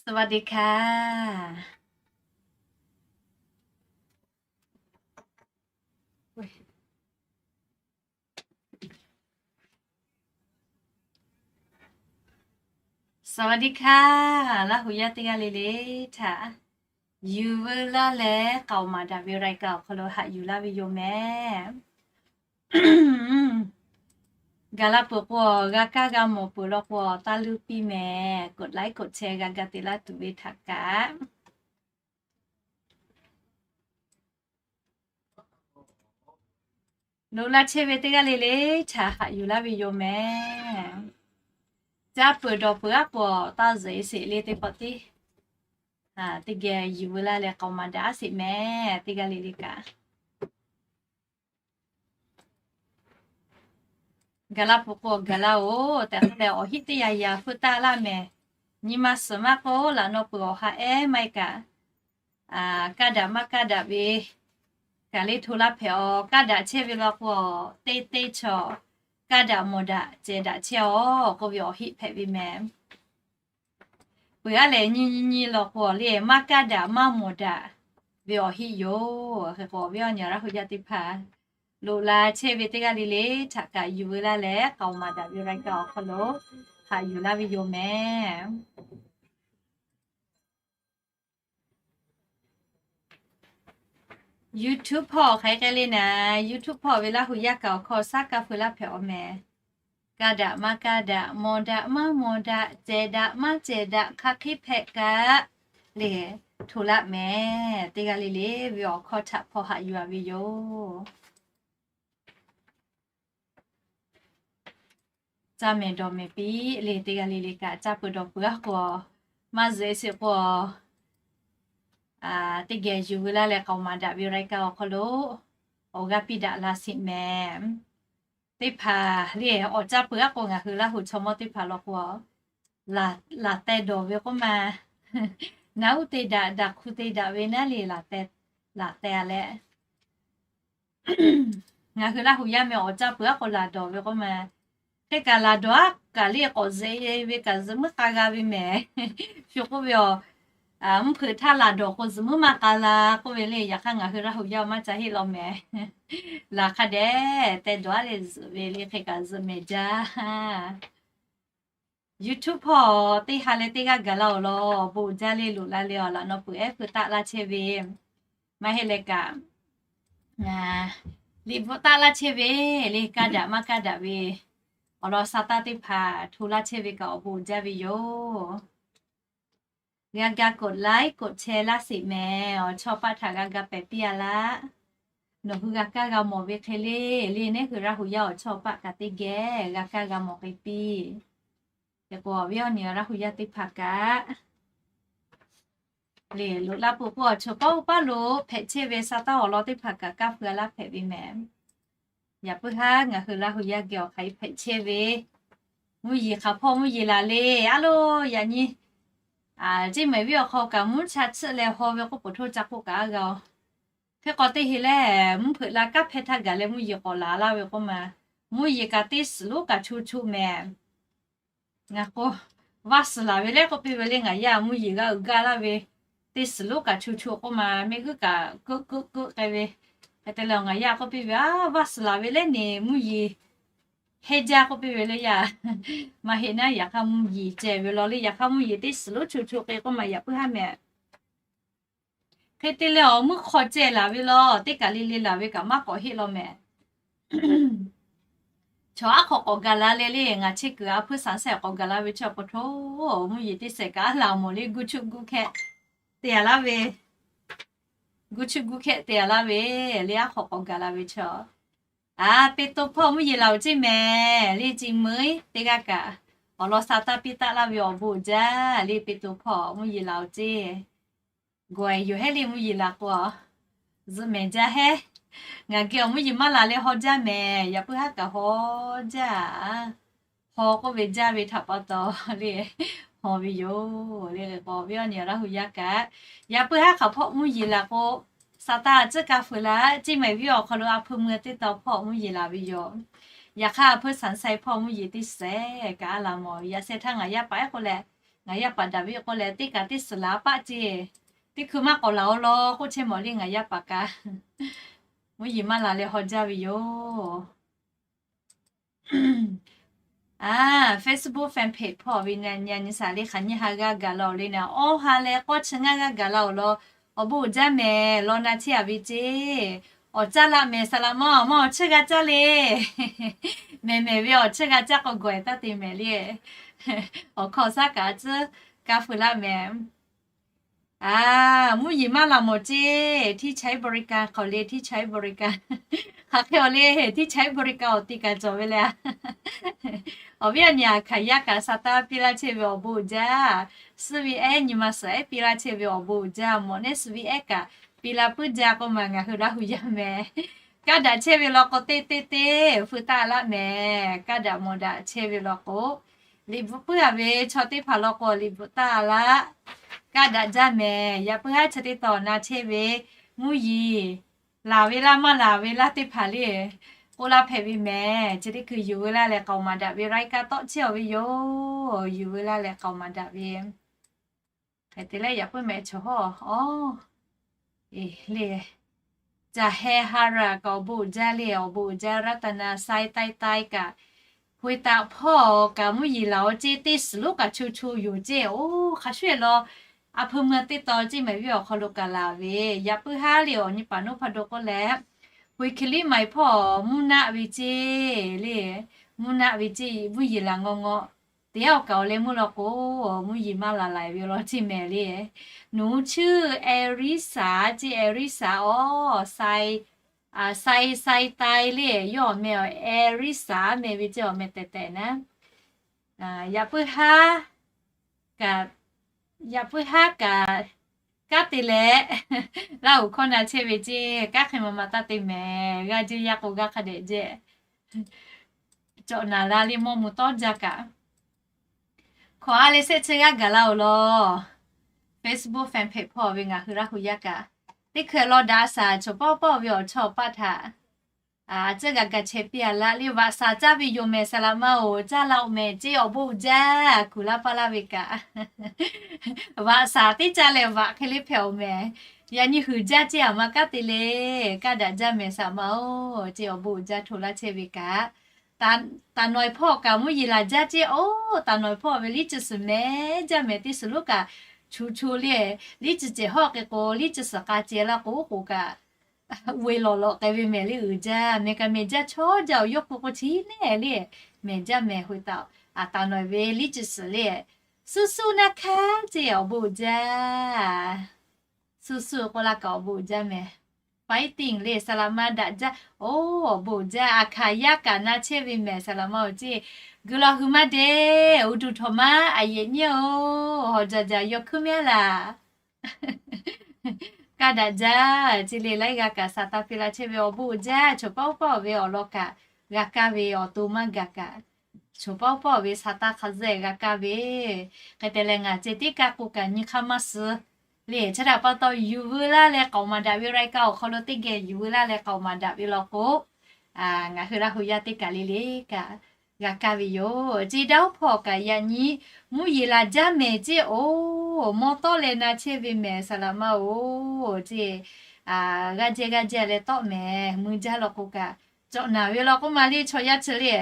สวัสดีค่ะ สวัสดีค่ะ Laˇ huˍ yaˇ teˇ g'aˇ le le htaꞈ yuˬ veu laˇ leh k'aoˍ maˍ daꞈ ve รายการ awˬ hk'aw lo haꞈ yuˬ laˇ ve yoˬ mehˍ. Gaˬ la peuˬ k'o, g'a kaˇ g'a mawˬ peuˬ law k'o, taˇ luˇ piˇ mehˍ. กดไลค์ กดแชร์ g'a ga te laˇ tuˬ ve htaꞈ kaꞈ, loꞈ la chehˇ ve teˇ g'aˇ le le htaꞈ haꞈ yuˬ laˇ ve yoˬ mehˍ. Caˇ peuˬ dawˬ peuˬ aˉ k'o, taˇ zuhꞈ e sheˍ le teˇ pawˆ tiˉ teˇ geh yuˬ veu laˇ leh k'aoˍ maˍ daꞈ aˉ sheˍ mehˍ. Teˇ g'aˇ le le kaꞈ, gaˬ la peuˬ k'o gaˬ laˇ oˬ tehꞈ k'oˆ leh, awˬ hiˆ teˇ yaꞈ yaꞈ hpfuhˇ taˆ laˇ mehˍ. Nyi ma suhˍ maˇ k'oˆ, laꞈ naw peuˬ awˬ ha ehˉ maˇ heˆ kaꞈ, kaˇ daꞈ maˇ kaˇ daꞈ ve kaꞈ le hto laˇ hpehꞈ aˬ. Kaˇ daꞈ chehˇ ve law k'o, teˇ teˇ chaw kaˇ daꞈ mawˬ daꞈ cehˬ daꞈ chehˇ aˬ k'oˆ ve awˬ hiˆ hpehꞈ ve mehˍ. Peuˬ aˉ lehˬ, nyi nyi nyi law k'o le, maˇ kaˇ daꞈ maˇ mawˬ daꞈ ve awˬ hiˆ yoˬ. Hk'e k'o, awˬ viˉ awˬ nyi Laˇ huˍ yaˇ teˇ hpaˍ, loꞈ la chehˇ ve teˇ g'aˇ le le htaꞈ kaꞈ yuˬ veu laˇ leh k'aoˍ maˍ daꞈ ve รายการ awˬ hk'aw lo haꞈ yuˬ laˇ ve yoˬ mehˍ. YouTube hpawˇ hk'aˬ hk'e le naˍ, YouTube hpawˇ ve Laˇ huˍ yaˇ kaꞈ awˬ hkawˇ shaˉ kaˇ feu laˇ hpehꞈ aˬ mehˍ. Kaˇ daꞈ maˇ kaˇ daꞈ, mawˬ daꞈ maˇ mawˬ daꞈ, cehˬ daꞈ maˇ cehˬ daꞈ, hk'aˬ hk'e hpehꞈ kaꞈ le, hto laˇ mehˍ. Teˇ g'aˇ le le ve awˬ hkawˇ htaꞈ hpaw haꞈ yuˬ a ve yoˬ. Caˇ mehˍ dawˬ mehˍ piˇ le, teˇ g'aˇ le le kaꞈ caˇ peuˬ dawˬ peuˬ aˉ k'o, maˇ zuhꞈ e sheˍ k'o, teˇ geh yuˬ veu laˇ leh k'aoˍ maˍ daꞈ ve รายการ awˬ hk'aw lo awˬ g'aˇ piˇ daꞈ la sheˍ mehˍ. Teˇ hpaˍ le awˬ caˇ peuˬ aˉ k'o, ngaˬ hui Laˇ huˍ chaw mawˇ teˇ hpaˍ law k'o, laˬ teh dawˬ ve k'oˆ ma, naˉ uˉ te daꞈ, daꞈ hku te daꞈ ve naˉ le, laˬ teh a leh, ngaˬ hui Laˇ huˍ yaˇ meh awˬ caˇ peuˬ aˉ k'o laˬ dawˬ ve k'oˆ ma. Hk'e kaꞈ laˬ dawˬ aˉ kaꞈ le k'awꞈ zuhꞈ e ve kaꞈ zuhꞈ muiˉ k'a g'a ve mehˍ. Shu k'oˆ ve aˬ, mvuhˇ hpeuꞈ htaˇ laˬ dawˬ k'o zuhꞈ muiˉ maˇ k'a la k'oˆ ve le. Yaꞈ hk'aˇ ngaˬ hui Laˇ huˍ yaˇ maˇ ca heˆ law mehˍ. Laˬ hk'a dehꞈ teh dawˬ aˉ leh zuhꞈ ve le, hk'e kaꞈ zuhꞈ mehˍ jaˇ. YouTube hpawˇ teˇ ha leh teˇ g'aˇ gaˬ la awˬ lawn, awˬ bon uiˍ jaˇ le, loꞈ la le awˬ laꞈ naw peuˬ ehˉ hpfuhˇ taˆ laˇ chehˇ ve maˇ heˆ leh kaꞈ, liꞈ bvuhꞈ taˆ laˇ chehˇ ve le, kaˇ daꞈ maˇ kaˇ daꞈ ve awˬ lawn sha taˇ teˇ hpaˍ hto laˇ chehˇ ve kaꞈ awˬ bon uiˍ jaˇ ve yoˬ. G'a ga กดไลค์ กดแชร์ laˇ sheˍ mehˍ. Awˬ chawˇ paˆ htaꞈ g'a ga pehˍ piˇ a laˇ. Nawˬ hui g'a kaˇ g'a mawˬ ve hk'e le, le neˉ hui Laˇ huˍ yaˇ awˬ chawˇ paˆ kaꞈ teˇ geh g'a kaˇ g'a mawˬ k'ai piˇ. Hk'e k'o, awˬ viˉ awˬ nyi Laˇ huˍ yaˇ teˇ hpaˍ kaꞈ le, loꞈ la peuˬ k'o, awˬ chawˇ paˆ oˇ paˆ lo hpehꞈ chehˇ ve sha taˇ awˬ lawn teˇ hpaˍ kaꞈ kaˇ feu a laˇ hpehꞈ ve mehˍ. Yaꞈ puiˉ haˉ ngaˬ hui Laˇ huˍ yaˇ geh awˬ hk'aˬ hk'e hpehꞈ chehˇ ve, mvuhˇ yeˬ hk'aˬ hpawˇ mvuhˇ yeˬ laˬ le, a loˬ yaꞈ nyi ceˇ mehˍ viˉ awˬ hk'aw kaꞈ mvuhˇ cha chiˆ leh haw ve k'oˆ peuˬ htaˇ ca k'oˆ kaꞈ a g'a. Hk'e k'o teˇ he lehˬ, mvuhˇ hpeuꞈ la kanˉ hpehˇ htaˇ gaˬ leh mvuhˇ yeˬ k'awꞈ laˬ laˇ ve k'oˆ ma, mvuhˇ yeˬ kaꞈ teˇ suhˍ lonˉ kaꞈ cho cho mehˍ. Ngaˬ k'o, vaˇ suhˍ laˬ ve leh k'oˆ piˇ ve le, ngaˬ yaˇ mvuhˇ yeˬ g'a uiˍ gaˇ laˇ ve, teˇ suhˍ lonˉ kaꞈ cho cho k'oˆ ma, mehˆ g'uˇ kaꞈ keuˆ keuˆ keuˆ k'ai ve. Hk'e te leh ngaˬ yaˇ k'oˆ piˇ ve, A, vaˇ suhˍ laˬ ve leh neˬ mvuhˇ yeˬ heˇ jaˇ k'oˆ piˇ ve le yaˇ. Maˇ heˆ naˉ, yaꞈ hk'aˇ mvuhˇ yeˬ ceh ve law le, yaꞈ hk'aˇ mvuhˇ yeˬ teˇ suhˍ lonˉ cho cho k'ai k'oˆ ma, yaꞈ puiˉ haˉ mehˍ. Hk'e te leh awˬ mvuhˇ hk'aw ceh laˬ ve law, teˇ kaˬ le le laˬ ve kaꞈ maˇ k'awꞈ heˆ law mehˍ. Chaw aˉ hk'awꞈ k'awꞈ gaˬ la leh le, ngaˬ chehˇ kuiˬ a hpuiˇ shaˍ sehˍ k'awꞈ gaˬ la ve chaw k'o hto, mvuhˇ yeˬ teˇ sehˍ kaꞈ a laˬ mawˬ le, guˇ chuˆ guˇ hkehˆ te a laˇ ve, guˇ chuˆ guˇ hkehˆ te a laˇ ve le, aˉ hk'awꞈ k'awꞈ gaˬ la ve chaw. A, Peˍtruˆ hpawˇ mvuhˇ yeˬ laˬ oˬ ceˇ mehˍ le, จีน meuˇ teˇ g'aˇ kaꞈ awˬ lawn sha taˇ piˇ taˆ laˇ ve awˬ bon uiˍ jaˇ le, Peˍtruˆ hpawˇ mvuhˇ yeˬ laˬ oˬ ceˇ. Gawˬ e yoˬ hehˉ le mvuhˇ yeˬ laˬ k'o, zuhꞈ mehˍ jaˇ hehˉ. Ngaˬ geh awˬ mvuhˇ yeˬ maˇ laˬ leh haw jaˇ mehˍ, yaꞈ puiˉ haˉ kaꞈ haw jaˇ. Haw k'oˆ ve jaˇ ve htaꞈ pa taw le, haw ve yoˬ le. Hk'e k'o, awˬ viˉ awˬ nyi Laˇ huˍ yaˇ kaꞈ, yaꞈ puiˉ haˉ hk'aˬ hpawˇ mvuhˇ yeˬ laˬ k'o, sha taˇ tcuhˉ kaˇ feu laˇ, ceˇ mehˍ viˉ awˬ hk'aw lo a hpui mui teˇ taw hpawˇ mvuhˇ yeˬ laˬ ve yoˬ. Yaꞈ hk'aˇ a hpuiˇ shaˍ sehˍ hpawˇ mvuhˇ yeˬ teˇ sehˍ kaꞈ a laˬ mawˬ, yaꞈ sheh htaˇ ngaˬ yaˇ paˍ ehˉ k'oˆ leh, Ngaˬ yaˇ paˍ daꞈ ve k'o lehˬ, teˇ kaꞈ teˇ suhˍ laˬ paˆ ceˇ. Teˇ hkui maˇ k'awꞈ laˬ-o law k'oˆ chehˇ mawˬ le ngaˬ yaˇ paˍ kaꞈ. Mvuhˇ yeˬ maˇ laˬ leh haw jaˇ ve yoˬ. Facebook fan page hpawˇ ve nyi nyi saˍ le hk'aˬ nyi ha g'a gaˬ la-oˬ le naˍ, awˇ ha leh k'awˇ chi ngaˇ g'a gaˬ la-oˬ law, awˬ bon uiˍ jaˇ mehˍ law na chehˇ-a ve ceˇ. Awˬ caˇ laˆ mehˍ saˍ laꞈ ma-oˬ, maˇ awˬ chiˇ g'a caˇ le. Mehˍ mehˍ ve awˬ chiˇ g'a caˇ k'o gawˬ-e taˇ te mehˍ le. Awˬ hkawˇ shaˉ kaꞈ a tcuhˉ kaˇ feu laˆ mehˍ. Mvuhˇ yeˬ maˇ laˬ mawˬ ceˇ, ที่ใช้บริการ k'awꞈ le, ที่ใช้บริการ hk'aˬ hk'e awˬ le, ที่ใช้บริการ awˬ ti kaꞈ cawˬ ve le. Awˬ viˉ awˬ nyi aꞈ hkaˍ yaˇ kaꞈ sa taˇ piˇ laˇ chehˇ ve awˬ bon uiˍ jaˇ. Suh ve ehˉ nyi ma suhˍ ehˉ piˇ laˇ chehˇ ve awˬ bon uiˍ jaˇ. Mawꞈ nehˉ suh ve ehˉ kaꞈ piˇ laˇ puiˉ jaˇ k'oˆ ma ngaˬ hui Laˇ huˍ yaˇ mehˍ. Kaˇ daꞈ chehˇ ve law k'o teˇ teˇ teˇ feu taˆ laˆ mehˍ. Kaˇ daꞈ mawˬ daꞈ chehˇ ve law k'o, liꞈ bvuhꞈ puiˉ-a ve chaw teˇ hpaˍ law k'o liꞈ bvuhꞈ taˆ laˆ. Kaˇ daꞈ jaˇ mehˍ. Yaꞈ puiˉ haˉ chi teˇ tawn na chehˇ ve mvuhˇ yeˬ laˬ ve laˇ maˇ laˬ ve laˇ teˇ hpaˍ le k'oˆ laˇ hpehꞈ ve mehˍ. Chi teˇ hkui yuˬ veu laˇ leh k'aoˍ maˍ daꞈ ve รายการ tawˆ chehˇ-a ve yoˬ. Yuˬ veu laˇ leh k'aoˍ maˍ daꞈ ve hk'e te leh yaꞈ puiˉ mehˍ chaw hawˉ-a. Le, caˬ heh ha raꞈ kaꞈ awˬ bon uiˍ jaˇ le, awˬ bon uiˍ jaˇ. Raˇ taˍ na sai tai tai kaꞈ, hk'oˆ taꞈ hpawˇ kaꞈ mvuhˇ yeˬ laˬ-o ceˇ, teˇ suhˍ lonˉ kaꞈ cho cho yoˬ ceˇ. Oˇ hk'a shuˍ-e law, a hpui mui teˇ tawn ceˇ mehˍ viˉ awˬ hk'aw lo kaꞈ laˬ ve. Yaꞈ puiˉ haˉ le awˬ nyi paˍ naˉ hpa do k'oˆ leh, hk'oˆ hk'e liˇ ma-e hpawˇ mvuhˇ naˆ ve ceˇ le, mvuhˇ naˆ ve ceˇ mvuhˇ yeˬ laˬ ngaw ngaw. Teˇ yanˇ awˬ kaꞈ awˬ leh mvuhˇ law k'o, mvuhˇ yeˬ maˇ laˬ laiˬ ve law ceˇ mehˍ le. หนูชื่อ Elisa ceˇ, Elisa awˬ sai, sai sai tai le yawˇ awˬ meh, Elisa meh ve ceˇ awˬ meh tehˬ tehˬ naˉ. Yaꞈ puiˉ haˉ kaꞈ, yaꞈ puiˉ haˉ kaꞈ, kanˉ te leh Laˇ huˍ hkawˇ na chehˇ ve ceˇ. Kanˉ hk'e ma ma taˇ te mehˍ. G'aˇ jehˇ yaˇ k'o g'aˇ hk'a dehꞈ jehˇ. Cawꞈ naˍ la le mawˇ mvuh tawˇ jaˇ kaꞈ, hkawꞈ ha leh shehˆ chi g'aˇ gaˬ la-oˬ law. Facebook fan page hpawˇ ve ngaˬ hui Laˇ huˍ yaˇ kaꞈ, teˇ hkui law daꞈ shaˍ choˬ pawˆ pawˆ ve awˬ chawˇ paˆ htaꞈ a tcuhˇ g'a ga chehˇ piˇ-a laˇ le. Vaꞈ shaˍ caˇ ve yoˬ mehˍ saˍ laꞈ ma-oˬ, caˇ la-oˬ mehˍ ceˇ awˬ bon uiˍ jaˇ kuˬ laˇ paˇ laˇ ve kaꞈ, vaꞈ shaˍ teˇ caˇ leh vaꞈ hk'e le hpehꞈ-oˬ mehˍ. Yaꞈ nyi huiˍ jaˇ ceˇ, aˬ ma kanˉ te le. Kaˇ daꞈ jaˇ mehˍ saˍ laꞈ ma-oˬ ceˇ awˬ bon uiˍ jaˇ hto laˇ chehˇ ve kaꞈ, taˍ nawˬ-e hpawˇ kaꞈ mvuhˇ yeˬ laˬ jaˇ ceˇ. Oˇ, taˍ nawˬ-e hpawˇ ve liˇ tcuh suhˍ mehˍ jaˇ mehˍ. Teˇ suhˍ lonˉ kaꞈ chu chu le, liˇ tcuh cehˬ hawˆ k'e k'o liˇ tcuh suhˍ k'a ceh laˇ k'o oˉ k'oˍ kaꞈ, ve lawˬ lawꞈ k'ai ve mehˍ le uiˍ jaˇ. Mehˍ kaꞈ mehˍ jaˇ chaw jaˇ-oˬ, yawˇ hpu k'o chi neˇ le mehˍ jaˇ mehˍ. Hk'oˆ taꞈ, taˍ nawˬ-e ve liˇ tcuh suhˍ le, suˇ suˇ naˇ hkanˉ ceˇ awˬ bon uiˍ jaˇ. Suˇ suˇ k'oˆ laˇ kaꞈ awˬ bon uiˍ jaˇ mehˍ. Fighting le saˍ laꞈ ma daꞈ jaˇ. Oˇ, awˬ bon uiˍ jaˇ. Aˬ hkaˍ yaˇ kaꞈ na chehˇ ve mehˍ saˍ laꞈ ma-oˬ ceˇ. G'uiˬ law hui maˇ de, uˉ duˬ htawnˍ maˇ aˬ yehˬ nyiˇ-oˬ, hawˬ jaˬ jaˬ yaw hkuiˉ mehˉ laˬ. Kaˇ daꞈ jaˇ ceˇ le laiˉ g'aˇ kaꞈ sa taˇ piˇ laˇ chehˇ ve awˬ bon uiˍ jaˇ. Choˬ pawˆ pawˆ ve awˬ lawn kaꞈ g'a kaˇ ve, awˬ to maˇ gaˬ kaꞈ, choˬ pawˆ pawˆ ve sa taˇ hk'a zuhˆ g'a kaˇ ve. Hk'e te leh ngaˬ ceh tiˉ kaˇ k'o kaꞈ nyi hk'aˇ maˇ suh le. Chi htaꞈ pa taw yuˬ veu laˇ leh k'aoˍ maˍ daꞈ ve รายการ awˬ hk'aw lo teˇ geh yuˬ veu laˇ leh k'aoˍ maˍ daꞈ ve law k'o, ngaˬ hui Laˇ huˍ yaˇ teˇ kaˬ le le kaꞈ g'a kaˇ ve yoˬ ceˇ. Daˇ oˉ hpawˇ kaꞈ yaꞈ nyi mvuhˇ yeˬ laˬ jaˇ mehˍ ceˇ. Oˇ, mawˇ tawˆ leh na chehˇ ve mehˍ saˍ laꞈ ma-oˬ ceˇ. G'aˇ jehˇ g'aˇ jehˇ leh tawˆ mehˍ. Mui jaˇ law k'o kaꞈ, cawꞈ naˍ ve law k'oˆ ma le chaw yaˇ chi le.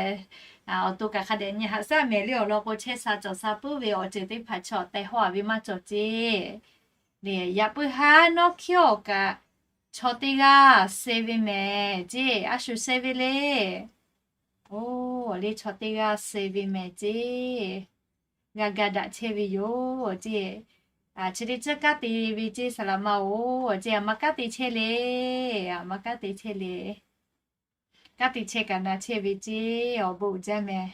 Awˬ to kaꞈ hk'a dehꞈ nyi haꞈ shaˉ mehˍ le awˬ lawn k'o chehˇ sha cawˬ sha puiˉ ve awˬ ceuˬ teˇ hpaˍ chaw teh hawˇ-a ve maˇ cawˬ ceˇ. Yaꞈ puiˉ haˉ nawˉ hkiˉ awˬ kaꞈ chaw teˇ g'aˇ se ve mehˍ ceˇ. A shu se ve le. Oˇ, le chaw teˇ g'aˇ se ve mehˍ ceˇ. G'a ga daꞈ chehˇ ve yoˬ ceˇ. Chi teˇ ceuˬ kanˉ te ve ceˇ saˍ laꞈ ma-oˬ ceˇ. Aˬ ma kanˉ te chehˇ le. Aˬ ma kanˉ te chehˇ le. Kanˉ te chehˇ kaꞈ na chehˇ ve ceˇ. Awˬ bon uiˍ jaˇ mehˍ.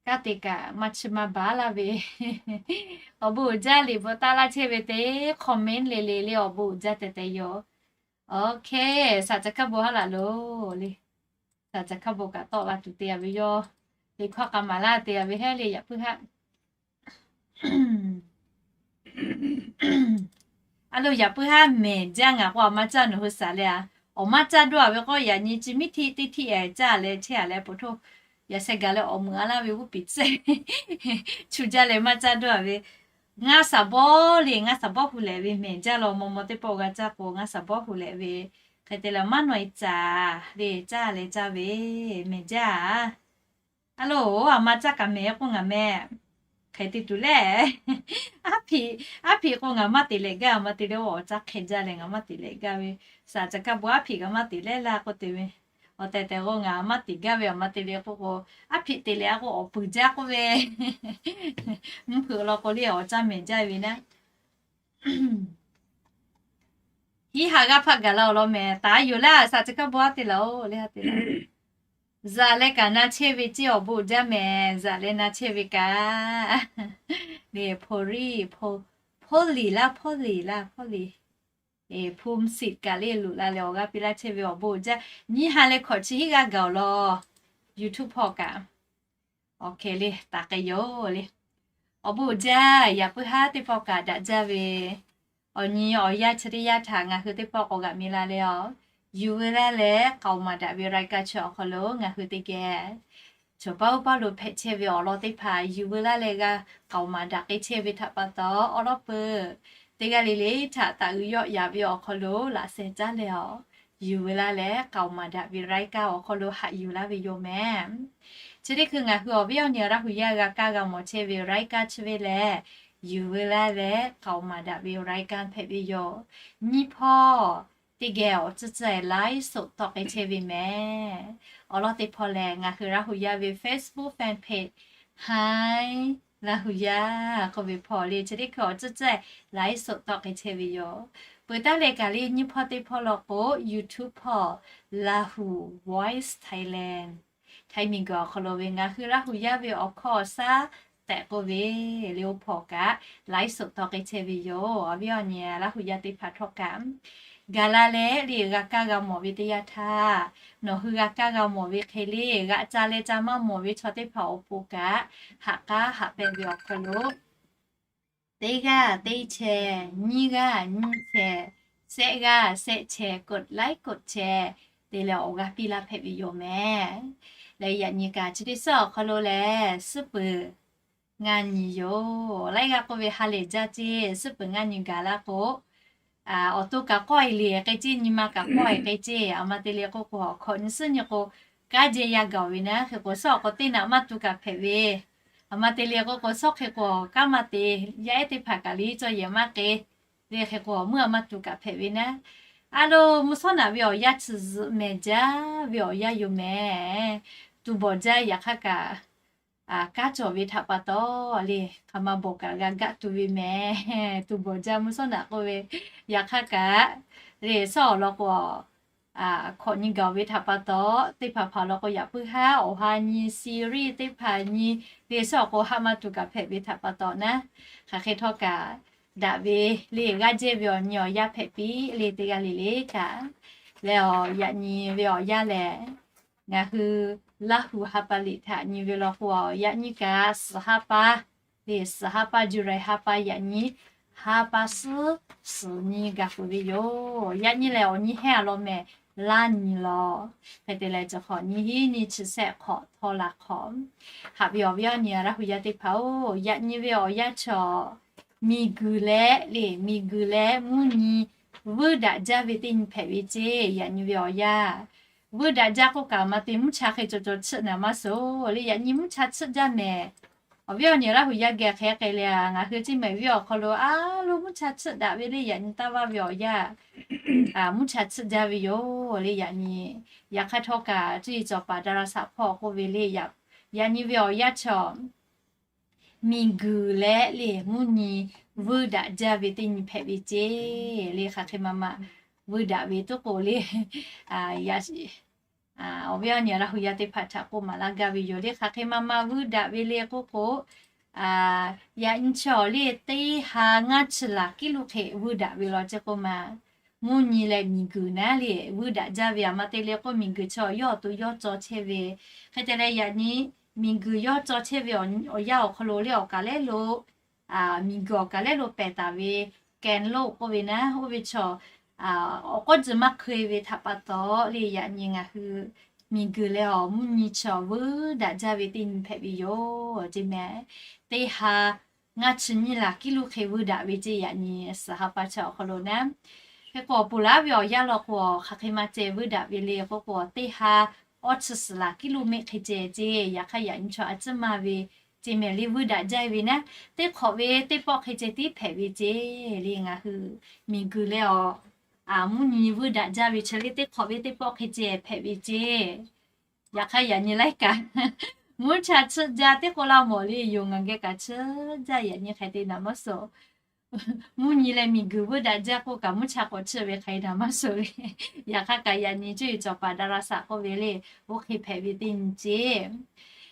Kanˉ te kaꞈ maˇ chiˇ maˇ baˬ laˇ ve. Awˬ bon uiˍ jaˇ liꞈ bvuhꞈ taˇ laˇ chehˇ ve teˇ comment le le le awˬ bon uiˍ jaˇ tehꞈ tehꞈ yoˬ. Okay, saˍ caˬ hkaˇ bon haˉ laꞈ loˬ le. Saˍ caˬ hkaˇ bon kaꞈ tawˆ la tuˬ te-a ve yoˬ. Teˇ hkawˇ k'a maˍ laˇ te-a ve heˆ le yaꞈ puiˉ haˉ. A lo yaꞈ puiˉ haˉ mehˍ jaˇ ngaˬ k'o aˬ ma caˇ nawˬ hui shaˍ leh-a. Awˬ maˇ caˇ dawˇ-a ve k'o yaꞈ nyi ci miˉ htiˆ teˇ htiˆ-eh caˇ leh chehˇ-a leh po htoˇ, yaꞈ sheh gaˬ leh awˬ meuꞈ a laˇ ve g'uˇ piˍ tcuhˇ chu jaˇ leh maˇ caˇ dawˇ-a ve. Ngaˇ shaˍ bawˇ le, ngaˇ shaˍ bawˇ hu lehꞈ ve mehˬ jaˇ law. Maw maw teˇ pawˆ g'a caˇ k'o, ngaˇ shaˍ bawˇ hu lehꞈ ve hk'e te leh maˇ naw e caˍ le, caˇ leh caˇ ve mehˬ jaˇ. A loˬ, a ma caˇ kaꞈ mehˬ k'o ngaˬ meh hk'e te tuˬ le. Aˉ hpiꞈ k'o ngaˬ maˇ te leh gaˇ, a ma te leh awˬ caˇ hk'e jaˇ leh ngaˬ maˇ te leh gaˇ ve. Shaˍ caˬ kaˇ bon aˉ hpiꞈ kaꞈ maˇ te leh laˇ k'oˆ te ve. Awˬ tehˬ tehˬ k'o ngaˬ maˇ te gaˇ ve, a ma te leh k'oˆ k'o, aˉ hpiꞈ te leh a k'o awˬ puiˍ jaˇ k'oˆ ve. Mvuhˇ hpeuꞈ law k'o le awˬ caˇ mehˬ jaˇ ve naˉ. Hiˉ ha g'aˇ hpaˆ gaˬ la awˬ lawn mehˬ taˍ yoˬ laˇ. Shaˍ caˬ kaˇ bon aˉ te laˬ oˬ le ha te laˬ. Zaꞈ leh kaꞈ na chehˇ ve ceˇ awˬ bon jaˇ mehˬ. Zaꞈ leh na chehˇ ve kaꞈ le, hpaw riˉ, hpaw liˍ laˇ, hpaw liˍ laˇ, hpaw liˍ. Hpu msiꞈ kaꞈ le luꞈ la leh awˬ g'aˇ piˇ laˇ chehˇ ve awˬ bon jaˇ. Nyiˇ ha leh hkawꞈ chi hiˉ g'aˇ gaˬ awˬ lawn YouTube hpawˇ kaꞈ. Awˬ hk'e le taˍ k'ai yoˬ le. Awˬ bon jaˇ, yaꞈ puiˉ haˉ teˇ pawˆ kaꞈ daꞈ jaˇ ve awˬ nyi awˬ yanˇ chi teˇ yanˇ htaꞈ ngaˬ hui teˇ pawˆ k'awꞈ g'aꞈ mi la leh a, yuˬ veu laˇ leh k'aoˍ maˍ daꞈ ve รายการ chi awˬ hk'aw lo ngaˬ hui teˇ geh chaw paˉ oˇ paˉ lo hpehꞈ chehˇ ve awˬ lawn teˇ hpaˍ yuˬ veu laˇ leh g'a k'aoˍ maˍ daꞈ k'ai chehˇ ve htaꞈ pa taw, awˬ lawn peuˬ teˇ g'aˇ le le htaꞈ taˍ uiˍ yawˆ yaꞈ ve awˬ hk'aw lo laꞈ sheh caˉ leh a, yuˬ veu laˇ leh k'aoˍ maˍ daꞈ ve รายการ awˬ hk'aw lo haꞈ yuˬ laˇ ve yoˬ mehˬ. Chi teˇ hkui ngaˬ hui awˬ viˉ awˬ nyi Laˇ huˍ yaˇ g'a kaˇ g'a mawˬ chehˇ ve รายการ chi ve lehˬ, yuˬ veu laˇ leh k'aoˍ maˍ daꞈ ve รายการ hpehꞈ ve yoˬ. Nyiˇ hpawˇ teˇ geh awˬ tcuhˇ tcuhˇ ไลฟ์สด tawˆ k'ai chehˇ ve mehˬ. Awˬ lawn teˇ hpawˇ lehˬ, ngaˬ hui Laˇ huˍ yaˇ ve Facebook fan page Hi Laˇ huˍ yaˇ k'oˆ ve hpawˇ le, chi teˇ hkui awˬ tcuhˇ tcuhˇ ไลฟ์สด tawˆ k'ai chehˇ ve yoˬ. Peuˬ taˉ leh kaꞈ le nyiˇ hpawˇ teˇ hpawˇ law k'o, YouTube hpawˇ Lahu Voice Thailand, Htaiˇ miˬguiˬ awˬ hk'aw lo ve ngaˬ hui Laˇ huˍ yaˇ ve awˬ hkawˇ awˬ shaˉ tehꞈ k'oˆ ve le, oˇ hpawˇ kaꞈ ไลฟ์สด tawˆ k'ai chehˇ ve yoˬ. Awˬ viˉ awˬ nyi Laˇ huˍ yaˇ teˇ hpaˍ htawˇ kaꞈ gaˬ la leh le g'a kaˇ g'a mawˬ ve teˇ yanˇ htaˇ, nawˬ hui g'a kaˇ g'a mawˬ ve hk'e le g'aꞈ ca leh ca maˇ mawˬ ve chaw teˇ hpaˍ awˬ pon kaꞈ, haꞈ k'aˉ haꞈ pehnˇ ve awˬ hk'aw lo teˇ g'aˇ teˇ chehˇ, nyiˇ g'aˇ nyiˇ chehˇ, shehˆ g'aˇ shehˆ chehˇ กดไลค์ กดแชร์ te leh awˬ g'aˇ piˇ laˇ hpehꞈ ve yoˬ mehˬ. Leh yaꞈ nyi kaꞈ chi teˇ suhˉ awˬ hk'aw lo lehˬ, suhˉ peuˬ ngaˇ nyi yoˬ. Laiˉ g'aˇ k'oˆ ve ha lehˬ jaˇ ceˇ, suhˉ peuˬ ngaˇ nyi gaˬ laˇ k'o, awˬ to kaꞈ k'awˇ e le k'ai ceˇ, nyi ma kaꞈ k'awˇ e k'ai ceˇ. A ma te le k'oˆ k'o, hkawꞈ nyi suhˉ nyi k'o, kanˉ jehˇ yaˇ gaˬ ve naˉ hk'e k'o, suhˉ awˬ k'o teˇ naꞈ maˇ tu kaꞈ hpehꞈ ve. A ma te le k'oˆ k'o, suhˉ hk'e k'o kanˉ maˇ te, yaˇ ehˉ teˇ hpaˍ kaꞈ le cawˇ yehˬ maˇ k'e le hk'e k'o, meuˇ a maˇ tu kaꞈ hpehꞈ ve naˉ. A lo, mvuhˇ shawˉ naꞈ ve awˬ yanˇ chi zuhꞈ mehˬ jaˇ ve awˬ yanˇ yoˬ mehˬ. Tu bawˬ jaˇ yaꞈ hk'aˇ kaꞈ, kanˉ cawˬ ve htaꞈ pa taw le, hk'aˬ ma bawˬ kaꞈ g'a gaˆ tu ve mehˬ. Tu bawˬ jaˇ mvuhˇ shawˉ naꞈ k'oˆ ve, yaꞈ hk'aˇ kaꞈ le suhˉ awˬ lawn k'o, hkawꞈ nyi gaˬ ve htaꞈ pa taw, teˇ hpaˍ hpaˍ lawn k'o yaꞈ puiˉ haˉ awˬ ha nyi, series teˇ hpaˍ nyi le suhˉ awˬ k'o haˆ maˇ tu kaꞈ hpehꞈ ve htaꞈ pa taw naˉ, hk'aˬ hk'e htawˇ kaꞈ daꞈ ve le g'aˇ jehˇ ve awˬ nyi awˬ yanˇ hpehꞈ piˇ le teˇ g'aˇ le le kaꞈ. Leh awˬ yaꞈ nyi ve awˬ yanˇ lehˬ, ngaˬ hui Laˇ huˍ ha pa liꞈ htaꞈ nyi ve law k'o, yaꞈ nyi kaꞈ suhˍ ha pa le, suhˍ ha pa, July ha pa yaꞈ nyi ha pa suhˉ suhˍ nyi gaˬ peuˬ ve yoˬ. Yaꞈ nyi lehˬ awˬ nyi hehnˇ a lawn mehˬ, laˇ nyi law. Hk'e te leh cawˬ hk'awꞈ nyi hiˉ nyi chi shehˆ hk'awꞈ htawˇ la hk'awꞈ. Haꞈ ve awˬ viˉ awˬ nyi Laˇ huˍ yaˇ teˇ hpaˍ oˬ, yaꞈ nyi ve awˬ yanˇ chaw miˬguiˬ leh le, miˬguiˬ leh mvuhˇ nyi vuiˇ daꞈ jaˇ ve teˇ nyi hpehꞈ ve ceˇ. Yaꞈ nyi ve awˬ yanˇ vuiˇ daꞈ jaˇ k'oˆ kaꞈ, a ma te mvuhˇ cha hk'e cawˬ cawˬ chiˆ naˍ maˇ suhˍ le. Yaꞈ nyi mvuhˇ cha chiˆ jaˇ mehˬ. Awˬ viˉ awˬ nyi Laˇ huˍ yaˇ geh hk'e k'ai leh a, ngaˬ hui Ceˇ mehˍ viˉ awˬ hk'aw lo a lo mvuhˇ cha chiˆ daꞈ ve le. Yaꞈ nyi taˇ vaˇ ve awˬ yanˇ mvuhˇ cha chiˆ jaˇ ve yoˬ le. Yaꞈ nyi, yaꞈ hk'aˇ htawˇ kaꞈ cuˇ yiˍ cawˬ paˍ daˍ laˇ shaꞈ hpawˇ k'oˆ ve le. Yaꞈ nyi ve awˬ yanˇ chaw miˬguiˬ leh le mvuhˇ nyi vuiˇ daꞈ jaˇ ve teˇ nyi hpehꞈ ve ceˇ le. Hk'aˬ hk'e ma ma vuiˇ daꞈ ve tuˉ k'o le, awˬ viˉ awˬ nyi Laˇ huˍ yaˇ teˇ hpaˍ htaꞈ k'oˆ maˍ laˇ gaˇ ve yoˬ le. Hk'aˬ hk'e ma ma vuiˇ daꞈ ve le k'oˆ k'o, yaꞈ nyi chaw le teˇ ha ngaˇ chi laˬ kiˉ lo hk'e vuiˇ daꞈ ve law ceˇ k'oˆ ma. Mvuhˇ nyi leh miˬguiˬ naˉ le vuiˇ daꞈ jaˇ ve a ma te le k'o, miˬguiˬ chaw yawˇ awˬ to yawˇ caw chehˇ ve. Hk'e te leh yaꞈ nyi miˬguiˬ yawˇ caw chehˇ ve awˬ yanˇ awˬ hk'aw lo le awˬ kaˍ lehˉ lo miˬguiˬ awˬ kaˍ lehˉ lo pehˬ taˍ ve แกนโลก k'oˆ ve naˉ, oˇ ve chaw awˬ k'oˆ tcuh maˇ hkeu ve htaꞈ pa taw le, yaꞈ nyi ngaˬ hui miˬguiˬ leh awˬ mvuhˇ nyi chaw vuiˇ daꞈ jaˇ ve teˇ nyi hpehꞈ ve yoˬ ceˇ mehˬ. Teˇ ha ngaˇ chi nyiˇ laˬ kiˉ luˇ hk'e vuiˇ daꞈ ve ceˇ. Yaꞈ nyi suhˍ ha pa chi awˬ hk'aw lo naˉ, hk'e k'o awˬ ponˬ laˉ ve awˬ yanˇ law k'o, hk'aˬ hk'e maˇ ceh vuiˇ daꞈ ve le k'oˆ k'o, teˇ ha awˇ chi suhˍ laˬ kiˉ luˇ mehˆ hk'e ceh ceˇ. Yaꞈ hk'aˇ yaꞈ nyi chaw a ciˉ maˇ ve ceˇ mehˍ le vuiˇ daꞈ jaˇ ve naˉ, teˇ hk'awꞈ ve teˇ pawˆ hk'e ceh tiˉ hpehꞈ ve ceˇ. Le ngaˬ hui miˬguiˬ leh awˬ mvuhˇ nyi vuiˇ daꞈ jaˇ ve chi le teˇ hk'awꞈ ve teˇ pawˆ hk'e ceh hpehꞈ ve ceˇ. Yaꞈ hk'aˇ yaꞈ nyi laiˉ kaꞈ mvuhˇ cha chiˆ jaˇ teˇ k'oˆ laˇ mawˬ le, yonˍ ngaˬ geh kaꞈ chiˆ jaˇ. Yaꞈ nyi hk'aˬ hk'e te naˍ maˇ suh. Mvuhˇ nyi leh miˬguiˬ vuiˇ daꞈ jaˇ k'oˆ kaꞈ mvuhˇ cha k'awꞈ chiˆ ve hk'aˬ hk'e naˍ maˇ suh le. Yaꞈ hk'aˇ kaꞈ yaꞈ nyi cuˇ yiˍ cawˬ paˍ ดาราศาสตร์ k'oˆ ve le, oˇ hk'e hpehꞈ ve teˇ nyi ceˇ.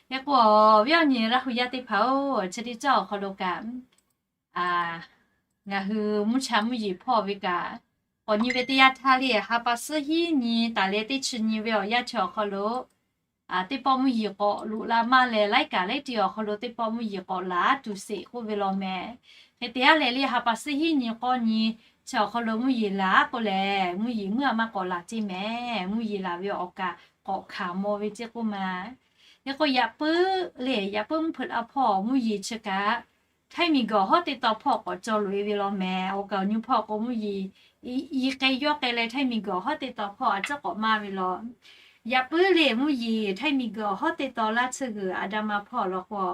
Hk'e k'o, awˬ viˉ awˬ nyi Laˇ hu yaˇ teˇ hpaˍ-oˬ, chi teˇ cawˇ awˬ hk'aw lo kaꞈ ngaˬ hui mvuhˇ cha mvuhˇ yeˬ hpawˇ ve kaꞈ, k'awꞈ nyi ve teˇ yanˇ htaˇ le, ha pa suhˉ hiˉ nyi taˍ leh teˇ chi nyi ve awˬ yanˇ chi awˬ hk'aw lo teˇ pawˆ mvuhˇ yeˬ k'awꞈ loꞈ la maˇ leh, laiˉ kaꞈ laiˉ ti awˬ hk'aw lo teˇ pawˆ mvuhˇ yeˬ k'awꞈ laˬ tuˬ sheˍ k'oˆ ve law mehˍ. Hk'e te aˉ leh le, ha pa suhˉ hiˉ nyi k'awˇ nyi chi awˬ hk'aw lo mvuhˇ yeˬ laˬ k'oˆ lehˬ, mvuhˇ yeˬ meuˇ a maˇ k'awꞈ laˬ ceˇ mehˍ. Mvuhˇ yeˬ laˬ ve awˬ kaꞈ k'awꞈ hkanˍ maw ve ceˇ k'oˆ ma. Hk'e k'o yaꞈ puiˉ le, yaꞈ puiˉ mvuhˇ hpeuꞈ la hpawˇ mvuhˇ yeˬ chi kaꞈ htaiˇ miˬ guiˬ awˬ hawˉ teˇ taw hpawˇ k'awꞈ cawˬ loꞈ e ve law mehˍ. Awˬ kaˍ awˬ nyi hpawˇ k'o mvuhˇ yeˬ i k'ai yawˇ k'ai leh htaiˇ miˬ guiˬ awˬ hawˉ teˇ taw hpawˇ a ciˉ k'awꞈ maˇ ve law. Yaꞈ puiˉ le mvuhˇ yeˬ htaiˇ miˬ guiˬ awˬ hawˉ teˇ taw laˇ tsuhˇ g'uiˬ a da ma hpawˇ law k'o,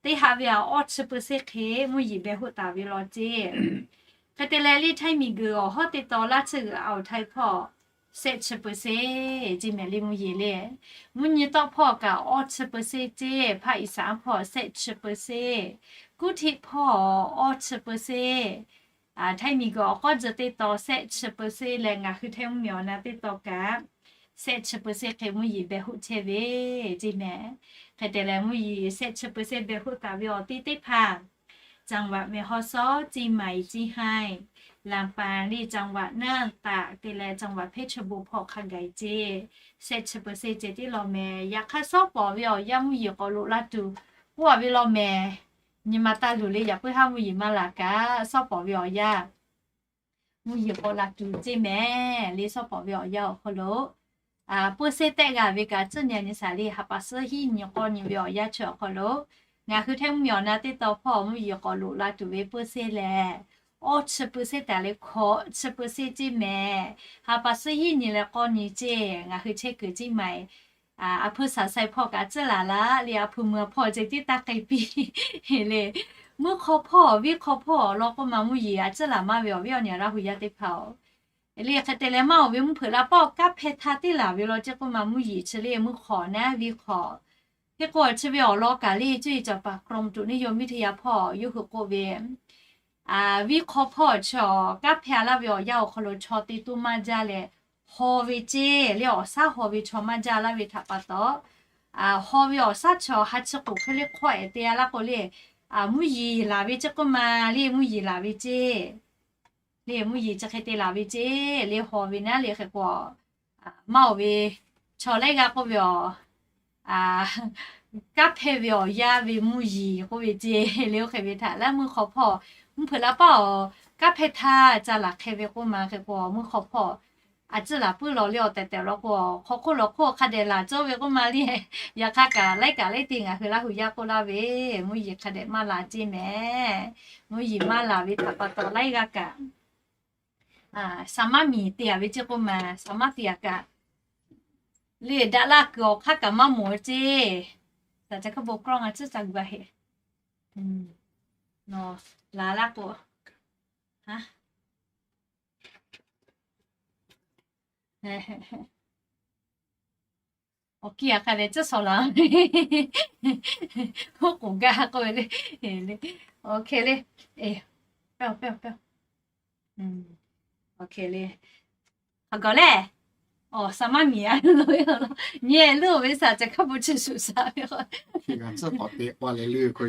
teˇ ha ve awˇ chi peu se hk'e mvuhˇ yeˬ beh hoˆ taˍ ve law ceˇ. Hk'e te leh le htaiˇ miˬ guiˬ awˬ hawˉ teˇ taw laˇ tsuhˇ g'uiˬ a awˬ htaiˇ hpawˇ shehˆ chi peu se ceˇ mehˍ le mvuhˇ yeˬ le. Mvuhˇ nyi tawˆ hpawˇ kaꞈ awˇ chi peu se ceˇ, hpaˆ iˍ saˍ hpawˇ shehˆ chi peu se, kuˉ htiˆ hpawˇ awˇ chi peu se, htaiˇ miˬ guiˬ awˬ k'awˇ jeh teˇ taw shehˆ chi peu se leh ngaˬ hui htaiˇ mvuhˇ miˬ awˬ na teˇ taw kaꞈ shehˆ chi peu se hk'e mvuhˇ yeˬ beh hoˆ chehˇ ve ceˇ mehˍ. Hk'e te leh mvuhˇ yeˬ shehˆ chi peu se beh hoˆ taˍ ve awˬ ti teˇ hpaˍ จังหวัดแม่ฮ่องสอน เชียงใหม่ เชียงราย ลำปาง le จังหวัดน่าน ตาก te leh จังหวัดเพชรบูรณ์ hpawˇ hk'a gaˬ ceˇ, shehˆ chi peu se ceh tiˉ law mehˍ. Yaꞈ hk'aˇ shawˉ pawˍ ve awˬ yanˇ mvuhˇ yeˬ k'awꞈ loꞈ la tuˬ k'oˆ a ve law mehˍ. Nyi ma taˇ luˬ le, yaꞈ puiˉ haˉ mvuhˇ yeˬ maˇ laˬ kaꞈ shawˉ pawˍ ve awˬ yanˇ mvuhˇ yeˬ k'awꞈ laˬ tuˬ ceˇ mehˍ le. Shawˉ pawˍ ve awˬ yanˇ awˬ hk'aw lo puiˉ seˇ tehˆ g'a ve kaꞈ tcuhˉ nyi a nyi shaˍ le, ha pa suhˉ hiˉ nyi k'awˇ nyi ve awˬ yanˇ chi awˬ hk'aw lo ngaˬ hui htaiˇ mvuhˇ miˬ awˬ na teˇ taw hpawˇ mvuhˇ yeˬ k'awꞈ loꞈ la tuˬ ve puiˉ seˇ leh, awˇ chi peu se taˍ leh hkawꞈ chi peu se ceˇ mehˍ. Ha pa suhˉ hiˉ nyi leh k'awˇ nyi ceˇ ngaˬ hui chehˇ kuiˬ ceˇ maˍ. A hpu shaˍ sai hpawˇ kaꞈ a ciˉ laˬ laˇ le, a hpu mui hpawˇ ceh tiˉ taˇ k'ai piˇ le. Mvuhˇ hk'aw hpawˇ, viˉ hk'aw hpawˇ law k'oˆ ma mvuhˇ yeˬ a ciˉ laˬ maˇ ve awˬ viˉ awˬ nyi Laˇ hu yaˇ teˇ hpaˍ-oˬ, le hk'e te leh maˇ oˬ ve mvuhˇ hpeuꞈ la paˇ awˬ kanˉ hpehˇ htaˇ teˇ laˬ ve law ceˇ k'oˆ ma mvuhˇ yeˬ chi le mvuhˇ hk'awꞈ naˉ viˉ hk'awꞈ. Hk'e k'o chi ve awˬ lawn kaꞈ le cuˇ yiˍ cawˬ paˍ กรมอุตุนิยมวิทยา hpawˇ yawˇ hui k'oˆ ve, viˉ hk'aw hpawˇ chi awˬ kanˉ hpehˇ laˇ ve awˬ yanˇ awˬ hk'aw lo chaw te toˇ maˇ jaˇ leh haw ve ceˇ le, awˬ shaˉ haw ve chaw maˇ jaˇ laˇ ve htaꞈ pa taw, haw ve awˬ shaˉ chi awˬ ha chi k'oˍ hk'e le hk'awˇ ehˍ te a laˇ k'o le, mvuhˇ yeˬ laˬ ve ceˇ k'oˆ ma le, mvuhˇ yeˬ laˬ ve ceˇ le, mvuhˇ yeˬ chi hk'e te laˬ ve ceˇ le, haw ve naˉ le hk'e k'o maˇ oˬ ve chaw laiˉ g'aˇ k'oˆ ve awˬ kanˉ hpehˇ ve awˬ yanˇ ve mvuhˇ yeˬ k'oˆ ve ceˇ le, oˇ hk'e ve htaꞈ laˇ mvuhˇ hk'aw hpawˇ mvuhˇ hpeuꞈ la paˇ awˬ kanˉ hpehˇ htaˇ ca laˬ hk'e ve k'oˆ ma hk'e k'o, mvuhˇ hk'aw hpawˇ a ciˉ laˬ puiˉ law le, awˬ tehˬ tehˬ law k'o, hk'aw hk'oˆ lawˬ hk'oˆ hk'a dehꞈ laˬ cawˇ ve k'oˆ ma le. Yaꞈ hk'aˇ kaꞈ laiˉ kaꞈ laiˉ te ngaˬ hui Laˇ hu yaˇ k'oˆ laˇ ve, mvuhˇ yeˬ hk'a dehꞈ maˇ laˬ ceˇ mehˍ. Mvuhˇ yeˬ maˇ laˬ ve htaꞈ pa taw laiˉ g'aˇ kaꞈ saˍ maˇ miˬ te a ve ceˇ k'oˆ ma, saˍ maˇ te a kaꞈ le daꞈ laˇ kuiˬ awˬ hk'aˇ kaꞈ maˇ mawˬ ceˇ. Saˍ ca hkaˇ bon กล้อง a ciˉ ca gu a heˆ. Nawˬ laˬ laˇ k'o, awˬ kiˇ a hk'a dehꞈ ciˉ shawˍ laˬ. Oˇ k'oˍ gaˇ k'oˆ ve le. Oˇ hk'e le, awˬ hk'e le, hk'a gaˬ lehˬ, awˬ saˍ maˇ miˬ a lo, nyi luˇ ve saˍ ca hkaˇ bon chi shuˍ shaˍ ve k'o, g'a tcuhˉ k'awꞈ te k'oˆ leh le k'o,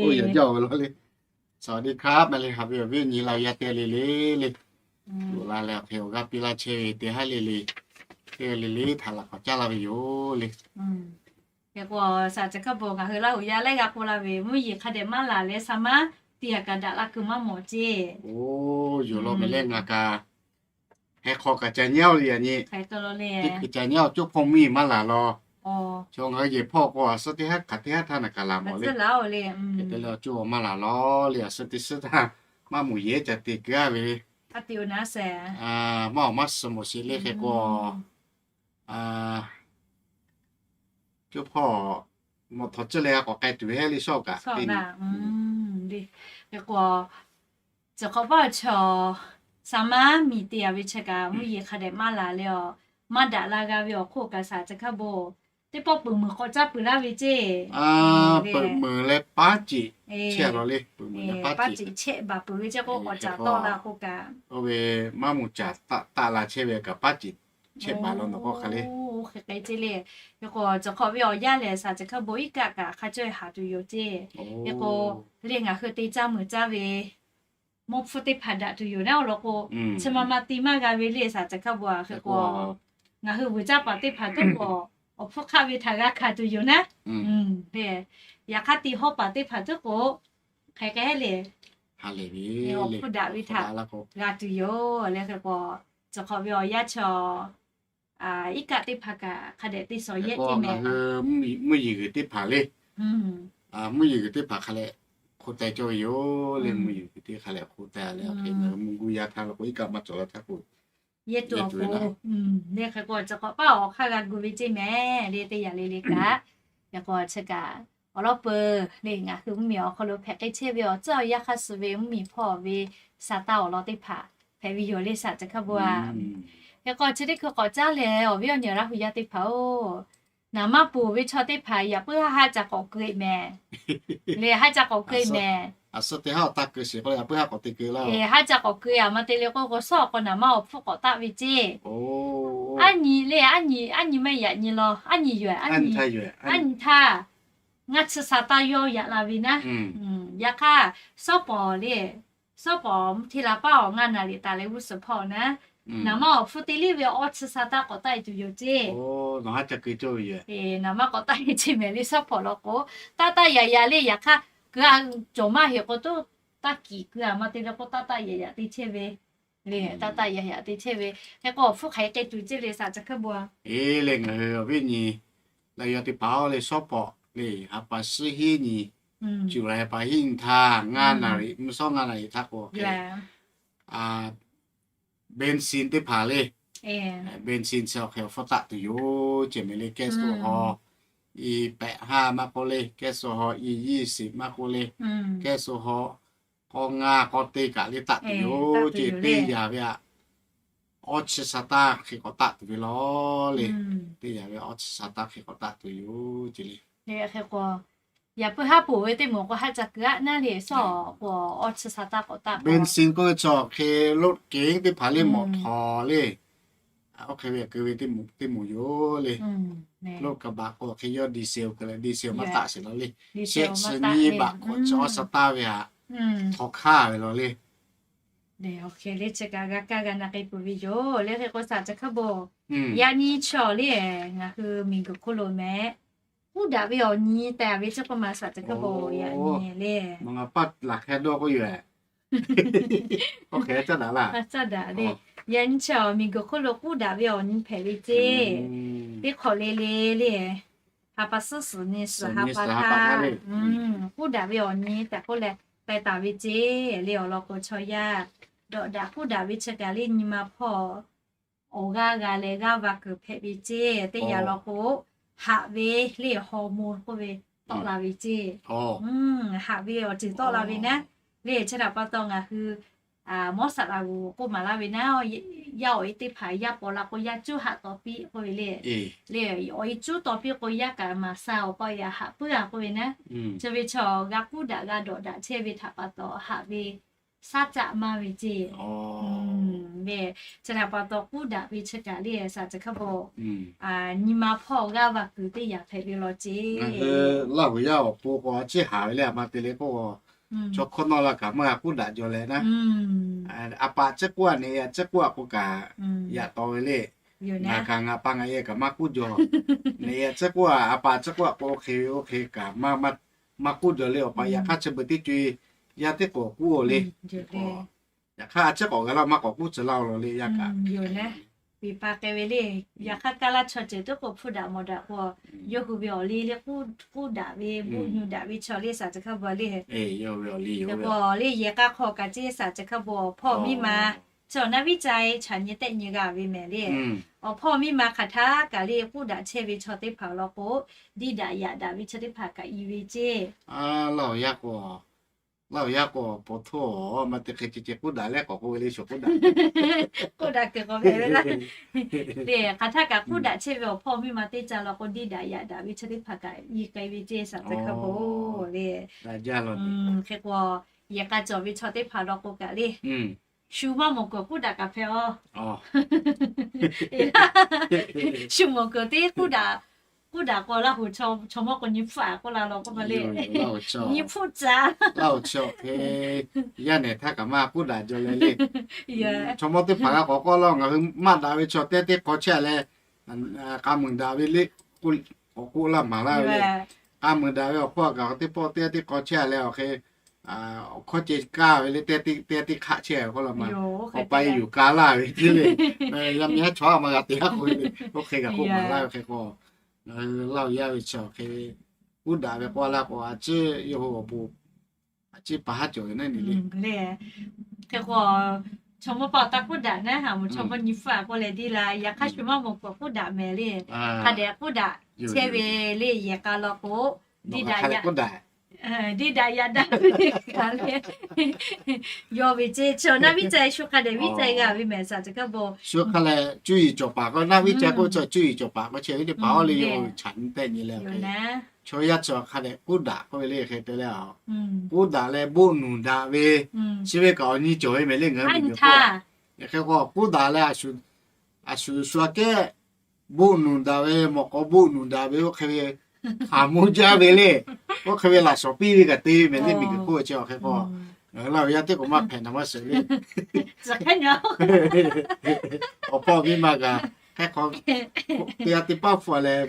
oˇ yaꞈ jaˇ ve law le. สวัสดีครับ maˇ le, haꞈ ve awˬ viˉ awˬ nyi Laˇ hu yaˇ teˇ le le le, loꞈ la leh awˬ hk'e awˬ g'aˇ piˇ laˇ chehˇ ve teˇ haˉ le le, teˇ le le htaꞈ laꞈ k'awꞈ caˇ laˇ ve yoˬ le. Hk'e k'o, saˍ ca hkaˇ bon ngaˬ hui Laˇ hu yaˇ laiˉ g'aˇ k'oˆ laˇ ve, mvuhˇ yeˬ hk'a dehꞈ maˇ laˬ leh saˍ maˇ te a kaꞈ daꞈ laˇ kuiˬ maˇ mawˬ ceˇ. Oˇ, yoˬ law mehˍ leh ngaˬ kaꞈ heh hk'aw kaꞈ ca nyaˇ-oˬ le yaꞈ nyi. Teˇ kuiˬ ca nyaˇ-oˬ, coˇ hpawˇ mvuhˇ yeˬ maˇ laˬ law. Chaw ngaˬ hui yehˬ hpawˇ k'o, a suhˉ teˇ haˉ hk'aˬ teˇ haˉ htaˇ naˬ kaꞈ laˬ mawˬ le. Hk'e te leh awˬ coˇ awˬ maˇ laˬ lawˬ le, a suhˉ teˇ suhˉ htaˇ maˇ muiˬ yehˬ ca te keu-a ve le. Maˇ awˬ maˇ suh mawˬ sheˍ le hk'e k'o, coˇ hpawˇ mawˬ htawˇ ceuˬ leh g'a k'awꞈ k'ai tuˬ ve heˆ le shawˉ kaꞈ te. Hk'e k'o, cawˬ hk'awꞈ paˇ chaw, saˍ maˇ miˬ te-a ve chi kaꞈ mvuhˇ yeˬ hk'a dehꞈ maˇ laˬ leh awˬ, maˇ daꞈ la g'a ve awˬ hk'oˆ kaꞈ shaˍ chi hk'a bon, teˇ pawˆ peuˬ meunˍ k'awꞈ caˇ peuˬ laˇ ve ceˇ. Peuˬ meunˍ leh paˉ ceꞈ chehˇ lawˬ le, peuˬ meunˍ leh paˉ ceꞈ chehˇ baˬ peuˬ ve ceˇ k'o, k'awꞈ caˍ tawˆ la k'o kaꞈ, oˇ ve maˇ moˍ caˍ taˆ la chehˇ ve kaꞈ paˉ ceꞈ chehˇ baˬ lawˬ nawˬ k'o hk'a le. Hk'e k'ai ceˇ le. Hk'e k'o, cawˬ hk'awꞈ ve awˬ yanˇ lehˬ shaˍ chi hk'a bon iˉ kaˆ kaꞈ hk'a cawˇ haˍ tuˬ yoˬ ceˇ. Hk'e k'o, le ngaˬ hui te caˇ meuˬ caˇ ve mawˇ hpfuhˇ teˇ hpaˍ daꞈ tuˬ yoˬ naˉ awˬ lawn k'o, chi ma ma te maˇ g'a ve le shaˍ chi hk'a bon-a. Hk'e k'o, ngaˬ hui vuiˬ caˇ paˍ teˇ hpaˍ tuˉ k'o, awˬ hpfuhˇ hk'aˆ ve htaꞈ g'a hkanˍ tuˬ yoˬ naˉ. Yaꞈ hk'aˇ, te hawˉ paˍ teˇ hpaˍ tuˉ k'o, hk'e k'ai le, awˬ hpfuhˇ daꞈ ve htaꞈ g'a tuˬ yoˬ le. Hk'e k'o, cawˬ hk'awꞈ ve awˬ yanˇ chaw, iˉ kaˆ teˇ hpaˍ kaꞈ hk'a dehꞈ te shawˍ yehˇ ceˇ mehˍ. Mvuhˇ yeˬ g'uiˬ teˇ hpaˍ le, mvuhˇ yeˬ g'uiˬ teˇ hpaˍ hk'a leh hk'oˆ teh cawˇ ve yoˬ le. Mvuhˇ yeˬ g'uiˬ teˇ hk'a leh hk'oˆ teh leh, hk'e mvuhˇ guˇ yaˇ htaˇ la k'o, iˉ kaˆ maˇ cawˬ la htaˇ k'o, yehˇ tuˬ awˬ pon le. Hk'e k'o, cawˬ hk'awꞈ paˇ awˬ hk'aˇ g'a gu ve ceˇ mehˍ le, teˇ yanˇ le le kaꞈ. Hk'e k'o, chi kaꞈ awˬ lawn peuˬ le, ngaˬ hui mvuhˇ miˬ awˬ hk'aw lo hpehꞈ k'ai chehˇ ve awˬ tcuhˉ awˬ yanˇ hk'aˇ suh ve mvuhˇ miˬ hpawˇ ve sa taˇ awˬ lawn teˇ hpaˍ hpehꞈ ve yoˬ le shaˍ chi hk'a bon-a. Hk'e k'o, chi teˇ hkui k'awꞈ caˉ leh awˬ viˉ awˬ nyi Laˇ hu yaˇ teˇ hpaˍ-oˬ, naˍ manˇ ponˬ ve chaw teˇ hpaˍ yaꞈ puiˉ haˉ haˉ ca k'awꞈ keu-e mehˍ le, haˉ ca k'awꞈ keu-e mehˍ. A suhˉ teˇ haˉ awˬ taˇ keu sheˍ k'o, yaꞈ puiˉ haˉ k'awꞈ te keu laˇ-oˬ. Haˉ ca k'awꞈ keu-e a ma te le k'o, k'o shawˉ awˬ k'o naˍ manˇ awˬ hpfuhˇ k'awꞈ taˆ ve ceˇ. Aˉ nyi le, aˉ nyi, aˉ nyi maˇ yaꞈ nyi law, aˉ nyi yoˬ, aˉ nyi htaˇ, ngaˇ chi sa taˇ yawˇ yaꞈ la ve naˉ. Yaꞈ hk'aˇ, shawˉ pawˍ le, shawˉ pawˍ mvuhˇ hteˇ la paˇ awˬ ngaˇ naˍ riˍ taˍ leh g'uˇ suhˍ hpawˇ naˉ, naˍ manˇ awˬ hpfuhˇ te liˇ ve awˇ chi sa taˇ k'awꞈ taˆ-e tuˬ yoˬ ceˇ. Naˍ manˇ k'awꞈ taˆ-e ceˇ mehˍ le shawˉ pawˍ law k'o, taˇ taˇ yaꞈ yaꞈ le. Yaꞈ hk'aˇ, keu a cawˬ maˇ heˆ k'o, toˇ taˇ kiˍ keu a ma te le k'o, taˇ taˇ yaꞈ yaꞈ te chehˇ ve le, taˇ taˇ yaꞈ yaꞈ te chehˇ ve. Hk'e k'o, awˬ hpfuhˇ hk'aˬ hk'e te tuˬ ceˇ le shaˍ chi hk'e bon-a. Eˬ le, ngaˬ hui awˬ viˉ nyi Laˇ hu yaˇ teˇ hpaˍ-oˬ le, shawˉ pawˍ le, ha pa suhˉ hiˉ nyi, cuˬ la ha pa hiˉ nyi htaˇ, ngaˇ naˍ riˍ, mvuhˇ shawˉ ngaˇ naˍ riˍ htaˇ k'o, bensin teˇ hpaˍ le, bensin chi awˬ hk'e awˬ hpfuhˇ taˆ tuˬ yoˬ ceˇ mehˍ le. Kehˉ suh haw i pehꞈ haˇ maˇ k'oˆ le, kehˉ suh haw i yiˇ shiˍ maˇ k'oˆ le, kehˉ suh haw k'awˇ ngaˇ k'awˇ teˇ kaꞈ le taˆ tuˬ yoˬ ceˇ. Teˇ yanˇ ve aꞈ, awˇ chi sa taˇ hk'e k'awꞈ taˆ tuˬ ve law le. Teˇ yanˇ ve awˇ chi sa taˇ hk'e k'awꞈ taˆ tuˬ yoˬ ceˇ le. Hk'e k'o, yaꞈ puiˉ haˉ ponˬ ve teˇ moˍ k'o, haˉ ca keu aˉ naˉ le, shawˉ k'o awˇ chi sa taˇ k'awꞈ taˆ. Bensin k'oˆ ve chaw hk'e loꞈ kehˉ teˇ hpaˍ le, mawˬ htaw le, oˇ hk'e ve keu ve teˇ moˍ yoˬ le. Loꞈ kaˍ baꞈ k'o hk'e yawˇ diesel k'oˆ leh, diesel maˇ taˆ sheˍ la le. Shehˆ chi nyiˇ baꞈ k'awꞈ chi awˇ sa taˇ ve aꞈ, htaw hkaˇ ve law le. Hk'e le chi kaꞈ g'a kaˇ g'a na k'ai peuˬ ve yoˬ le. Hk'e k'o shaˍ chi hk'e bon, yaꞈ nyi chaw le, ngaˬ hui miˬguiˬ hk'oˆ lo mehˍ, k'uˉ daꞈ ve awˬ nyi tehꞈ ve chi k'o ma shaˍ chi hk'e bon yaꞈ nyi le. Nawˬ ngaˬ paˇ laˬ hk'e dawˇ k'oˆ yoˬ. Oˇ hk'e caˇ daꞈ laˇ. Caˇ daꞈ le. Yaꞈ nyi chi awˬ miˬguiˬ hk'oˆ lo k'uˉ daꞈ ve awˬ nyi hpehꞈ ve ceˇ. Teˇ hk'awꞈ le le le, ha pa suhˉ suhˍ nyi suhˍ ha pa htaˇ, k'uˉ daꞈ ve awˬ nyi tehꞈ k'oˆ leh, k'ai taˍ ve ceˇ le. Awˬ lawn k'o, chaw yaˇ dawꞈ daꞈ k'uˉ daꞈ ve chi kaꞈ le, nyi ma hpawˇ awˬ g'aˇ g'a leh g'aˇ va kuiˬ hpehꞈ ve ceˇ. Teˇ yanˇ law k'o, haꞈ ve le, hormone k'oˆ ve tawˆ la ve ceˇ. Haꞈ ve awˬ ceuˬ tawˆ la ve naˉ. Le chi htaꞈ pa taw ngaˬ hui mawˇ saˍ laꞈ g'uˬ k'oˆ maˍ laˇ ve naˉ, yaˇ awˬ e teˇ hpaˍ yaˇ paw la k'o, yaˇ cuˉ haꞈ taw piˇ k'oˆ ve le. Le awˬ e cuˉ taw piˇ k'o, yaˇ kaꞈ maˍ sha awˬ pa yaꞈ haꞈ puiˉ a k'oˆ ve naˉ. Chi ve chaw g'a k'uˉ daꞈ g'a dawꞈ daꞈ chehˇ ve htaꞈ pa taw, haꞈ ve shaˉ caˆ maˇ ve ceˇ. Chi htaꞈ pa taw k'uˉ daꞈ ve chi kaꞈ le shaˍ chi hk'e bon, nyi ma hpawˇ g'aˇ va kuiˬ teˇ yanˇ hpehꞈ ve law ceˇ. Laˇ huˍ yaˇ awˬ pon k'o, a ciˉ haˍ ve le, a ma te le k'o, chaw hkawˇ nawˇ la kaꞈ maˇ g'a k'uˉ daꞈ jaw leh naˉ. A pa ciˉ k'oˆ a, neꞈ e a ciˉ k'oˆ a k'o kaꞈ, yaꞈ taw ve le. Ngaˬ kaꞈ ngaˬ pa ngaˬ e kaꞈ maˇ k'uˉ jaw. Neꞈ e a ciˉ k'oˆ a, a pa ciˉ k'oˆ a k'o, oˇ hk'e ve oˇ hk'e kaꞈ maˇ k'uˉ jaw le. Awˬ pa yaꞈ hk'aˇ chi beuꞈ teˇ co e yaˇ teˇ k'awꞈ k'uˉ-o le. Yaꞈ hk'aˇ a ciˉ k'awꞈ g'a laˇ maˇ k'awꞈ k'uˉ tcuh laˇ-o law le, yaˇ kaꞈ yoˬ le. Ve pa k'ai ve le. Yaꞈ hk'aˇ, kaˇ laˇ chaw ceuˬ teˇ k'o hpuˇ daꞈ mawˬ daꞈ k'o, yawˇ hui ve awˬ liˇ le k'uˉ daꞈ ve, boˆ nyu daꞈ ve chaw le, saˍ teˇ hkawˇ bvuhꞈ le. K'o le, yehˬ k'a hk'aw kaꞈ ceˇ, saˍ teˇ hkawˇ bvuhꞈ, awˬ hpawˇ miˇ ma, chaw naˇ viˉ ca-e chaꞈ nyi tehˆ nyi g'a ve mehˍ le. Awˬ hpawˇ miˇ ma hk'aˬ htaˇ kaꞈ le, k'uˉ daꞈ chehˇ ve chaw teˇ hpaˍ law k'o, diˇ daꞈ yaꞈ daꞈ ve chaw teˇ hpaˍ kaꞈ i ve ceˇ. Laˇ awˬ yaˇ k'o, laˇ awˬ yaˇ k'o, paw htoˇ-oˬ, maˇ te hk'e ce ce k'uˉ daꞈ leh k'awꞈ k'oˆ ve le, sho k'uˉ daꞈ, k'uˉ daꞈ kuiˬ k'awꞈ ve laˇ. Le, hk'aˬ htaˇ kaꞈ k'uˉ daꞈ chehˇ ve awˬ hpawˇ miˇ ma teˇ ca law k'o, diˇ daꞈ yaꞈ daꞈ ve chaw teˇ hpaˍ kaꞈ i k'ai ve ceˇ, saˍ teˇ hkawˇ bvuhꞈ le. Hk'e k'o, yehˬ k'a cawˬ ve chaw teˇ hpaˍ law k'o kaꞈ le, shu maˇ mawˬ kuiˬ k'uˉ daꞈ kaꞈ hpehꞈ-oˬ. Shu mawˬ kuiˬ teˇ k'uˉ daꞈ, k'uˉ daꞈ k'o, Laˇ huˍ chaw mawˇ k'o nyi hpfuhˆ-a k'oˆ la law k'oˆ ma le. Nyi hpfuhˆ caˇ. Laˇ awˬ chi awˬ hk'e, yaˇ nehˬ htaˇ kaꞈ maˇ k'uˉ daꞈ jaw leh le. Chaw mawˇ teˇ hpaˍ g'a k'awꞈ k'oˆ laˇ, ngaˬ hui maˇ daꞈ ve chaw teˇ g'aˇ teˇ hk'aw chehˇ-a leh, k'a muiˬ daꞈ ve le, k'awꞈ k'oˆ laˇ maˍ laˇ ve le. K'a muiˬ daꞈ ve awˬ hk'oˆ kaꞈ teˇ pawˆ teˇ g'aˇ teˇ hk'aw chehˇ-a leh awˬ hk'e, awˬ hkawˇ ceh kaˇ ve le, teˇ g'aˇ teˇ hk'aˆ chehˇ-a k'oˆ la ma. Awˬ pa e yuˬ ka laˇ ve te le. Yaˇ miˇ haˉ chaw a ma g'a te haˉ k'oˆ ve le. Oˇ hk'e kaꞈ k'oˆ maˍ laˇ ve hk'e k'o, Laˇ awˬ yaˇ ve chi awˬ hk'e, k'uˉ daꞈ ve k'oˆ laˇ k'o, a ciˉ yawˇ hui awˬ bon, a ciˉ pa haˉ cawˬ ve naˉ ne le. Hk'e k'o, chaw mawˇ pa awˬ taˇ k'uˉ daꞈ naˉ, ha mawˬ chaw mawˇ nyi hpfuhˆ-a k'oˆ leh diˇ la. Yaꞈ hk'aˇ shu maˇ mawˬ kuiˬ k'uˉ daꞈ mehˍ le. Hk'a dehꞈ k'uˉ daꞈ chehˇ ve le, yehˬ k'a law k'o, diˇ daꞈ yaꞈ daꞈ ve kaꞈ le, yawˇ ve ceˇ. Chaw naˇ viˉ ca-e shu hk'a dehꞈ viˉ ca-e g'a ve mehˍ, saˍ teˇ hkawˇ bvuhꞈ. Shu hk'a leh cuˇ yiˍ cawˬ paˍ k'o, naˇ viˉ ca-e k'oˆ ve chaw cuˇ yiˍ cawˬ paˍ k'o chehˇ ve teˇ hpaˍ-oˬ le, yawˇ hui chaꞈ nyi tehˆ nyi leh, chaw yaˇ chi hk'a dehꞈ k'uˉ daꞈ k'oˆ ve le hk'e te leh, k'uˉ daꞈ leh boˆ nuˬ daꞈ ve, chi ve kaꞈ awˬ nyi cawˬ ve mehˍ le ngaˬ hui miˬ guiˬ hk'oˆ. Hk'e k'o k'uˉ daꞈ leh, a shu shu aꞈ kehˉ boˆ nuˬ daꞈ ve, mawꞈ k'aw boˆ nuˬ daꞈ ve, oˇ hk'e ve hk'aˬ mawˇ jaˇ ve le. Oˇ hk'e ve laꞈ shawnˍ piˇ ve kaꞈ te ve mehˍ le, miˬ guiˬ hk'oˆ chi awˬ hk'e k'o, Laˇ awˬ yaˇ teˇ k'o maˇ hpehꞈ naˍ maˇ sheuˍ le. Awˬ hpawˇ miˇ ma kaꞈ hk'e k'o, teˇ g'aˇ teˇ paˉ hpfuhˆ leh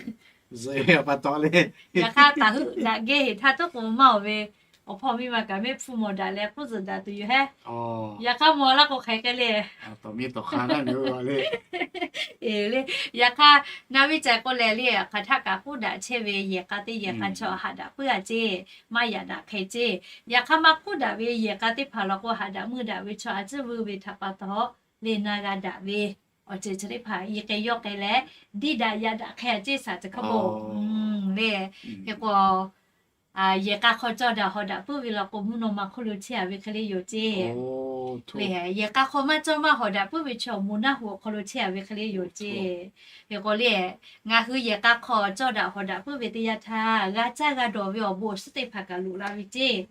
zuhꞈ ve pa taw le. Yaꞈ hk'aˇ, taˍ heuˆ daꞈ geh heˍ htaˇ tuˉ k'o maˇ awˬ ve, awˬ hpawˇ miˇ ma kaꞈ mehˆ hpfuhˇ mawˬ daꞈ leh k'uˉ zuhꞈ daꞈ tuˬ yoˬ hehˉ. Yaꞈ hk'aˇ mawˬ laˇ k'o hk'aˬ hk'e le, awˬ miˇ tawˍ hk'a naˉ ve le. Eˬ le, yaꞈ hk'aˇ naˇ viˉ ca-e k'oˆ leh le, hk'aˬ htaˇ kaꞈ k'uˉ daꞈ chehˇ ve yehˬ k'a teˇ yehˬ k'a chaw haꞈ daꞈ puiˉ-a ceˇ, maˇ yaꞈ daꞈ hk'e ceˇ. Yaꞈ hk'aˇ maˇ k'uˉ daꞈ ve yehˬ k'a teˇ hpaˍ law k'o, haꞈ daꞈ meuˇ daꞈ ve chaw a ciˉ vuiˇ ve htaꞈ pa taw, le na g'a daꞈ ve awˬ ceuˬ chi teˇ hpaˍ i k'ai yawˇ k'ai leh, diˇ daꞈ yaꞈ daꞈ hk'e-a ceˇ, saˍ teˇ hkawˇ bvuhꞈ le. Hk'e k'o, yehˬ k'a hk'aw cawˇ daꞈ hawˍ daꞈ puiˉ ve law k'o, mvuhˇ naw ma hk'oˆ lo chehˇ-a ve hk'e le yoˬ ceˇ. Yehˬ k'a hk'aw maˇ cawˇ maˇ hawˍ daꞈ puiˉ ve chaw, moˬ naˆ hoꞈ awˬ hk'aw lo chehˇ-a ve hk'e le yoˬ ceˇ. Hk'e k'o le, ngaˬ hui yehˬ k'a hk'aw cawˇ daꞈ hawˍ daꞈ puiˉ ve teˇ yanˇ htaˇ, g'a caˇ g'a dawˬ ve awˬ bon awˬ suhˉ teˇ hpaˍ kaꞈ loꞈ la ve ceˇ.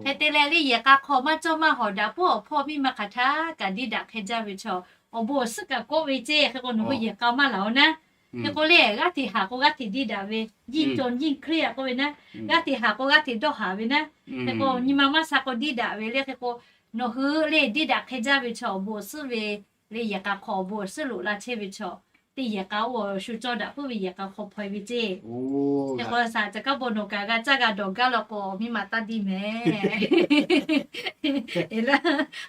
Hk'e te leh le, yehˬ k'a hk'aw maˇ cawˇ maˇ hawˍ daꞈ puiˉ awˬ hpawˇ miˇ ma hk'aˬ htaˇ kaꞈ diˇ daꞈ hk'e jaˇ ve chaw, awˬ bon awˬ suhˉ kaꞈ kawˆ ve ceˇ. Hk'e k'o, nawˬ hui yehˬ k'a maˇ laˬ-oˬ naˉ. Hk'e k'o le, g'aˇ hteꞈ haꞈ k'o g'aˇ hteꞈ diˇ daꞈ ve, jiˇ cawˬ jiˇ hkriˇ-a k'oˆ ve naˉ, g'aˇ hteꞈ haꞈ k'o g'aˇ hteꞈ dawˇ haꞈ ve naˉ. Hk'e k'o, nyi ma maˇ sha k'o diˇ daꞈ ve le. Hk'e k'o, nawˬ hui le diˇ daꞈ hk'e jaˇ ve chaw, awˬ bon awˬ suhˉ ve le, yehˬ k'a hk'aw awˬ bon awˬ suhˉ loꞈ la chehˇ ve chaw, teˇ yehˬ k'a oˇ awˬ shu cawˇ daꞈ puiˉ ve yehˬ k'a hk'aw hpaw-e ve ceˇ. Hk'e k'o, saˍ teˇ hkawˇ bvuhꞈ, nawˬ kaꞈ g'a caˇ g'a dawˬ gaˇ law k'o, miˇ ma taˇ diˇ mehˍ.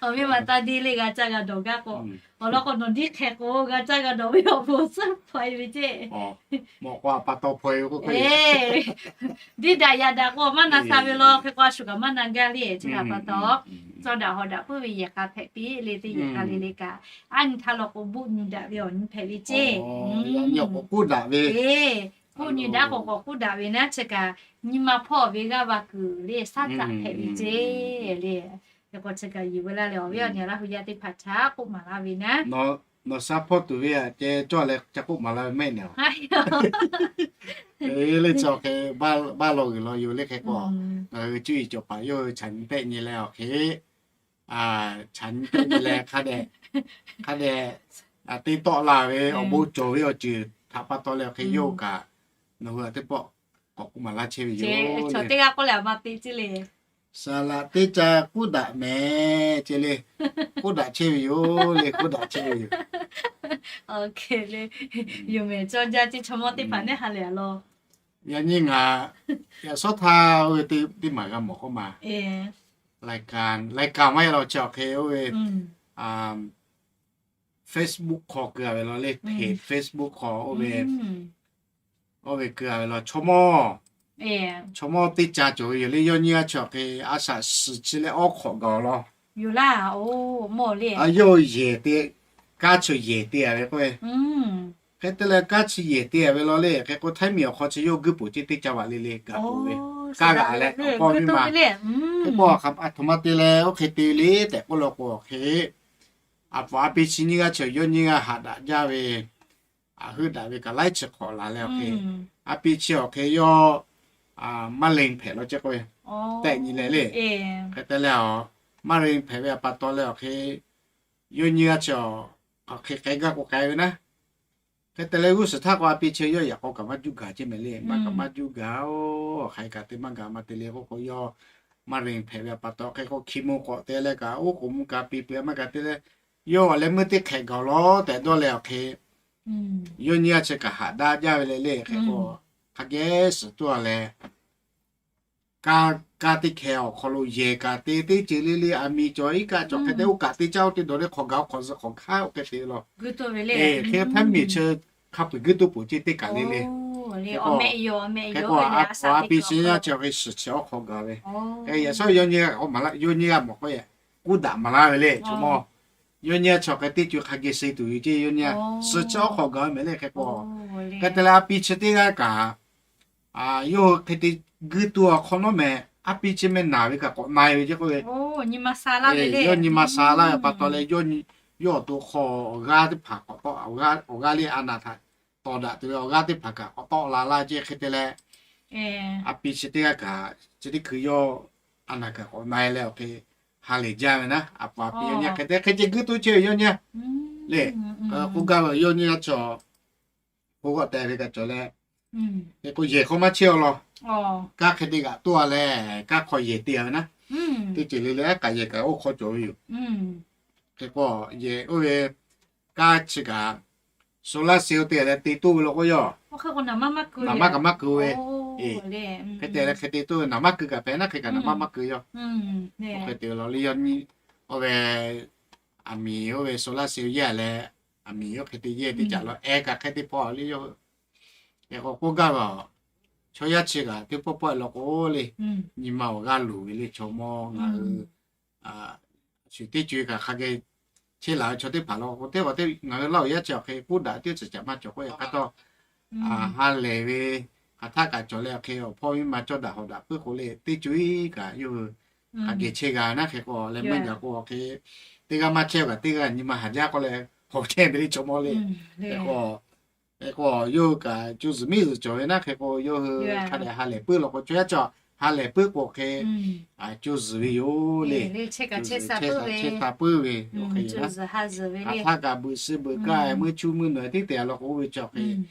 Awˬ miˇ ma taˇ diˇ le, g'a caˇ g'a dawˬ gaˇ k'o, awˬ lawn k'o nawˬ diˇ hk'e k'o, g'a caˇ g'a dawˬ ve awˬ bon awˬ suhˉ hpaw-e ve ceˇ. Mawꞈ k'aw pa taw hpaw-e k'o, diˇ daꞈ yaꞈ daꞈ k'o maˇ na sha ve law. Hk'e k'o, a shu kaꞈ maˇ na gaˇ le. Chi htaꞈ pa taw, cawˇ daꞈ hawˍ daꞈ puiˉ ve yehˬ k'a hpehꞈ piˇ le, teˇ yehˬ k'a le le kaꞈ, a nyi htaˇ law k'o, boˆ nyi daꞈ ve awˬ nyi hpehꞈ ve ceˇ. K'oˆ daꞈ ve, k'oˆ nyi daꞈ k'o k'awꞈ k'oˆ daꞈ ve naˉ, chi kaꞈ nyi ma hpawˇ ve g'aˇ va kuiˬ le, shaˉ caꞈ hpehꞈ ve ceˇ le. Hk'e k'o, chi kaꞈ yuˬ ve laˇ leh, awˬ viˉ awˬ nyi Laˇ huˍ yaˇ teˇ hpaˍ htaꞈ k'oˆ maˍ laˇ ve naˉ, nawˬ sha hpawˇ tuˬ ve aꞈ ceh cawˇ leh ca k'oˆ maˍ laˇ ve mehˆ ne. Le chi awˬ hk'e, baˆ law g'uiˬ law yoˬ le. Hk'e k'o, ngaˬ hui cuˇ yiˍ cawˬ paˍ yawˇ hui chaꞈ nyi tehˆ nyi leh awˬ hk'e, chaꞈ nyi tehˆ nyi leh hk'a dehꞈ, hk'a dehꞈ te tawˆ la ve awˬ bon cawˬ ve awˬ ceuˬ htaꞈ pa taw leh awˬ hk'e yawˇ hui kaꞈ, nawˬ hui teˇ pawˆ k'awꞈ k'oˆ maˍ laˇ chehˇ ve yoˬ. Chaw teˇ g'aˇ k'oˆ leh a ma te ceˇ le. Saˍ laꞈ teˇ ca k'oˆ daꞈ mehˍ ceˇ le. K'oˆ daꞈ chehˇ ve yoˬ le, k'oˆ daꞈ chehˇ ve yoˬ. Yoˬ mehˍ, cawˇ jaˇ ceˇ, chaw mawˇ teˇ hpaˍ neˉ ha lehˬ a law. Yaꞈ nyi ngaˬ yaꞈ shawˉ htaˇ oˇ ve teˇ maˬ g'a mawˬ k'oˆ ma, lai ka maˇ heˆ law chi awˬ hk'e oˇ ve, Facebook hk'aw keu-a ve law le, Facebook hk'aw oˇ ve, oˇ ve keu-a ve law, chaw mawˇ, chaw mawˇ teˇ ca cawˬ ve yoˬ le. Yawˇ nyiˇ g'aˇ chi awˬ hk'e a shaꞈ suhˍ chi leh awˉ hk'awꞈ gaˬ-oˬ law. Yawˇ yehˬ te, kanˉ chi yehˬ te-a ve k'oˆ ve. Hk'e te leh kanˉ chi yehˬ te-a ve law le. Hk'e k'o Htaiˇ miˬ awˬ hk'aw chi yawˇ guiˇ poˍ ceˇ teˇ ca vaꞈ le le gaˬ-oˬ ve. Kanˉ g'aꞈ leh k'awꞈ kawˇ ve maˇ. Hk'e k'o a htoꞈ ma te leh oˇ hk'e te le tehꞈ k'oˆ law k'o, awˬ hk'e a pfuhˍ a pi chi nyiˇ g'aˇ chi yawˇ nyiˇ g'aˇ haꞈ daꞈ jaˇ ve, a heuˆ daꞈ ve kaꞈ laiˉ chi hk'awꞈ la leh awˬ hk'e, a pi chi awˬ hk'e yawˇ maˇ lehˬ hpehꞈ law ceˇ k'oˆ ve, tehꞈ nyi leh le. Hk'e te leh a, maˇ lehˬ hpehꞈ ve a pa taw leh awˬ hk'e, yawˇ nyiˇ g'aˇ chi awˬ hk'e k'ai gaˇ k'o k'ai ve naˉ. Hk'e te leh g'uˇ suhˍ htaˇ k'o a pi chi yawˇ yaꞈ k'aw kaꞈ maˇ juˇ gaˬ ceˇ mehˍ le. Maˇ kaꞈ maˇ juˇ gaˬ-oˬ. Hk'aˬ hk'e kaꞈ te maˇ gaˬ maˇ te le k'oˆ k'o, yawˇ maˇ lehˬ hpehꞈ ve a pa taw hk'e k'o hki mvuh k'awꞈ te leh kaꞈ oˉ k'oˍ mvuh kaꞈ piˇ peuˬ maˇ gaˬ te leh, yawˇ awˬ leh meuˇ teˇ hk'ehꞈ gaˬ-oˬ law tehꞈ dawˇ leh awˬ hk'e, yawˇ nyiˇ g'aˇ chi kaꞈ haꞈ daꞈ jaˇ ve le le. Hk'e k'o hk'a geh suhˍ tuˬ-a leh, kanˉ, kanˉ teˇ hkeh awˬ hk'aw lo yehˬ kaꞈ te teˇ ceuˬ le le, aˬ miˍ cawˬ iˉ kaˆ cawˬ hk'e te oˇ kaꞈ te caˇ oˇ te dawˬ le hk'awꞈ gaˬ oˇ hk'awꞈ zuhꞈ hk'awꞈ hkanˉ oˇ hk'e te law. Hk'e Htaiˇ miˬ chi hk'a peu-eˬ guiˇ tuˇ poˍ ceˇ teˇ kaˬ le le. Hk'e k'o a pi chi nyiˇ g'aˇ chi awˬ hk'e suhˍ chi awˉ hk'awꞈ gaˬ ve. Hk'e yaꞈ shawˉ yawˇ nyiˇ g'aˇ k'awꞈ maˍ laˇ, yawˇ nyiˇ g'aˇ mawˬ k'o yehˬ kuˇ daꞈ maˍ laˇ ve le. Chaw mawˇ yawˇ nyiˇ g'aˇ chi awˬ hk'e teˇ co hk'a geh suh tuˬ yoˬ ceˇ. Yawˇ nyiˇ g'aˇ suhˍ chi awˉ hk'awꞈ gaˬ ve mehˍ le. Hk'e k'o hk'e te leh a pi chi teˇ g'aˇ kaꞈ yawˇ hui hk'e te guiˇ tuˇ awˬ hk'awꞈ nawˉ mehˍ, a pi chi meh naˬ ve kaꞈ k'awꞈ na-e ve ceˇ k'oˆ ve. Yawˇ nyi ma sha laˇ ve pa taw leh, yawˇ awˬ to hk'aw awˬ g'aˇ teˇ hpaˍ k'awꞈ tawˆ, awˬ g'aˇ le a naˍ htaꞈ tawˍ daꞈ tuˬ ve awˬ g'aˇ teˇ hpaˍ kaꞈ k'awꞈ tawˆ la laˇ ceˇ. Hk'e te leh a pi chi teˇ g'aˇ kaꞈ chi teˇ hkui yawˇ a naˍ kaꞈ k'awꞈ na-e leh awˬ hk'e ha lehˬ jaˇ ve naˉ. A pfuhˍ a pi yawˇ nyiˇ g'aˇ hk'e te hk'e ce guiˇ tuˇ ceˇ ve yawˇ nyiˇ g'aˇ le. K'oˆ gaˇ ve yawˇ nyiˇ g'aˇ chi k'o g'awˆ teh ve kaꞈ cawˬ leh, hk'e k'o yehˬ hk'aw maˇ chehˇ-aw law. Kanˉ hk'e te g'aꞈ toˇ-a leh, kanˉ hk'aw yehˬ te-a ve naˉ. Teˇ ceuˬ le le aˉ kaꞈ yehˬ kaꞈ oˇ hk'aw cawˬ ve yoˬ. Hk'e k'o yehˬ oˇ ve kanˉ chi kaꞈ solar cell te leh te toˇ ve law k'o yawˇ naˍ maˇ kaꞈ maˇ keu ve. Hk'e te leh hk'e te toˇ ve naˍ maˇ keu kaꞈ hpehꞈ naˉ, hk'e kaꞈ naˍ maˇ maˇ keu yawˇ. Hk'e te law le yawˇ nyi oˇ ve aˬ miˍ oˇ ve solar cell yehˇ leh, aˬ miˍ yawˇ hk'e te yehˇ teˇ caꞈ law ehˉ kaꞈ hk'e te hpawˇ le yawˇ. Hk'e k'o k'oˆ gaˇ ve, chaw yaˇ chi kaꞈ teˇ pawˆ pawˆ-e law k'o le, nyi ma awˬ g'aˇ luˬ ve le. Chaw mawˇ ngaˬ hui shu teˇ co-e kaꞈ hk'a geh chehˇ laˬ ve chaw teˇ hpaˍ law k'o teˇ hpaˍ teˇ ngaˬ hui Laˇ huˍ yaˇ chi awˬ hk'e k'oˆ daꞈ teˇ ceuˬ caꞈ maˇ cawˬ k'oˆ yaꞈ hk'aˇ htawˇ, ha lehˬ ve hk'aˬ htaˆ kaꞈ cawˬ leh awˬ hk'e awˬ hpawˇ miˇ ma cawˇ daꞈ hawꞈ daꞈ puiˉ k'o le teˇ co-e kaꞈ yawˇ hui hk'a geh chehˇ g'a naˉ. Hk'e k'o leh meuˇ gaˬ k'o awˬ hk'e teˇ g'aˇ maˇ chehˇ kaꞈ teˇ g'aˇ nyi ma haˍ jaˇ k'oˆ leh hawꞈ chehˇ ve le chaw mawˇ le. Hk'e k'o, hk'e k'o yawˇ hui kaꞈ co zuhˬ miˉ zuhˬ cawˬ ve naˉ. Hk'e k'o yawˇ hui hk'a dehꞈ ha lehˬ puiˉ law k'o chaw yaˇ chi ha lehˬ puiˉ k'o hk'e co zuhˬ ve yoˬ le. Chehˇ taˍ puiˉ ve, hk'aˬ htaˆ kaꞈ beuꞈ suh beuꞈ kaˇ meuˇ chuˇ meuˇ nawˬ tiˉ te-a law k'o oˇ ve chi awˬ hk'e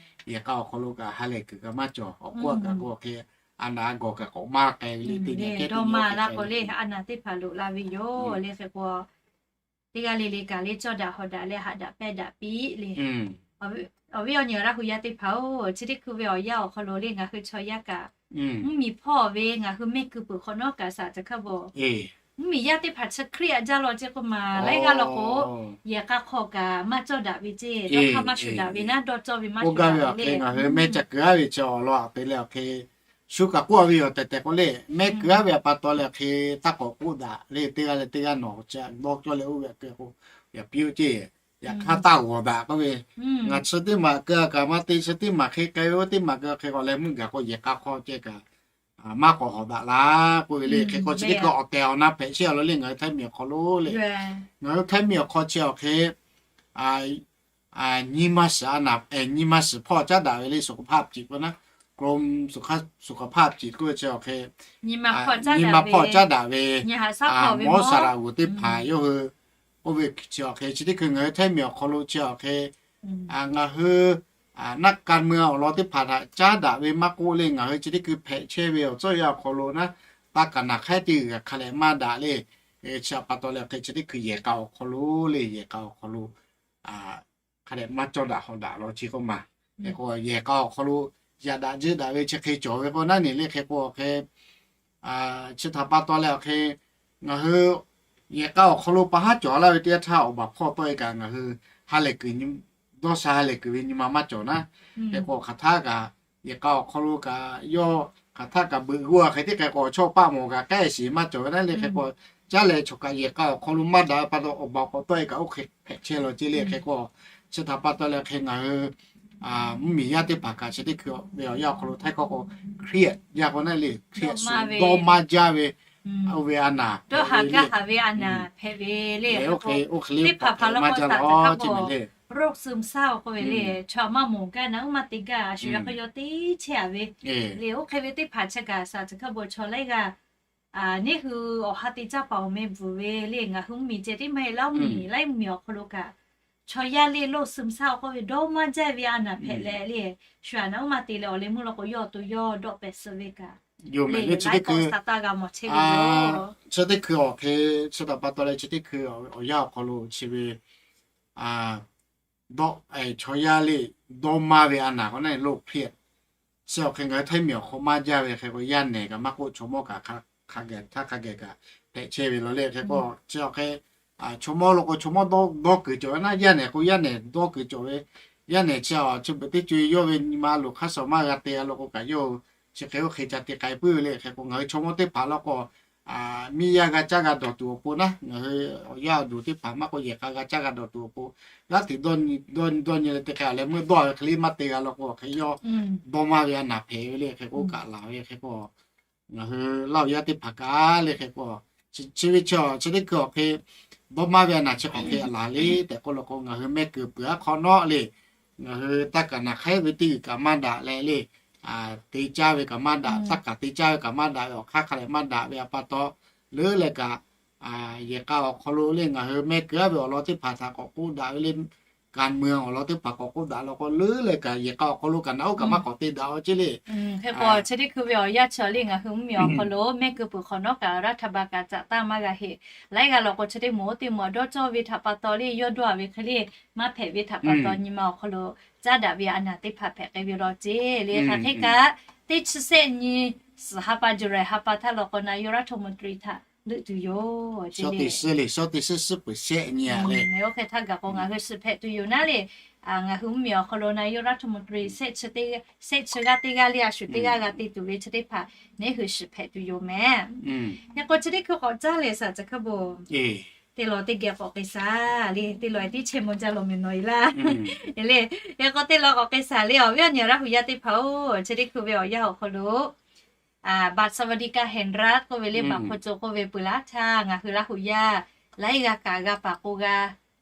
yehˬ k'a awˬ hk'aw lo kaꞈ ha lehˬ kuiˬ kaꞈ maˇ cawˬ. Awˬ k'oˆ kaꞈ k'o awˬ hk'e a naˍ a gawˬ kaꞈ k'awꞈ maˇ k'ai ve le teˇ nyi kehˉ teˇ nyi k'ai ve le. A naˍ teˇ hpaˍ loꞈ la ve yoˬ le. Hk'e k'o teˇ g'aˇ le le kaꞈ le cawˇ daꞈ hawꞈ daꞈ leh haꞈ daꞈ pehˇ daꞈ piˇ le. Awˬ viˉ awˬ nyi Laˇ huˍ yaˇ teˇ hpaˍ-oˬ, chi teˇ hkui ve awˬ yanˇ awˬ hk'aw lo le ngaˬ hui chaw yaˇ kaꞈ mvuhˇmiˬ hpawˇ ve ngaˬ hui mehˆ keu peuˬ hk'awꞈ nawˉ kaꞈ shaˍ ca hkaˇ bawˬ. Mvuhˇmiˬ yaˇ teˇ hpaˍ chi Hkriꞈ aꞈ jaˇ law ceˇ k'oˆ ma laiˉ g'aˇ law k'o, yehˬ k'a hk'aw kaꞈ maˇ cawˇ daꞈ ve ceˇ, dawˇ hk'aˇ maˇ shuˍ daꞈ ve naˉ, dawˇ cawˇ ve maˇ shuˍ daꞈ ve le. Ngaˬ hui mehˆ ca keu-a ve chi awˬ lawn aꞈ te leh awˬ hk'e shu kaꞈ k'oˆ ve yoˬ tehꞈ tehꞈ k'o le, mehˆ keu-a ve a pa taw leh awˬ hk'e taˇ k'awꞈ k'oˆ daꞈ le. Teˇ g'aˇ leh teˇ g'aˇ nawˬ chi dawˇ cawˇ leh oˇ ve a keu k'o yaꞈ piˇ-oˆ ceˇ. Yaꞈ hk'aˇ taˇ g'awˬ daꞈ k'oˆ ve, ngaˬ chi teˇ maˬ keu kaꞈ maˇ te, chi teˇ maˬ hk'e k'ai ve oˇ teˇ maˬ keu hk'e k'awꞈ leh meuˇ gaˬ k'o yehˬ k'a hk'aw ceh kaꞈ maˇ k'awꞈ hawꞈ daꞈ la k'oˆ ve le. Hk'e k'o chi teˇ hkui awˬ tehˬ awˬ na hpehꞈ chehˇ a law le ngaˬ hui Htaiˇ miˬ awˬ hk'aw lo le. Ngaˬ hui Htaiˇ miˬ awˬ hk'aw chi awˬ hk'e nyi ma suhˍ a naˍ, nyi ma suhˍ hpawˇ caˉ daꞈ ve le สุขภาพจิต k'o naˉ, กรมสุขภาพจิต k'oˆ ve chi awˬ hk'e nyi ma hpawˇ caˉ daꞈ ve, mawˇ saˍ laꞈ g'uˬ teˇ hpaˍ yawˇ hui k'oˆ ve chi awˬ hk'e chi teˇ hkui ngaˬ hui Htaiˇ miˬ awˬ hk'aw lo chi awˬ hk'e ngaˬ hui naˆ ka mui awˬ lawn teˇ hpaˍ htaꞈ caˉ daꞈ ve maˇ k'oˆ le, ngaˬ hui chi teˇ hkui hpehꞈ chehˇ ve awˬ tcuhˇ yaˇ awˬ hk'aw lo naˉ, taˇ kaˍ naˍ hk'aˉ teˇ g'uiˬ kaꞈ hk'a dehꞈ maˇ daꞈ le. Chi pa taw leh awˬ hk'e chi teˇ hkui yehˬ k'a awˬ hk'aw lo le, yehˬ k'a awˬ hk'aw lo hk'a dehꞈ maˇ cawˇ daꞈ hawꞈ daꞈ law chi k'oˆ ma. Hk'e k'o yehˬ k'a awˬ hk'aw lo yaꞈ daꞈ jiˆ daꞈ ve chi hk'e cawˬ ve k'o naˉ ne le. Hk'e k'o awˬ hk'e chi htaꞈ pa taw leh awˬ hk'e ngaˬ hui yehˬ k'a awˬ hk'aw lo pa haˉ cawˬ laˇ ve teˇ yanˇ htaˇ awˬ baˬ hpawˇ tawˆ-e kaꞈ ngaˬ hui ha lehˬ kuiˬ, dawˇ sha ha lehˬ kuiˬ ve nyi ma maˇ cawˬ naˉ. Hk'e k'o hk'aˬ htaˇ kaꞈ yehˬ k'a awˬ hk'aw lo kaꞈ yawˇ hk'aˬ htaˇ kaꞈ beuꞈ g'uˇ a hk'e teˇ hk'e k'o, chaw paˆ mawˬ kaꞈ k'ehˆ shiˍ maˇ cawˬ ve naˉ le. Hk'e k'o caˇ lehˬ chaw kaꞈ yehˬ k'a awˬ hk'aw lo maˇ daꞈ pa taw, awˬ baˬ k'awꞈ tawˆ e kaꞈ oˇ hk'e hpehꞈ chehˇ law ceˇ le. Hk'e k'o chi htaꞈ pa taw leh hk'e ngaˬ hui mvuhˇmiˬ yaˇ teˇ hpaˍ kaꞈ chi teˇ hkui ve awˬ yanˇ awˬ hk'aw lo htaiˇ hkawˇ k'o เครียด yaˇ k'o naˉ le, เครียด dawˇ maˇ jaˇ ve, oˇ ve a naˍ, dawˇ haˍ gaˇ haˍ ve a naˍ hpehꞈ ve le. Oˇ hk'e le oˇ hk'e le teˇ hpaˍ hpaˍ lawˇ k'o taˍ kaꞈ โรคซึมเศร้า k'oˆ ve le, chaw maˇ mawˬ gaˇ naˉ uˉ maˇ te gaˇ, a shu yaˇ hk'aˇ yawˇ teˇ chehˇ a ve le. Oˇ hk'e ve teˇ hpaˍ chi kaꞈ saˍ tcuh hkaˇ bon chaw laiˉ g'aˇ neˇ hui awˬ ha te caˇ paˍ awˬ meh bvuhˬ ve le. Ngaˬ hui mvuhˇmiˬ ceh tiˉ maˇ heˆ, laiˉ mvuhˇmiˬ laiˉ mvuhˇmiˬ awˬ hk'aw lo kaꞈ chaw yaˇ le โรคซึมเศร้า k'oˆ ve dawˇ maˇ jaˇ ve a naˍ hpehꞈ leh le, shu a naˉ uˉ maˇ te leh awˬ leh meuˇ lawˇ k'o yawˇ awˬ to yawˇ dawˆ pehˍ suh ve kaꞈ le, laiˉ k'awꞈ saˍ taˇ g'a mawˬ chehˇ ve yoˬ. Chi teˇ hkui awˬ hk'e, chi htaꞈ pa taw leh chi teˇ hkui awˬ yanˇ awˬ hk'aw lo chi ve dawˆ, chaw yaˇ le dawˇ maˇ ve a naˍ k'o naˉ โรคเครียด chi awˬ hk'e ngaˬ hui Htaiˇ miˬ awˬ hk'aw maˇ jaˇ ve hk'e k'o yaˇ nehˬ kaꞈ maˇ k'oˆ, chaw mawˇ kaꞈ hk'a geh htaˇ hk'a geh kaꞈ hpehꞈ chehˇ ve law le. Hk'e k'o chi awˬ hk'e chaw mawˇ lawˇ k'o chaw mawˇ dawˇ kuiˬ cawˬ ve naˉ, yaˇ nehˬ k'o yaˇ nehˬ dawˇ kuiˬ cawˬ ve, yaˇ nehˬ chi a chi beuꞈ teˇ co e yawˇ ve nyi ma loˬ hk'aˇ suh maˇ g'a te a lawˇ k'o kaꞈ yawˇ chi hk'e oˇ hk'e ca te k'ai puiˉ ve le. Hk'e k'o ngaˬ hui chaw mawˇ teˇ hpaˍ lawˇ k'o miˇ yaˇ g'a caˇ g'a dawˬ tuˬ awˬ pon naˉ, ngaˬ hui awˬ yaˇ awˬ duˬ teˇ hpaˍ maˇ k'oˆ yehˬ k'a g'a caˇ g'a dawˬ tuˬ awˬ pon g'aˇ hteꞈ dawˇ nyi dawˇ nyi leh te hk'e a leh meuˇ dawˇ ve hk'e le maˇ te g'a lawˇ k'o hk'e yawˇ dawˇ maˇ ve a naˍ hpehꞈ ve le. Hk'e k'o kaꞈ laˬ ve hk'e k'o ngaˬ hui Laˇ huˍ yaˇ teˇ hpaˍ kaꞈ le hk'e k'o chi ve chi chi teˇ hkui awˬ hk'e dawˇ maˇ ve a naˍ chi k'awꞈ hk'e laˬ le tehꞈ k'oˆ lawˬ k'o ngaˬ hui mehˆ kuiˬ peuˬ aˉ hk'awꞈ nawˉ le, ngaˬ hui taˇ kaˍ naˍ hk'aiˉ ve teˇ g'uiˬ kaꞈ maˇ daꞈ leh le, te caˇ ve kaꞈ maˇ daꞈ, taˇ kaˍ te caˇ ve kaꞈ maˇ daꞈ ve, awˬ hk'aˇ hk'a leh maˇ daꞈ ve a pa taw, leuˉ leh kaꞈ yehˬ k'a awˬ hk'aw lo le ngaˬ hui mehˆ kuiˬ aˉ ve awˬ lawn teˇ hpaˍ htaꞈ k'awꞈ k'oˆ daꞈ ve le, การเมือง awˬ lawn teˇ hpaˍ k'awꞈ k'oˆ daꞈ lawˬ k'o leuˉ leh kaꞈ yehˬ k'a awˬ hk'aw lo kaꞈ naꞈ oˇ kaꞈ maˇ k'awꞈ te daꞈ a ceˇ le. Hk'e k'o chi teˇ hkui ve awˬ yanˇ chi le ngaˬ hui mvuhˇmiˬ awˬ hk'aw lo mehˆ kuiˬ peuˬ hk'awꞈ nawˉ kaꞈ รัฐบาล kaꞈ caꞈ tanˇ maˇ g'a heˆ. Laiˉ g'aˇ lawˬ k'o chi teˇ moˍ oˇ teˇ moˍ dawˇ cawˇ ve htaꞈ pa taw le yawˇ dawˇ a ve hk'e le maˇ hpehꞈ ve htaꞈ pa taw nyi ma awˬ hk'aw lo caˉ daꞈ ve a naˍ teˇ hpaˍ hpehꞈ k'ai ve law ceˇ le. Hk'aˬ hk'e kaꞈ teˇ chi sehˆ nyi suhˍ ha pa July ha pa htaˇ lawˬ k'o นายกรัฐมนตรี htaꞈ leuˆ tuˬ yoˬ. Shaw teˇ suhˉ le shaw teˇ suhˉ suhˉ peuˬ shehˆ nyi a le. Oˇ hk'e htaˇ gaˬ k'o ngaˬ hui shiˍ hpehꞈ tuˬ yoˬ naˉ le. Ngaˬ hui mvuhˇmiˬ awˬ hk'aw lo นายกรัฐมนตรี sehˆ chi g'aˇ teˇ g'aˇ le a shu teˇ g'aˇ g'a te tuˬ ve chi teˇ hpaˍ neˇ hui shiˍ hpehꞈ tuˬ yoˬ mehˍ. Hk'e k'o chi teˇ hkui k'awꞈ caˇ leh saˍ ca hkaˇ bon teˇ law teˇ geh k'awꞈ k'ai saˍ le, teˇ law tiˉ chehˇ maw jaˇ law meh nawˬ e laˇ le. Hk'e k'o teˇ law k'awꞈ k'ai saˍ le awˬ viˉ awˬ nyi Laˇ huˍ yaˇ teˇ hpaˍ-oˬ, chi teˇ hkui ve awˬ yanˇ awˬ hk'aw lo บัตรสวัสดิการแห่งรัฐ k'oˆ ve le, baꞈ hk'aw co k'oˆ ve peuˬ laˇ htaˇ ngaˬ hui Laˇ huˍ yaˇ laiˉ g'aˇ kaꞈ g'a paˍ k'o g'a,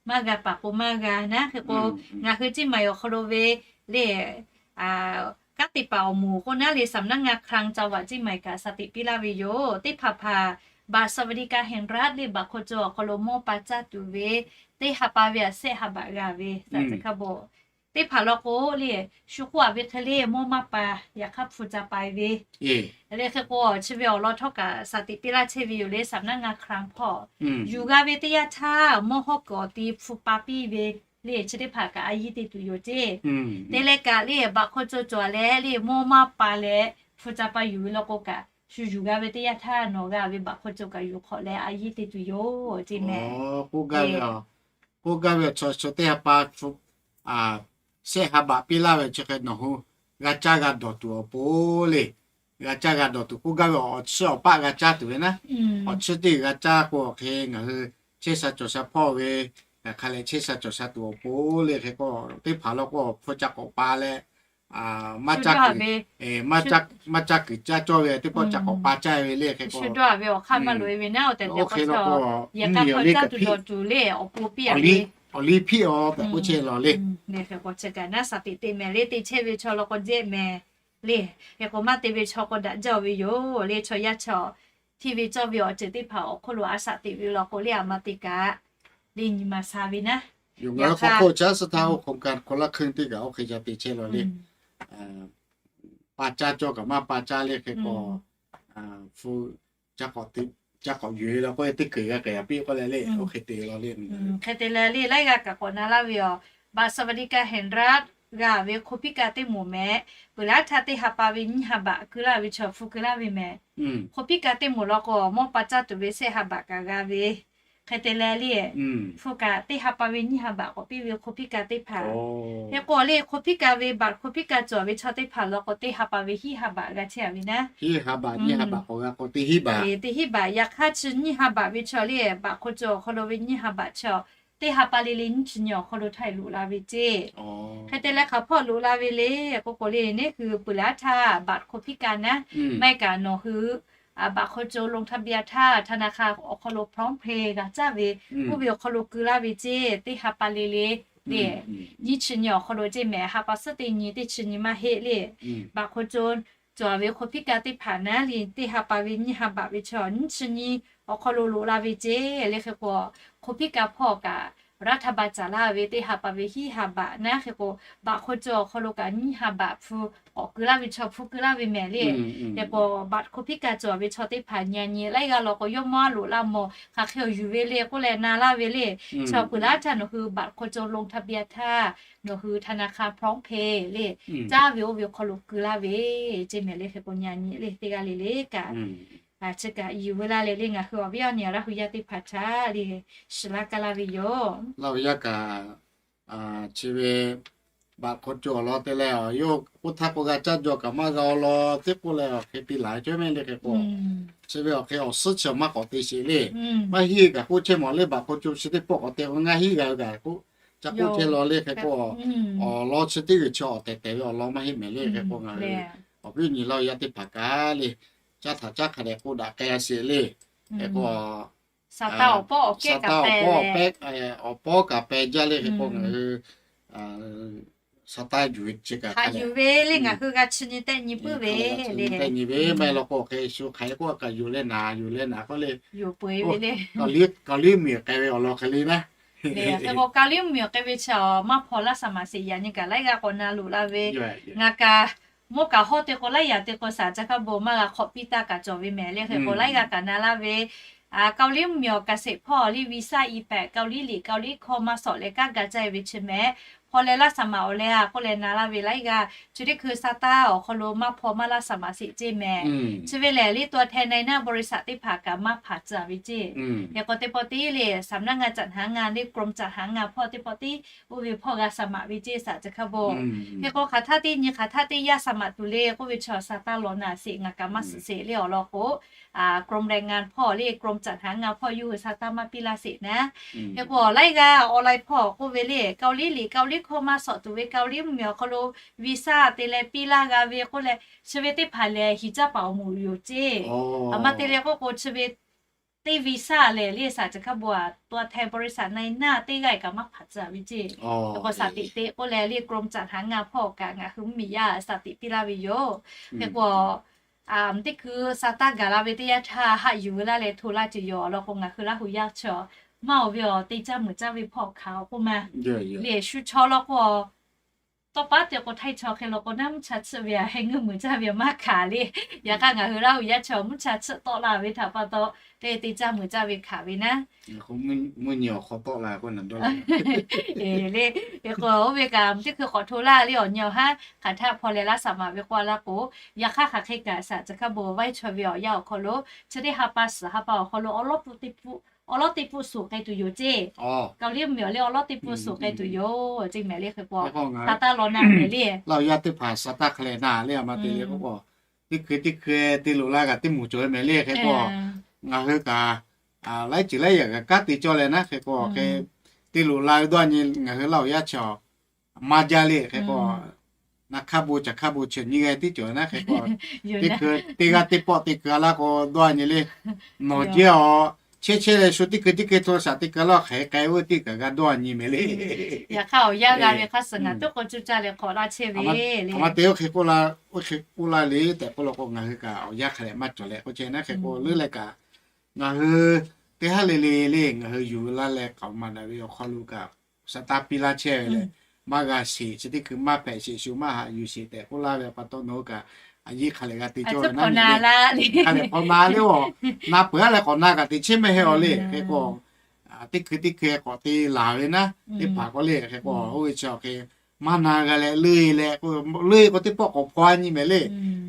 maˇ g'a paˍ k'o maˇ g'a naˉ. Hk'e k'o ngaˬ hui เชียงใหม่ awˬ hk'aw lo ve le kanˉ te paˍ awˬ moˍ k'o naˉ le สำนักงานคลังจังหวัดเชียงใหม่ kaꞈ saˍ teꞈ piˇ laˇ ve yoˬ. Teˇ hpaˍ hpaˍ บัตรสวัสดิการแห่งรัฐ le baꞈ hk'aw co awˬ hk'aw lo mawˇ pa caˇ tuˬ ve teˇ ha pa ve a sehˆ ha baꞈ g'a ve saˍ ca hkaˇ bon teˇ hpaˍ lawˬ k'o le shu k'oˆ a ve hk'e le mawˇ maˇ pa yaꞈ hk'aˇ hpu ca pa e ve le. Hk'e k'o chi ve awˬ lawn htawˇ kaꞈ saˍ teꞈ piˇ laˇ chehˇ ve yoˬ le สำนักงานคลัง hpawˇ yuˬ g'a ve teˇ yanˇ htaˇ mawˇ hawˉ kuiˬ awˬ ti hpu pa piˇ ve le chi teˇ hpaˍ kaꞈ a yiˇ te tuˬ yoˬ ceˇ. Te leh kaꞈ le baꞈ hk'aw co cawˬ leh le mawˇ maˇ pa leh hpu ca pa yuˬ ve lawˬ k'o kaꞈ shu yuˬ g'a ve teˇ yanˇ htaˇ nawˬ g'a ve baꞈ hk'aw co kaꞈ yuˬ hk'awꞈ leh a yiˇ te tuˬ yoˬ ceˇ mehˍ. K'oˆ gaˇ ve, k'oˆ gaˇ ve chaw chaw teˇ ha pa sehˆ ha baꞈ piˇ laˇ ve chi hk'e nawˬ hui g'a caˇ g'a dawˬ tuˬ awˬ pon le, g'a caˇ g'a dawˬ tuˬ k'oˆ gaˇ ve awˬ chiˇ awˬ paˆ g'a caˇ tuˬ ve naˉ, awˬ chiˇ teˇ g'aˇ caˇ k'o hk'e ngaˬ hui chehˇ sha cawˬ sha hpawˇ ve, hk'aˬ hk'e leh chehˇ sha cawˬ sha tuˬ awˬ pon le. Hk'e k'o teˇ hpaˍ lawˬ k'o hpu ca k'awꞈ pa leh maˇ caˇ kuiˬ caˇ cawˇ ve teˇ pawˆ ca k'awꞈ pa caˇ ve le. Hk'e k'o oˇ hk'e lawˬ k'o mvuhˇmiˬ awˬ liˇ kaꞈ hpiˆ, awˬ liˇ hpiˆ a tehꞈ k'oˆ chehˇ lawˬ le. Hk'e k'o chi kaꞈ naˉ saˍ teꞈ te mehˍ le, te chehˇ ve chaw lawˬ k'o jehˇ mehˍ le. Hk'e k'o maˇ te ve chaw k'o daꞈ jaˇ ve yoˬ le. Chaw yaˇ chaw hteˇ ve cawˇ ve awˬ ceuˬ teˇ hpaˍ awˬ hk'oˆ lo a shaꞈ teꞈ ve law k'o le a ma te kaꞈ le nyi ma sha ve naˉ. Yoˬ, ngaˬ hui hk'aw hk'oˆ caˉ suh htaˇ oˇ hk'aw kaꞈ hk'aw laˇ hk'eun teˇ kaꞈ oˇ hk'e ca te chehˇ lawˬ le. Pa caˇ cawˇ kaꞈ maˇ pa caˇ le. Hk'e k'o hpu ca k'awꞈ yuˬ e law k'o teˇ keˬ g'a kaꞈ yaꞈ piˇ k'oˆ leh le oˇ hk'e te laˬ le. Hk'e te leh le laiˉ g'aˇ kaꞈ k'awꞈ na laˇ ve yoˬ. Baꞈ สวัสดิการแห่งรัฐ g'a ve คนพิการ teˇ moˍ mehˍ, peuˬ laˇ htaˇ teˇ ha pa ve nyiˇ ha baꞈ keu laˇ ve chaw hpu keu laˇ ve mehˍ. คนพิการ teˇ moˍ lawˬ k'o mawˇ pa caˇ tuˬ ve sehˆ ha baꞈ kaꞈ g'a ve Hk'e te leh le, hpu kaꞈ teˇ ha pa ve nyiˇ ha baꞈ k'awꞈ piˇ ve โคพิการ teˇ hpaˍ. Hk'e k'o le โคพิการ ve บัตร โคพิการ cawˬ ve chaw teˇ hpaˍ law k'o teˇ ha pa ve hiˉ ha baꞈ g'a chehˇ a ve naˉ. Teˇ ha baꞈ, nyiˇ ha baꞈ k'awꞈ g'a k'o teˇ hiˉ baꞈ. Teˇ hiˉ baꞈ, yaꞈ hk'aˇ chi nyiˇ ha baꞈ ve chaw le บัตรคนจน awˬ hk'aw lo ve nyiˇ ha baꞈ chaw teˇ ha pa le le nyiˇ chi nyi awˬ hk'aw lo htaˇ loꞈ la ve ceˇ. Hk'e te leh hk'aˬ hpawˇ loꞈ la ve le k'oˆ k'o le, neˇ hui peuˬ laˇ htaˇ บัตร โคพิการ naˉ, maˇ heˆ kaꞈ nawˬ hui บัตรคนจน ลงทะเบียน htaˇ ธนาคาร awˬ hk'aw lo PromptPay g'a caˇ ve, oˇ ve awˬ hk'aw lo keu laˇ ve ceˇ. Teˇ ha pa le le le, nyiˇ chi nyi awˬ hk'aw lo ceˇ mehˍ, ha pa suhˉ teˇ nyi, teˇ chi nyi maˇ heˆ le. บัตรคนจน cawˬ ve โคพิการ teˇ hpaˍ naˉ le, teˇ ha pa ve nyiˇ ha baꞈ ve chaw nyiˇ chi nyi awˬ hk'aw lo loꞈ la ve ceˇ le. Hk'e k'o โคพิการ hpawˇ kaꞈ รัฐบาล caˍ laˇ ve teˇ ha pa ve hiˉ ha baꞈ naˉ. Hk'e k'o บัตรคนจน awˬ hk'aw lo kaꞈ nyiˇ ha baꞈ hpu k'awꞈ keu laˇ ve chaw hpu keu laˇ ve mehˍ le. Hk'e k'o บัตร โคพิการ cawˬ ve chaw teˇ hpaˍ nyi a nyi laiˉ g'aˇ law k'o, yawˇ mawˇ a loꞈ la mawˬ hk'aˬ hk'e awˬ yuˬ ve le k'oˆ leh na laˇ ve le. Chaw peuˬ laˇ htaˇ nawˬ hui บัตรคนจน ลงทะเบียน htaˇ nawˬ hui ธนาคาร PromptPay le caˇ ve oˇ ve awˬ hk'aw lo keu laˇ ve ceˇ mehˍ le. Hk'e k'o nyi a nyi le teˇ g'aˇ le le kaꞈ chi kaꞈ yuˬ ve laˇ leh le, ngaˬ hui awˬ viˉ awˬ nyi Laˇ hu yaˇ teˇ hpaˍ htaꞈ le shiˍ laˇ kaˇ laˇ ve yoˬ. Laˇ hu yaˇ kaꞈ chi ve บัตรคนจน awˬ lawn te leh yawˇ k'oˆ htaˇ k'o g'a caˇ jaw kaꞈ maˇ g'a awˬ lawn teˇ k'oˆ leh awˬ hk'e te laˬ cawˇ mehˍ le. Hk'e k'o chi ve awˬ hk'e awˬ suhˉ chi maˇ k'awꞈ te sheˍ le. Maˇ heˆ kaꞈ k'oˆ chehˇ mawˬ le, บัตรคนจน chi teˇ pawˆ k'awꞈ te k'o ngaˇ hinˉ g'a kaꞈ k'oˆ ca k'oˆ chehˇ law le. Hk'e k'o awˬ lawn chi teˇ g'uiˬ chi awˬ tehˬ tehˬ ve awˬ lawn maˇ heˆ mehˍ le. Hk'e k'o ngaˬ hui awˬ viˉ awˬ nyi Laˇ hu yaˇ teˇ hpaˍ kaꞈ le, caˇ htaꞈ caˇ hk'a dehꞈ k'oˆ daꞈ k'ai a sheˍ le. Hk'e k'o sa taˇ awˬ pawˆ awˬ pehˉ, awˬ pawˆ kaꞈ pehˬ jaˇ le. Hk'e k'o ngaˬ hui sa taˇ yuˬ ve chi kaꞈ hk'a yuˬ ve le, ngaˬ hui g'a chi nyi tehˆ nyi puiˉ ve le. Tehˆ nyi ve maˇ heˆ law k'o hk'e shu hk'aˬ hk'e k'oˆ kaꞈ yuˬ leh naˍ, yuˬ leh naˍ k'oˆ le, Kawˍliˉ mvuhˇmiˬ k'ai ve awˬ lawn hk'e le naˉ. Hk'e k'o Kawˍliˉ mvuhˇmiˬ k'ai ve chi maˇ hpaw laˇ shaˍ maˍ sheˍ, yaꞈ nyi kaꞈ laiˉ g'aˇ k'awꞈ na loꞈ la ve. Ngaˬ kaꞈ mawˇ kaꞈ hawˇ te k'o laiˉ yaꞈ te k'o shaˍ ca hkaˇ bon maˇ g'a hk'awꞈ piˇ taˇ kaꞈ cawˬ ve mehˍ le. Hk'e k'o laiˉ g'aˇ kaꞈ na laˇ ve Kawˍliˉ mvuhˇmiˬ awˬ เกษตร hpawˇ le visa e pehꞈ Kawˍliˉ liꞈ Kawˍliˉ hkawˇ maˇ sawꞈ leh kanˉ ga caˇ ve chi mehˍ. Hpaw leh laˇ shaˍ maˍ awˬ leh a k'oˆ leh na laˇ ve laiˉ g'aˇ chi teˇ hkui sa taˇ awˬ hk'aw lo maˇ hpaw maˇ laˇ shaˍ maˍ sheˍ ceˇ mehˍ. Chi ve lehˬ le ตัวแทนในหน้าบริษัท teˇ hpaˍ kaꞈ maˇ hpanˍ tcuh ve ceˇ. Hk'e k'o teˇ pawˆ tiˉ le สำนักงานจัดหางาน le กรมจัดหางาน hpawˇ teˇ pawˆ tiˉ oˇ ve hpawˇ g'a shaˍ maˍ ve ceˇ shaˍ ca hkaˇ bon. Hk'e k'o hk'aˬ htaˇ teˇ nyi hk'aˬ htaˇ teˇ yaˇ shaˍ maˍ tuˬ le k'oˆ ve chi awˬ sa taˇ law naˍ sheˍ, ngaˬ kaꞈ maˇ suhˍ sheˍ le awˬ lawn k'o กรมแรงงาน hpawˇ le กรมจัดหางาน hpawˇ yawˇ hui sa taˇ maˇ piˇ laˇ sheˍ naˉ. Hk'e k'o laiˉ g'aˇ awˬ lai hpawˇ k'oˆ ve le Kawˍliˉ liꞈ Kawˍliˉ hkawˇ maˇ sawꞈ tuˬ ve Kawˍliˉ mvuhˇmiˬ awˬ hk'aw lo visa te leh piˇ laˇ g'a ve k'oˆ leh chi ve teˇ hpaˍ lehˬ hiˍ caˇ paˍ awˬ moˍ yoˬ ceˇ. A ma te leh k'oˆ k'o chi ve teˇ visa lehˬ le shaˍ ca hkaˇ bon a ตัวแทนบริษัท ในหน้า teˇ g'aˇ kaꞈ maˇ hpanˍ tcuh ve ceˇ. Hk'e k'o shaˍ tiꞈ te k'oˆ leh le กรมจัดหางาน hpawˇ kaꞈ ngaˬ hui mvuhˇmiˬ yaˇ shaˍ tiꞈ piˇ laˇ ve yoˬ. Hk'e k'o teˇ hkui sa taˇ gaˬ la ve teˇ yanˇ htaˇ haꞈ yuˬ ve laˇ leh hto laˇ ceˬ yoˬ. Awˬ lawn k'o ngaˬ hui Laˇ hu yaˇ chaw maˇ oˬ ve awˬ te caˇ muiˬ caˇ ve hpawˇ hk'aˬ awˬ k'oˆ ma le shu chaw law k'o tawˇ paˉ te k'o htaiˇ chaw hk'e law k'o naˉ mvuhˇ cha tsuhˆ ve a heh ngeuˇ muiˬ caˇ ve maˇ hk'aˬ le. Yaꞈ hk'aˇ ngaˬ hui Laˇ hu yaˇ chaw mvuhˇ cha tsuhˆ tawˆ la ve htaꞈ pa taw le te caˇ muiˬ caˇ ve hkanˍ ve naˉ. Mvuhˇ nyi awˬ hk'aw tawˆ la k'o naˬ dawˇ le. Hk'e k'o oˇ ve kaꞈ teˇ hkui k'awꞈ hto laˇ le awˬ nyi awˬ haˉ hk'aˬ htaˇ hpaw leh laˇ shaˍ maˍ ve k'oˆ laˇ k'o, yaꞈ hk'aˇ hk'aˬ hk'e kaꞈ shaˍ ca hkaˇ bon vaiˇ chaw ve awˬ yanˇ awˬ hk'aw lo chi teˇ ha pa suhˍ ha pa awˬ hk'aw lo awˬ lawˉ teˇ pfuhˆ suhˍ k'ai tuˬ yoˬ ceˇ. Kawˍliˉ mvuhˇmiˬ awˬ le awˬ lawˉ teˇ pfuhˆ suhˍ k'ai tuˬ yoˬ ceˇ mehˍ le. Hk'e k'o sa taˇ law naˍ mehˍ le. Laˇ hu yaˇ teˇ hpaˍ sa taˇ hk'a leh naˍ le a ma te le k'oˆ k'o, teˇ hkui teˇ hkui te loꞈ la kaꞈ teˇ moˍ cawˬ ve mehˍ le. Hk'e k'o ngaˬ hui kaꞈ laiˉ ceuˬ laiˉ yaꞈ kaꞈ kanˉ te cawˇ leh naˉ. Hk'e k'o hk'e te loꞈ la ve dawˇ nyi ngaˬ hui Laˇ hu yaˇ chaw maˇ jaˇ le. Hk'e k'o naˬ hkaˇ bon caˬ hkaˇ bon chi nyi g'a tiˉ cawˬ naˉ. Hk'e k'o teˇ hkui teˇ g'aˇ teˇ pawˆ te keu laˇ k'o dawˇ nyi le. Nawˬ jehˇ awˬ chehˇ chehˇ leh shu teˇ hkui teˇ hkui hto shaˍ te keu laˇ hk'aˬ hk'e k'ai oˇ ve teˇ kaꞈ g'a dawˇ nyi mehˍ le. Yaꞈ hk'aˇ awˬ yanˇ g'a ve hk'aˇ suh ngaˬ tuˉ k'o cuˇ caˇ leh hk'awꞈ laˇ chehˇ ve le. A ma te oˇ hk'e k'oˆ la, oˇ hk'e k'oˆ laˇ le tehꞈ k'oˆ law k'o ngaˬ hui kaꞈ awˬ yanˇ hk'a lehꞈ maˇ cawˬ leh k'oˆ chehˇ naˉ. Hk'e k'o leuˉ leh kaꞈ ngaˬ hui teˇ haˉ le le le ngaˬ hui yuˬ laˇ leh k'aoˍ maˍ daꞈ ve awˬ hk'aw lo kaꞈ sa taˇ piˇ laˇ chehˇ ve lehˬ, maˇ g'a sheˍ, chi teˇ hkui maˇ hpehꞈ sheˍ, shu maˇ haꞈ yuˬ sheˍ tehꞈ k'oˆ laˇ ve pa taw nawˬ hui kaꞈ a yiˇ hk'a lehꞈ g'a te cawˇ ve naˉ le. Hk'a lehꞈ k'awꞈ na le, na peuˬ a leh k'awꞈ na kaꞈ teꞈ chehˇ mehˇ heˆ awˬ le. Hk'e k'o teˇ hkui teˇ hkui k'awꞈ te laˬ ve naˉ, teˇ hpaˍ k'oˆ le. Hk'e k'o oˇ ve chi awˬ hk'e maˇ na g'a leh leuˆ e leh k'o, leuˆ e k'o teˇ pawˆ k'awꞈ hpaw a nyi mehˍ le.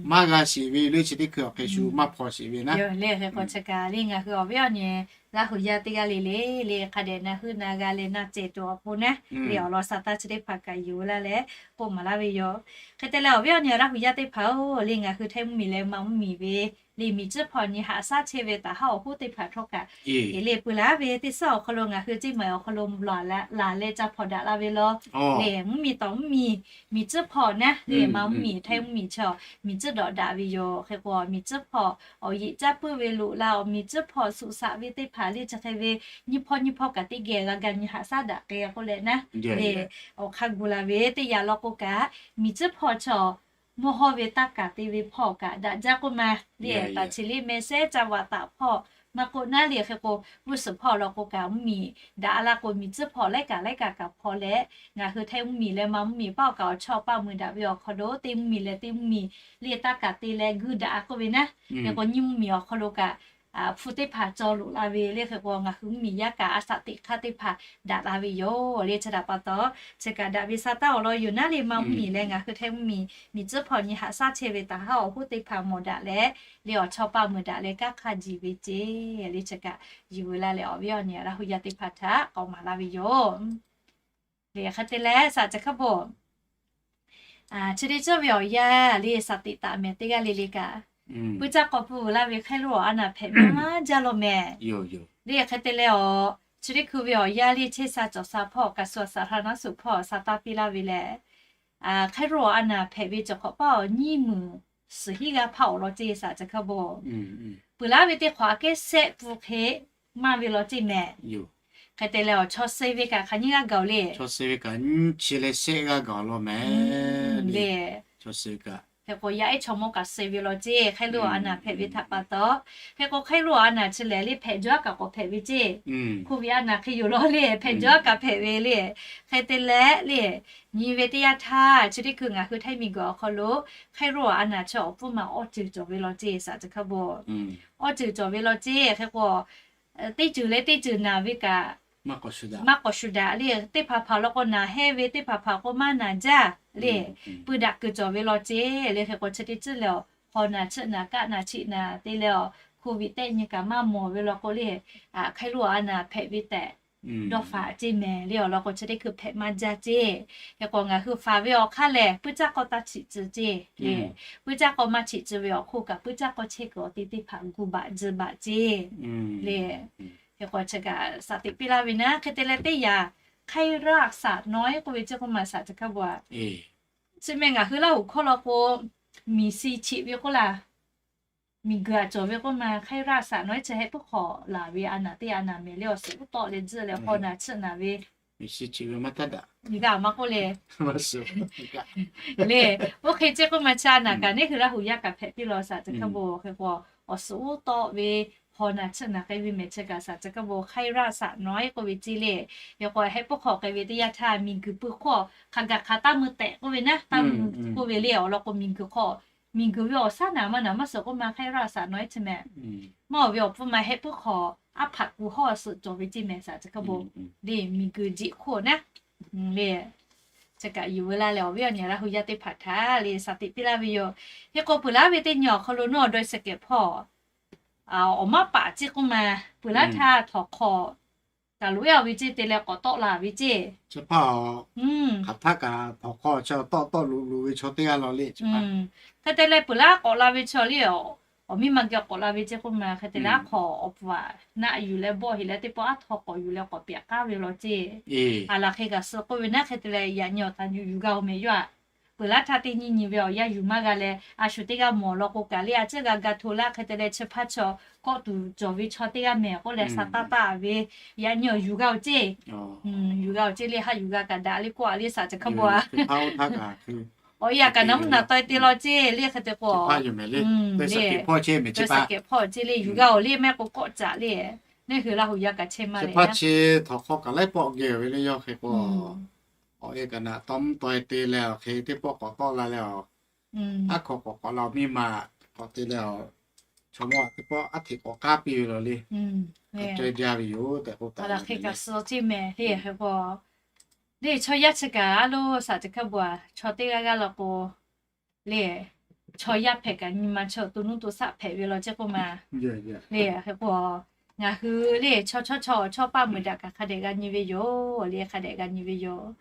Maˇ g'a sheˍ ve leuˆ chi teˇ hkui awˬ hk'e shu maˇ hpaw sheˍ ve naˉ. Hk'e k'o chi kaꞈ le ngaˬ hui awˬ viˉ awˬ nyi Laˇ hu yaˇ teˇ g'aˇ le le, le hk'a dehꞈ na heuˆ na g'a leh na cehˬ tuˬ awˬ pon naˉ, le awˬ lawn sa taˇ chi teˇ hpaˍ kaꞈ yuˬ laˇ leh k'oˆ maˍ laˇ ve yoˬ. Hk'e te leh awˬ viˉ awˬ nyi Laˇ hu yaˇ teˇ hpaˍ-oˬ, le ngaˬ hui Htaiˇ mvuhˇmiˬ leh Manˇ mvuhˇmiˬ ve le miˬ tcuhˉ hpawˇ nyi haꞈ shaˉ chehˇ ve taˍ haˉ awˬ hoˉ teˇ hpaˍ htawˇ kaꞈ, le peuˬ laˇ ve teˇ suhˉ awˬ hk'aw lo ngaˬ hui Ceˇ maiˍ awˬ hk'aw lo laˬ leh ca hpawnˬ daꞈ la ve law, le mvuhˇmiˬ tawˍ mvuhˇmiˬ miˬ tcuhˉ hpawˇ naˉ, le Manˇ mvuhˇmiˬ Htaiˇ mvuhˇmiˬ chaw miˬ tcuhˉ dawꞈ daꞈ ve yoˬ. Hk'e k'o miˬ tcuhˉ hpawˇ awˬ yeꞈ caˇ puiˉ ve loꞈ la awˬ miˬ tcuhˉ hpawˇ suꞈ shaꞈ ve teˇ hpaˍ le chi hk'e ve nyiˇ hpawˇ nyiˇ hpawˇ kaꞈ teˇ geh g'a ga nyi haꞈ shaˉ daꞈ k'ai k'oˆ leh naˉ, le awˬ hk'aˇ gu la ve teˇ yanˇ law k'o kaꞈ, miˬ tcuhˉ hpawˇ chaw mawˇ hawˇ ve taˇ kaˍ te ve hpawˇ kaꞈ daꞈ jaˇ k'oˆ ma, le taˍ chi le meh sehˉ ca vaꞈ taˍ hpawˇ maˇ k'oˆ naˉ, le hk'e k'o g'uˇ suhˍ hpawˇ law k'o kaꞈ mvuhˇmiˬ daꞈ la k'o miˬ tcuhˉ hpawˇ laiˉ kaꞈ laiˉ kaꞈ kaꞈ hpawˇ leh, ngaˬ hui Htaiˇ mvuhˇmiˬ leh Manˇ mvuhˇmiˬ paˆ awˬ kaꞈ awˬ chawˇ paˆ mui daꞈ ve awˬ hk'aw lo teˇ mvuhˇmiˬ leh teˇ mvuhˇmiˬ le taˇ kaˍ te leh guˇ daꞈ k'oˆ ve naˉ, hk'e k'o nyiˇ mvuhˇmiˬ awˬ hk'aw lo kaꞈ hpu teˇ hpaˍ caw loꞈ la ve le. Hk'e k'o ngaˬ hui mvuhˇmiˬ yaˇ kaꞈ a shaꞈ teꞈ hk'aˇ teˇ hpaˍ daꞈ la ve yoˬ. Le chi htaꞈ pa taw, chi kaꞈ daꞈ ve sa taˇ awˬ lawn yoˬ naˉ, le Manˇ mvuhˇmiˬ leh ngaˬ hui Htaiˇ mvuhˇmiˬ miˬ tcuhˉ hpawˇ nyi haꞈ shaˉ chehˇ ve taˍ haˉ awˬ hoˉ teˇ hpaˍ mawˬ daꞈ leh, le awˬ chawˇ paˆ mui daꞈ leh kanˉ hk'a jiˬ ve ceˇ, le chi kaꞈ yuˬ ve laˇ leh awˬ viˉ awˬ nyi Laˇ hu yaˇ teˇ hpaˍ htaꞈ k'awꞈ maˍ laˇ ve yoˬ. Le hk'e te leh shaˍ chi hk'a bo chi teˇ ceuˬ ve awˬ yanˇ le shaˍ teꞈ taˍ mehˍ teˇ g'aˇ le le kaꞈ, puiˉ caˇ k'aw pui vuiˬ laˇ ve hk'aiˉ loꞈ awˬ a naˍ hpehꞈ maˇ jaˇ law mehˍ. Le hk'e te leh awˬ chi teˇ hkui ve awˬ yanˇ le chehˇ sha cawˬ sha hpawˇ kaꞈ suh saˍ hla naˉ suhˍ hpawˇ sa taˇ piˇ laˇ ve lehˬ, hk'aiˉ loꞈ awˬ a naˍ hpehꞈ ve cawˬ hk'awꞈ paˇ awˬ nyiˇ meuˍ suhˍ hiˉ g'aˇ hpaˇ awˬ lawn ceˇ shaˍ chi hk'a bo. Peuˬ laˇ ve teˇ hk'awꞈ aꞈ kehˉ sehˆ pfuhˇ hk'e maˇ ve law ceˇ mehˍ. Hk'e te leh awˬ chaw suh ve kaꞈ hk'aˬ nyiˇ g'aˇ gaˬ-oˬ le. Chi leh sehˆ g'aˇ gaˬ law mehˍ le. Hk'e k'o yaˇ ehˉ chaw mawˇ kaꞈ suh ve law ceˇ hk'aiˉ loꞈ awˬ a naˍ hpehꞈ ve htaꞈ pa taw. Hk'e k'o hk'aiˉ loꞈ awˬ a naˍ chi lehˬ le hpehꞈ jaˇ kaꞈ k'awꞈ hpehꞈ ve ceˇ. Hk'oˆ ve a naˍ hk'e yoˬ law le hpehꞈ jaˇ kaꞈ hpehꞈ ve le. Hk'e te leh le nyi ve teˇ yanˇ htaˇ chi teˇ hkui ngaˬ hui Htaiˇ miˬguiˬ awˬ hk'aw lo hk'aiˉ loꞈ awˬ a naˍ chi awˬ pfuhˇ ma awˇ ceuˬ cawˬ ve law ceˇ shaˍ chi hk'a bo. Awˇ ceuˬ cawˬ ve law ceˇ hk'e k'o teˇ ceuˬ leh teˇ ceuˬ naˍ ve kaꞈ maˇ k'awꞈ shuˍ daꞈ le. Teˇ hpaˍ hpaˍ law k'o naˍ hehˇ ve, teˇ hpaˍ hpaˍ k'o maˇ naˍ jaˇ le. Pui daꞈ kuiˬ cawˬ ve law ceˇ le. Hk'e k'o chi teˇ ceuˬ lehˬ awˬ hk'aw naˍ chiˆ naˍ kaˆ naˍ chiˆ naˍ te leh awˬ hk'oˆ viꞈ tehˆ nyi kaꞈ maˇ mawˬ ve law k'o le hk'aiˉ loꞈ awˬ a naˍ hpehꞈ ve tehꞈ dawˇ faˍ ceˇ mehˍ le. Awˬ lawn k'o chi teˇ hkui hpehꞈ maˇ jaˇ ceˇ. Hk'e k'o ngaˬ hui faˍ ve awˬ hk'aˇ lehˬ puiˉ caˇ k'aw taˇ chiꞈ tcuh ceˇ le. Puiˉ caˇ k'aw maˇ chiꞈ tcuh ve awˬ hk'oˆ kaꞈ puiˉ caˇ k'aw chehˇ kuiˬ awˬ te teˇ hpaˍ gu baꞈ tcuh baꞈ ceˇ le. Hk'e k'o chi kaꞈ shaˍ teꞈ piˇ laˇ ve naˉ. Hk'e te leh teˇ yanˇ hk'aiˉ raˆ saꞈ nawˉ k'oˆ ve ceˇ k'oˆ ma shaˍ chi hk'a bo a. Chi meh ngaˬ hui Laˇ huˍ hkawˇ law k'o miˬ shi chiꞈ ve k'oˆ laˇ. Miˬguiˬ aꞈ cawˬ ve k'oˆ ma hk'aiˉ raˆ saꞈ nawˉ chi hehˆ puiˉ hk'awꞈ laˬ ve a naˍ teˇ a naˍ mehˍ le. Awˬ suhˍ uˉ tawˆ leh tzuhˆ leh hk'aw naˍ chiˆ naˍ ve miˬ shi chiꞈ ve maˇ htaˇ daꞈ le. Oˇ hk'e ceˇ k'oˆ ma chi a naˍ kaꞈ neˇ hui Laˇ huˍ yaˇ kaꞈ hpehꞈ piˇ law shaˍ chi hk'a bo. Hk'e k'o awˬ suhˍ uˉ tawˆ ve hk'aw naˍ chiˆ naˍ k'ai ve mehˍ chi kaꞈ shaˍ chi hk'a bo hk'aiˉ raˆ saꞈ nawˉ k'oˆ ve ceˇ le. Hk'e k'o hehˆ puiˉ hk'awꞈ k'ai ve teˇ yanˇ htaˇ miˬguiˬ pui hk'awˇ hk'aˬ gaˬ hk'aˬ taˇ mui tehꞈ k'oˆ ve naˉ, taˇ mui k'oˆ ve le. Awˬ lawn k'o miˬguiˬ hk'awꞈ miˬguiˬ ve awˬ shaˉ naˍ maˇ naˍ maˇ suhˍ k'oˆ ma hk'aiˉ raˆ saꞈ nawˉ chi mehˍ. Maˇ awˬ ve awˬ pfuhˇ ma hehˆ puiˉ hk'awꞈ aˉ hpaꞈ kuˬ hawˇ suhˍ cawˬ ve ceˇ mehˍ shaˍ chi hk'a bo. Le miˬguiˬ jiꞈ hk'oˆ naˉ le chi kaꞈ yuˬ ve laˇ leh awˬ viˉ awˬ nyi Laˇ huˍ yaˇ teˇ hpaˍ htaꞈ le shaˍ teꞈ piˇ laˇ ve yoˬ. Hk'e k'o peuˬ laˇ ve teˇ nyi awˬ hk'aw lo nawˉ awˬ dawˇ sheˍ kehˬ hpawˇ awˬ maˇ paˍ ceˇ k'oˆ ma peuˬ laˇ htaˇ htawnˍ hk'awꞈ kaˬ loꞈ e a ve ceˇ te leh k'awꞈ tawˆ la ve ceˇ. Chi hpaˇ hk'aˬ htaˇ kaꞈ htawnˍ hk'awꞈ chi tawˆ tawˆ loꞈ loꞈ ve chaw teˇ g'aˇ law le. Hk'e te leh peuˬ laˇ k'awꞈ la ve chaw le awˬ miˇ ma geh k'awꞈ la ve ceˇ k'oˆ ma hk'e te leh aˉ hk'awꞈ awˬ pfuhˍ aꞈ naˆ yuˬ leh bawˆ heˍ leh teˇ pawˆ aˉ htawnˍ k'awꞈ yuˬ leh k'awꞈ piꞈ k'aˉ ve law ceˇ. A laˬ hk'e kaꞈ suh k'oˆ ve naˉ hk'e te leh yaꞈ nyi awˬ htaꞈ yuˬ g'a oˬ mehˍ yaˇ. Peuˬ laˇ htaˇ teˇ nyi nyi ve awˬ yanˇ yuˬ maˇ g'a leh a shu teˇ g'aˇ mawˬ law k'o kaꞈ le a ciˉ g'a ga hto laˇ hk'e te leh chi hpaˇ chaw kawˆ tuˬ cawˬ ve chaw teˇ g'aˇ mehˍ k'oˆ leh sa taˇ taˇ ve yaꞈ nyi awˬ yuˬ g'a oˬ ceˇ. Yuˬ g'a oˬ ceˇ le haˆ yuˬ g'a kaꞈ daꞈ le k'oˆ a le shaˍ chi hk'a bo a. Awˬ e a kaꞈ naˉ mvuhˇ naˍ taweh te law ceˇ le hk'e te k'o le hpawˇ ceˇ le yuˬ g'a oˬ le mehˍ k'o kawˆ caꞈ le neˇ hui Laˇ huˍ yaˇ kaꞈ chehˇ maˇ le. Chi hpaˇ chi htawnˍ hk'awꞈ kaꞈ laiˉ pawˆ geh ve le yawˇ hk'e k'o awˬ e kaꞈ naꞈ tawˇ mvuhˇ taweh te leh awˬ hk'e teˇ pawˆ k'awꞈ tawˆ la leh awˬ aˉ hk'awꞈ k'awꞈ k'awꞈ la awˬ miˇ ma k'awꞈ te leh awˬ chaw mawˇ teˇ pawˆ aˉ hteꞈ k'awꞈ k'aˉ piˇ ve law le. K'awꞈ caweh jaˇ ve yoˬ tehꞈ k'oˆ taˍ. Hk'e kaꞈ suh ceˇ mehˍ le hk'e k'o le chaw yaˇ chi kaꞈ a lo shaˍ chi hk'a bo a chaw teˇ g'aˇ g'aˇ law k'o le chaw yaˇ hpehꞈ kaꞈ nyi ma chaw to nuˇ to shaˆ hpehꞈ ve law ceˇ k'oˆ ma le hk'e k'o Ngaˬ hui le chaw chawˇ chawˇ awˬ chawˇ paˇ meuˍ daꞈ kaꞈ hk'a dehꞈ g'a nyi ve yoˬ. Le hk'a dehꞈ g'a nyi ve yoˬ.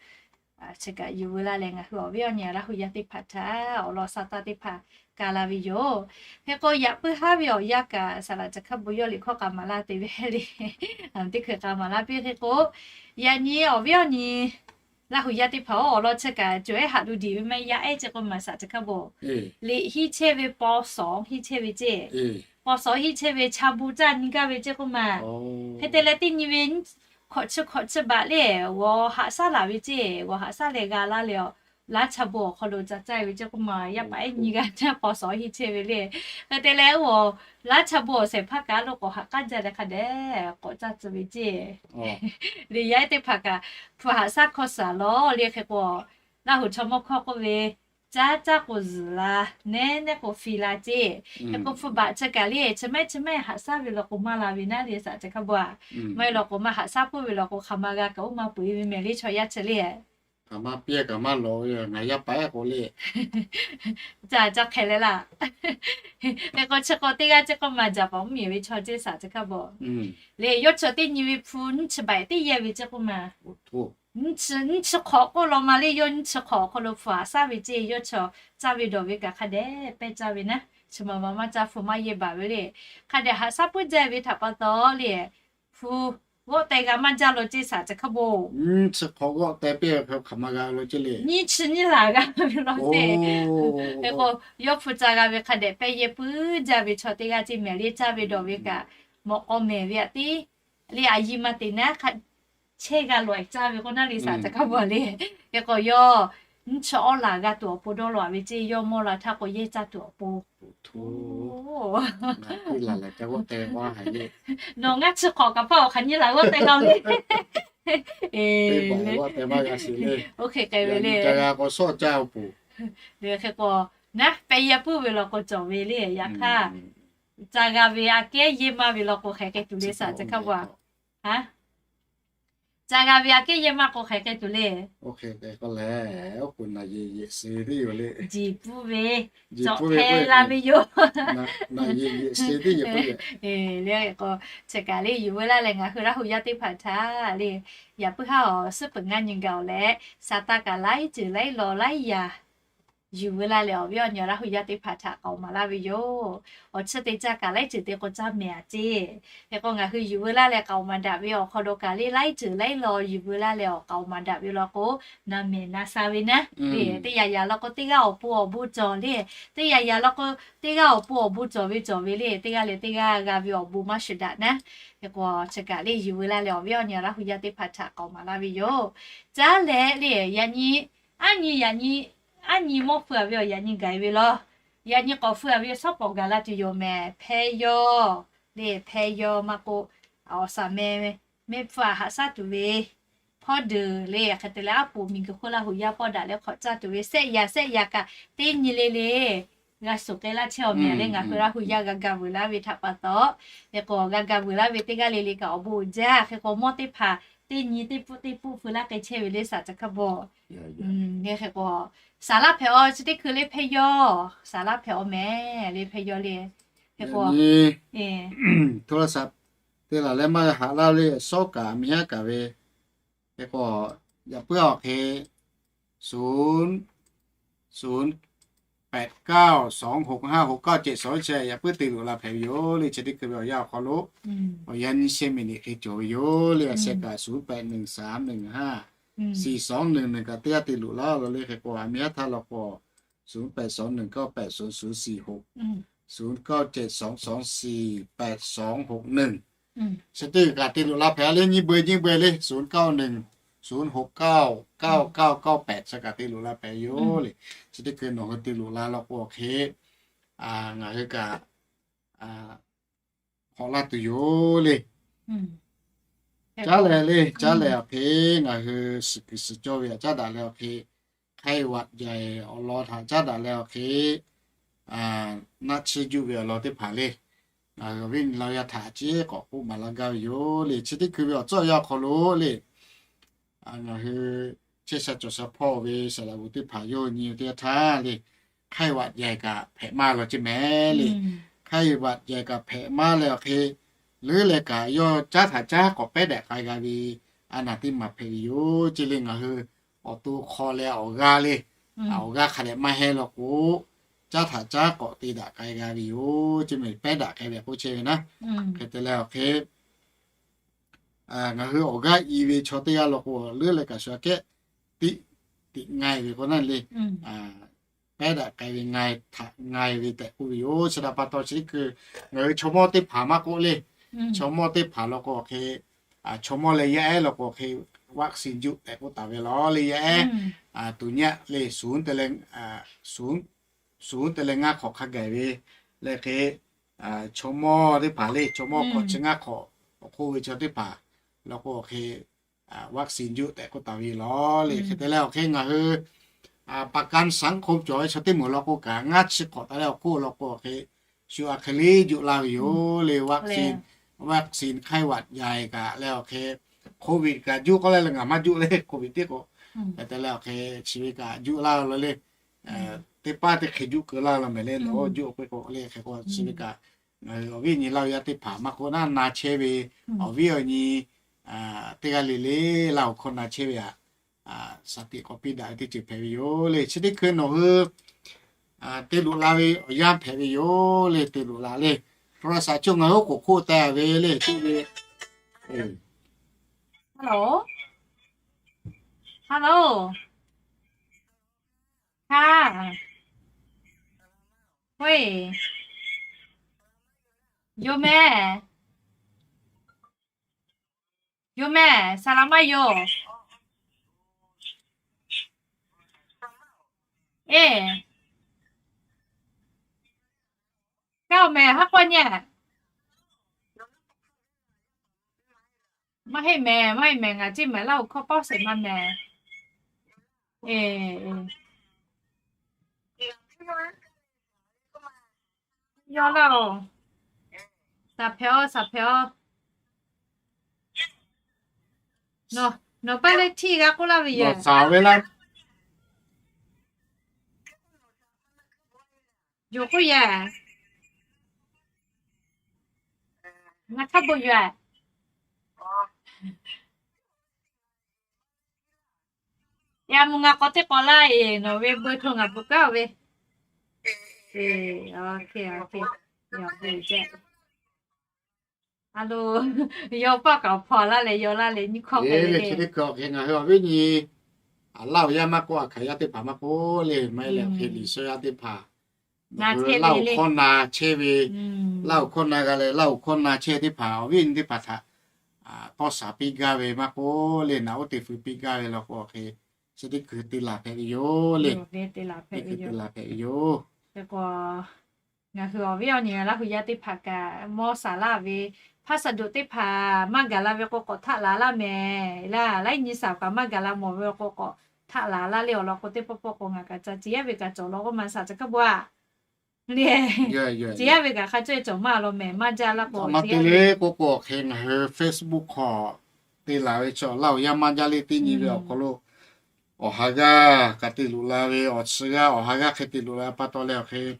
Chi kaꞈ yuˬ veu laˇ leh ngaˬ hui awˬ viˉ awˬ nyi Laˇ hu yaˇ teˇ hpaˍ htaꞈ awˬ lawn sa taˇ teˇ hpaˍ ka la ve yoˬ. Hk'e k'o, yaꞈ puiˉ haˉ ve awˬ yanˇ kaꞈ saˍ laꞈ caˬ hk'a bon yawˇ liꞈ hkawˇ k'a maˍ laˇ te ve le. Teˇ hkui k'a maˍ laˇ piˇ hk'e k'o, yaꞈ nyi awˬ viˉ awˬ nyi Laˇ hu yaˇ teˇ hpaˍ-oˬ, awˬ lawn chi kaꞈ cawˬ ehˉ haꞈ lu diˬ ve maˇ heˆ, yaˇ ehˉ ceˇ k'oˆ maˬ saˍ caˬ hk'a bon. Liꞈ hiˉ chehˇ ve paw sawˍ hiˉ chehˇ ve ceˇ. Paw sawˍ hiˉ chehˇ ve chaˇ bu caˇ nyi gaˇ ve ceˇ k'oˆ maˬ. Hk'e te leh teˇ nyi ve hkawꞈ chi hkawꞈ chi baꞈ le, g'awˬ haꞈ shaˉ laˬ ve ceˇ, g'awˬ haꞈ shaˉ leh g'a laˇ leh, laˇ chaˇ bon awˬ hk'aw lo ca caˇ ve ceˇ k'oˆ maˬ, yaˇ paˍ ehˉ nyi g'a caˇ paw sawˍ hiˉ chehˇ ve le. Hk'e te leh, oˬ, laˇ chaˇ bon awˬ shehˍ hpaˇ kaꞈ lo k'awꞈ haꞈ k'aˉ jaˇ leh hk'a dehꞈ k'awꞈ caˇ tcuh ve ceˇ. Liꞈ yaˇ ehˉ teˇ hpaˍ kaꞈ hpu haꞈ shaˉ hkawˇ suhˍ lawˬ le hk'e k'o, Laˇ hu chaw mawˇ hkawˇ k'oˆ ve, caˉ caˉ k'o zuhˬ la, nehˉ nehˉ k'o fi la ceˇ. Hk'e k'o hpu baꞈ chi kaꞈ le chi mehˉ chi mehˉ haꞈ shaˉ ve law k'o maˇ la ve naˉ le saˍ caˬ hk'a bon-a. Maˇ heˆ law k'o maˇ haꞈ shaˉ puiˉ ve law k'o hk'aˬ ma g'a kaꞈ oˇ maˇ peu-eˬ ve mehˍ le chaw yaˇ chi le. Hk'aˬ ma piˇ hk'aˬ ma lawˬ ve ngaˬ yaˇ paˍ ehˉ k'o le. Caˇ caˇ hk'e leh laˇ. Hk'e k'o chi k'o teˇ g'aˇ ceˇ k'oˆ maˬ, jaˍ paˍ mvuhˇmiˬ ve chaw ceˇ saˍ caˬ hk'a bon. Le yawˇ chi teˇ nyi ve hpu nyiˇ chi baꞈ teˇ yehˇ ve ceˇ k'oˆ maˬ. Nyiˇ chi hk'awꞈ k'oˆ law ma le, yawˇ nyiˇ chi hk'awꞈ awˬ hk'aw lo hpu haꞈ shaˉ ve ceˇ, yawˇ chi caˇ ve dawˬ ve kaꞈ hk'a dehꞈ pehˇ caˇ ve naˉ, chi ma ma maˇ caˇ hpu maˇ yehˇ baˬ ve le. Hk'a dehꞈ haꞈ shaˉ puiˉ jaˇ ve htaꞈ pa taw le, hpu g'awˆ teh g'a maˇ jaˇ law ceˇ saˍ caˬ hk'a bon. Nyiˇ chi hk'awꞈ g'awˆ teh piˇ ve hk'aˬ ma g'a law ceˇ le. Nyiˇ chi nyiˇ laˬ g'a ve law ceˇ. Hk'e k'o, yawˇ hpu ca g'a ve hk'a dehꞈ pehˇ yehˇ puiˉ jaˇ ve chaw teˇ g'aˇ ceˇ mehˍ le, caˇ ve dawˬ ve kaꞈ mawꞈ k'aw mehˍ ve aꞈ tiˉ le, a yiˇ maˇ te naˉ hk'a chehˇ g'a lawˬ caˇ ve k'o naˉ le saˍ caˬ hk'a bon le. Hk'e k'o yawˇ nyiˇ chi awˉ laˬ g'a tuˬ awˬ pon dawˇ law ve ceˇ, yawˇ mawˇ la htaˇ k'o yehˇ caˇ tuˬ awˬ pon. Nawˬ ngaˇ chi hk'awꞈ kaꞈ hpaˇ awˬ hk'aˬ nyiˇ laˬ g'awˆ teh g'a le. Oˇ hk'e k'ai ve le. Hk'e k'o, naˉ pehˇ yehˇ puiˉ ve law k'o cawˬ ve le. Yaꞈ hk'aˇ, ca g'a ve aꞈ kehˉ yehˇ maˇ ve law k'o hk'aˬ hk'e tuˬ le saˍ caˬ hk'a bon-a. Ca g'a ve aꞈ kehˉ yehˇ maˇ k'o hk'aˬ hk'e tuˬ le. Oˇ hk'e k'ai k'o lehˬ, oˉ k'oˍ naˬ yeˬ yeꞈ suh teˇ yoˬ le. Jiˬ puˇ ve, cawꞈ hpehˇ la ve yoˬ. Naˬ yeˬ yeꞈ suh teˇ yoˬ k'o le. K'o, chi kaꞈ le yuˬ veu laˇ leh ngaˬ hui Laˇ hu yaˇ teˇ hpaˍ htaꞈ le, yaꞈ puiˉ haˉ awˬ suhˉ peuˬ ngaˇ nyi gaˬ-oˬ leh, sa taˇ kaꞈ laiˉ ceuˬ laiˉ law laiˉ yaꞈ yuˬ veu laˇ leh awˬ viˉ awˬ nyi Laˇ hu yaˇ teˇ hpaˍ htaꞈ k'aoˍ maˍ laˇ ve yoˬ. Awˬ chi te caˇ kaꞈ laiˉ ceuˬ te k'o caˇ mehˍ-a ceˇ. Hk'e k'o ngaˬ hui yuˬ veu laˇ leh k'aoˍ maˍ daꞈ ve awˬ hk'aw lo kaꞈ le laiˉ ceuˬ laiˉ law yuˬ veu laˇ leh awˬ k'aoˍ maˍ daꞈ ve law k'o, na mehˍ na sha ve naˉ le. Teˇ yaꞈ yaꞈ law k'o teˇ g'aˇ awˬ pon awˬ bon cawˬ le. Teˇ yaꞈ yaꞈ law k'o teˇ g'aˇ awˬ pon awˬ bon cawˬ ve cawˬ ve le. Teˇ g'aˇ leh teˇ g'aˇ g'a ve awˬ bon maˇ shuˍ daꞈ naˉ. Hk'e k'o chi kaꞈ le yuˬ veu laˇ leh awˬ viˉ awˬ nyi Laˇ hu yaˇ teˇ hpaˍ htaꞈ k'aoˍ maˍ laˇ ve yoˬ. Caˉ leh le yaꞈ nyi, aˉ nyi yaꞈ nyi, aˉ nyi mawˇ hpu-a ve awˬ yaꞈ nyi gaˬ ve lawˬ. Yaꞈ nyi k'awꞈ hpu-a ve shawˉ pawˍ gaˬ la tuˬ yoˬ mehˍ. Hpehˇ yawˇ le, hpehˇ yawˇ maˇ k'o, awˬ shaˍ meh mehˇ hpu-a haꞈ shaˉ tuˬ ve hpawˇ deuˬ le, hk'e te leh aˉ poꞈ miˬguiˬ hk'oˆ Laˇ hu yaˇ pawˆ daꞈ leh hk'awꞈ caˇ tuˬ ve shehˆ yaꞈ shehˆ yaꞈ kaꞈ teˇ nyi le le g'a suhˍ k'ai laˇ chehˇ-aw mehˍ le. Ngaˬ hui Laˇ hu yaˇ g'a ga vuiˬ laˇ ve htaꞈ pa taw, hk'e k'o g'a ga vuiˬ laˇ ve teˇ g'aˇ le le kaꞈ awˬ bon uiˍ jaˇ. Hk'e k'o mawˇ teˇ hpaˍ teˇ nyi teˇ pfuhˆ teˇ pfuhˆ hpu laˇ k'ai chehˇ ve le saˍ caˬ hk'a bon. Hk'e k'o, saˍ laˇ hpehꞈ-aw, chi teˇ hkui le hpehˇ yawˇ, saˍ laˇ hpehꞈ-aw mehˍ le hpehˇ yawˇ le. Hk'e k'o, โทรศัพท์ te laˬ leh maˇ haꞈ laˇ le, shawˉ kaꞈ miˬ haˉ kaꞈ ve. Hk'e k'o, yaꞈ puiˉ awˬ hk'e ศูนย์ ศูนย์ แปด เก้า สอง หก ห้า หก เก้า เจ็ด สอง chi yaꞈ puiˉ te loꞈ la hpehꞈ ve yoˬ le. Chi teˇ hkui ve awˬ yanˇ awˬ hk'aw lo awˬ yanˇ nyiˇ shehˆ miˬ niꞈ hk'e cawˬ ve yoˬ le. A sheh kaꞈ ศูนย์ แปด หนึ่ง สาม หนึ่ง ห้า สี่ สอง หนึ่ง หนึ่ง kaꞈ teˇ g'aˇ te loꞈ laˇ lo le. Hk'e k'o, a miˬ haˉ htaˇ law k'o ศูนย์ แปด สอง หนึ่ง เก้า แปด ศูนย์ ศูนย์ สี่ หก ศูนย์ เก้า เจ็ด สอง สอง สี่ แปด สอง หก หนึ่ง chi teˇ g'aˇ kaꞈ te loꞈ la hpehꞈ le. Nyiˇ beuꞈ nyiˇ beuꞈ le ศูนย์ เก้า หนึ่ง ศูนย์ หก เก้า เก้า เก้า เก้า แปด chi kaꞈ te loꞈ la hpehꞈ yoˬ le. Chi teˇ hkui nawˬ hui te loꞈ la law k'o hk'e, ngaˬ hui kaꞈ hk'awꞈ laˇ tuˬ yoˬ le. Caˉ leh le, caˉ leh awˬ hk'e ngaˬ hui suhˍ kuiˬ suhˍ cawˇ ve htaꞈ caˉ daꞈ leh awˬ hk'e, ไข้หวัดใหญ่ awˬ lawn htaꞈ caˉ daꞈ leh awˬ hk'e, naˆ tsuhˇ juˆ ve awˬ lawn teˇ hpaˍ le, ngaˬ hui awˬ viˉ awˬ nyi Laˇ hu yaˇ htaꞈ a ciˉ k'awꞈ k'oˆ maˍ laˇ gaˇ ve yoˬ le. Chi teˇ hkui ve awˬ tcuhˉ awˬ yanˇ awˬ hk'aw lo le, ngaˬ hui chehˇ sha cawˬ sha hpawˇ ve saˍ laꞈ g'oˍ teˇ hpaˍ yawˇ nyi teˇ g'aˇ htaˇ le, ไข้หวัดใหญ่ kaꞈ hpehꞈ maˇ law ceˇ mehˍ le. ไข้หวัดใหญ่ kaꞈ hpehꞈ maˇ leh awˬ hk'e, leuˉ leh kaꞈ yawˇ caˉ htaꞈ caˉ k'awꞈ pehˉ daꞈ k'ai g'a ve a naˍ teˇ maˬ hpehꞈ ve yoˬ. Chi lehˬ ngaˬ hui awˬ to hk'aw leh awˬ g'aˇ leh, awˬ g'aˇ hk'a dehꞈ maˇ heˆ law k'o, caˉ htaꞈ caˉ k'awꞈ te daꞈ k'ai g'a ve yoˬ. Chi mehˍ pehˉ daꞈ k'ai ve k'oˆ chehˇ ve naˉ. Hk'e te leh awˬ hk'e ngaˬ hui awˬ g'aˇ i ve chaw teˇ g'aˇ law k'o, leuˉ leh kaꞈ shu aꞈ kehˉ tiꞈ tiꞈ nga ve k'o naˉ le, pehˉ daꞈ k'ai ve nga htaꞈ nga ve tehꞈ k'oˆ ve yoˬ. Chi htaꞈ pa taw chi teˇ hkui ngaˬ hui chaw mawˇ teˇ hpaˍ maˇ k'oˆ le, chaw mawˇ teˇ hpaˍ law k'o awˬ hk'e, chaw mawˇ leh yaˇ ehˉ law k'o awˬ hk'e, vaccine juˆ tehꞈ k'oˆ taˍ ve law le yaˇ ehˉ, tuˍ nyaˆ le, suˍ te leh, suˍ te leh ngaˇ hk'awꞈ hk'a gaˬ ve le hk'e, chaw mawˇ teˇ hpaˍ le, chaw mawˇ hk'awꞈ chi ngaˇ hk'awꞈ awˬ hk'oˆ ve chaw teˇ hpaˍ law k'o awˬ hk'e, vaccine juˆ tehꞈ k'oˆ taˍ ve law le. Hk'e te leh awˬ hk'e ngaˬ hui ประกันสังคม cawˬ ve chaw teˇ moˍ law k'o kaꞈ, ngaˇ chi hk'awꞈ taˍ leh awˬ hk'oˆ law k'o awˬ hk'e, shu aꞈ hk'e le juˆ laˇ ve yoˬ le. Vaccine, vaccine ไข้หวัดใหญ่ kaꞈ leh awˬ hk'e, Covid kaꞈ juˆ k'oˆ leh le ngaˬ maˇ juˆ le Covid tiˉ k'o, hk'e te leh awˬ hk'e chi ve kaꞈ juˆ laˇ ve law le. Teˇ paˇ teˇ hk'e juˆ keu laˇ law mehˍ le, nawˬ juˆ k'oˆ k'o le hk'e k'o chi ve kaꞈ, awˬ viˉ awˬ nyi Laˇ huˍ yaˇ teˇ hpaˍ maˇ k'oˆ naˉ na chehˇ ve, awˬ viˉ awˬ nyi teˇ g'aˇ le le Laˇ huˍ hkawˇ na chehˇ ve aꞈ, shaˍ tiꞈ k'awꞈ piˇ daꞈ ve teˇ ceuˬ hpehꞈ ve yoˬ le. Chi teˇ hkui nawˬ hui te luꞈ la ve awˬ yanˇ hpehꞈ ve yoˬ le. Te luꞈ la le, โทรศัพท์ chi ngaˬ hui k'oˍ hk'oˆ te ve le, teˇ ve. Hello, hello, ha, hoi, yoˬ mehˍ, yoˬ mehˍ, saˍ laˍ maˇ yoˬ. Eˬ, kaˇ oˬ mehˍ, haˉ k'awˇ nyi. Maˇ heˆ mehˍ, maˇ heˆ mehˍ, ngaˬ ceˇ mehˍ, Laˇ huˍ hkawˇ pawˆ sheˍ maˇ mehˍ. Eˬ, yawˇ laˇ oˬ, saˍ hpehꞈ-oˬ, saˍ hpehꞈ-oˬ. Nawˬ paˇ leh htiˇ g'a k'oˆ laˇ ve yoˬ. Yoˬ k'oˆ yaˇ. Ngaˬ hk'a bvuhꞈ yoˬ. Yaꞈ mvuhꞈ ngaˬ k'awꞈ teˇ k'awꞈ laˇ eˬ, nawˬ ve เบอร์โทร ngaˬ bvuhꞈ kaˉ ve. Alo, yawˇ paˆ kaꞈ hpaw laˇ leh yaw laˇ leh nyiˇ hkawˇ hk'e le. Chi teˇ hkui awˬ hk'e ngaˬ hui awˬ viˉ nyi, Laˇ huˍ yaˇ maˇ k'oˆ, Aˍhkaˍ yaˇ teˇ hpaˍ maˇ k'oˆ le, maˇ heˆ leh awˬ hk'e Liꞈ shawˉ yaˇ teˇ hpaˍ, Laˇ huˍ hkawˇ na chehˇ ve, Laˇ huˍ hkawˇ na g'a leh Laˇ huˍ hkawˇ na chehˇ teˇ hpaˍ awˬ viˉ nyi teˇ hpaˍ htaꞈ tawˇ shaˍ piˇ gaˇ ve maˇ k'oˆ le, naꞈ oˉ te fui piˇ gaˇ ve law k'o awˬ hk'e, chi teˇ hkui te laˬ hpehꞈ ve yoˬ le. Te laˬ hpehꞈ ve yoˬ. Hk'e k'o, ngaˬ hui awˬ viˉ awˬ nyi Laˇ huˍ yaˇ teˇ hpaˍ kaꞈ mawˇ shaˍ laˇ ve, hpaˇ shaˍ doꞈ teˇ hpaˍ maˇ gaˬ la ve k'o k'awꞈ htaˆ laˬ laˇ mehˍ laˇ. Laiˉ nyi shaˍ kaꞈ maˇ gaˬ la mawˬ ve k'o k'awꞈ htaˆ laˬ laˇ le. Awˬ lawn k'o teˇ pawˆ pawˆ k'o ngaˬ kaꞈ ca ce yaˇ ve kaꞈ cawˬ law k'oˆ ma shaˍ ca hkaˇ bvuhꞈ a le. Ce yaˇ ve kaꞈ hk'a cawˇ cawˬ maˇ law mehˍ, maˇ jaˇ laˇ k'o le k'oˆ k'o awˬ hk'e ngaˬ hui Facebook hk'aw te laˬ ve chaw Laˇ huˍ yaˇ maˇ jaˇ le teˇ nyi ve awˬ hk'aw lo awˬ ha g'aˇ kaꞈ te luꞈ la ve, awˬ chi g'aˇ awˬ ha g'aˇ hk'e te luꞈ la pa taw leh awˬ hk'e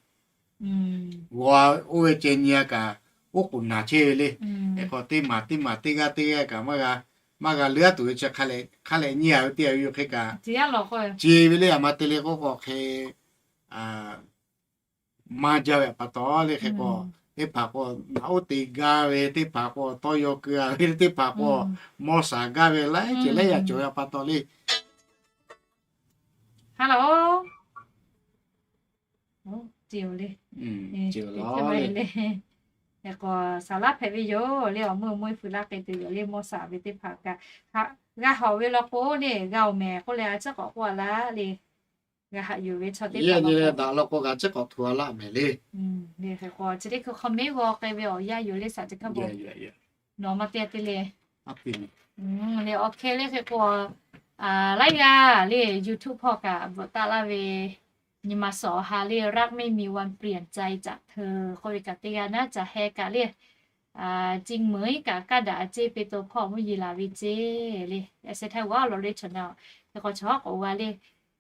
g'aw oˇ ve ceh nyi a kaꞈ oˉ k'oˍ naˬ chehˇ ve le. Hk'e k'o teˇ maˬ teˇ maˬ teˇ g'aˇ teˇ g'aˇ kaꞈ maˇ g'a, maˇ g'a leuˉ a tuˬ ve chi hk'a lehˬ nyi a ve teˇ a ve yoˬ hk'e kaꞈ ce ve le. Aˬ ma te le k'oˆ k'o hk'e maˇ jaˇ ve pa taw le hk'e k'o, teˇ hpaˍ k'o naꞈ oˉ te gaˇ ve, teˇ hpaˍ k'o tawˇ yaw keu a ve, teˇ hpaˍ k'o mawˇ shaˍ gaˇ ve laiˉ ceuˬ laiˉ yaꞈ cawˬ ve pa taw le. Hello, ce le, le, k'o shaˍ laˇ hpehꞈ ve yoˬ le. Awˬ meuˇ meuˇ fuiˍ laˇ k'ai tuˬ yoˬ le. Mawˇ shaˍ ve teˇ hpaˍ kaꞈ g'a hawˍ ve law k'o le g'a oˬ mehˍ k'oˆ leh a ciˉ k'awꞈ k'oˆ a laˇ le. G'a haꞈ yuˬ ve chaw teˇ hpaˍ law k'o g'a ciˉ k'awꞈ htu a laˇ mehˍ le. Hk'e k'o chi teˇ hkui hk'aw mehˉ g'aw k'ai ve awˬ yanˇ yoˬ le shaˍ teˇ hkui bvuhꞈ. Nawˬ maˇ te te le. Le awˬ hk'e le hk'e k'o, laiˉ g'aˇ le YouTube hpawˇ kaꞈ bvuhꞈ taˍ laˇ ve nyi ma suhˍ awˬ ha le รักไม่มีวันเปลี่ยนใจจากเธอ k'oˆ ve kaꞈ teˇ g'aˇ naˉ ca heh kaꞈ le, จริงเหมือนกับ kaˇ daꞈ a ceˇ เป็นตัวพ่อ mvuhˇ yeˬ laˬ ve ceˇ le. Aˬ sheh htaˇ g'aˇ lo le chaw na, hk'e k'o chaw k'oꞈ g'a le,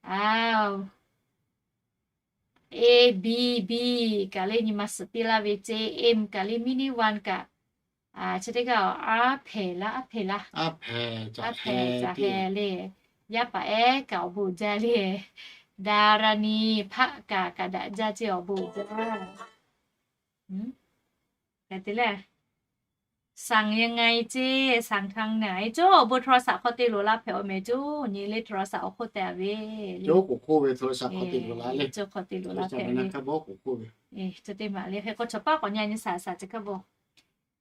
A, B, B kaꞈ le nyi ma suhˍ piˇ laˇ ve ceˇ, M kaꞈ le mini one kaꞈ Chi teˇ g'aˇ aˉ hpehꞈ laˇ, aˉ hpehꞈ laˇ, aˉ hpehꞈ caꞈ heh le. Yaˇ paˍ ehˉ kaꞈ awˬ bon jaˇ le. Daˍraˍniˍ hpaˆ kaꞈ kaꞈ daꞈ jaˇ ceˇ, awˬ bon jaˇ. สั่งยังไง ceˇ, สั่งทางไหน ceˇ, awˬ bon โทรศัพท์ hk'aw te loꞈ la hpehꞈ-oˬ mehˍ ceˇ, nyi le โทรศัพท์ awˬ hk'oˆ teh-a ve, oˉ k'oˍ hk'oˆ ve โทรศัพท์ hk'aw te loꞈ la le, oˉ k'oˍ hk'oˆ te loꞈ la hpehꞈ ve. Teˇ maˬ le hk'e k'o chaw paˉ k'awꞈ nyi nyi shaˍ shaˍ chi hk'a bon,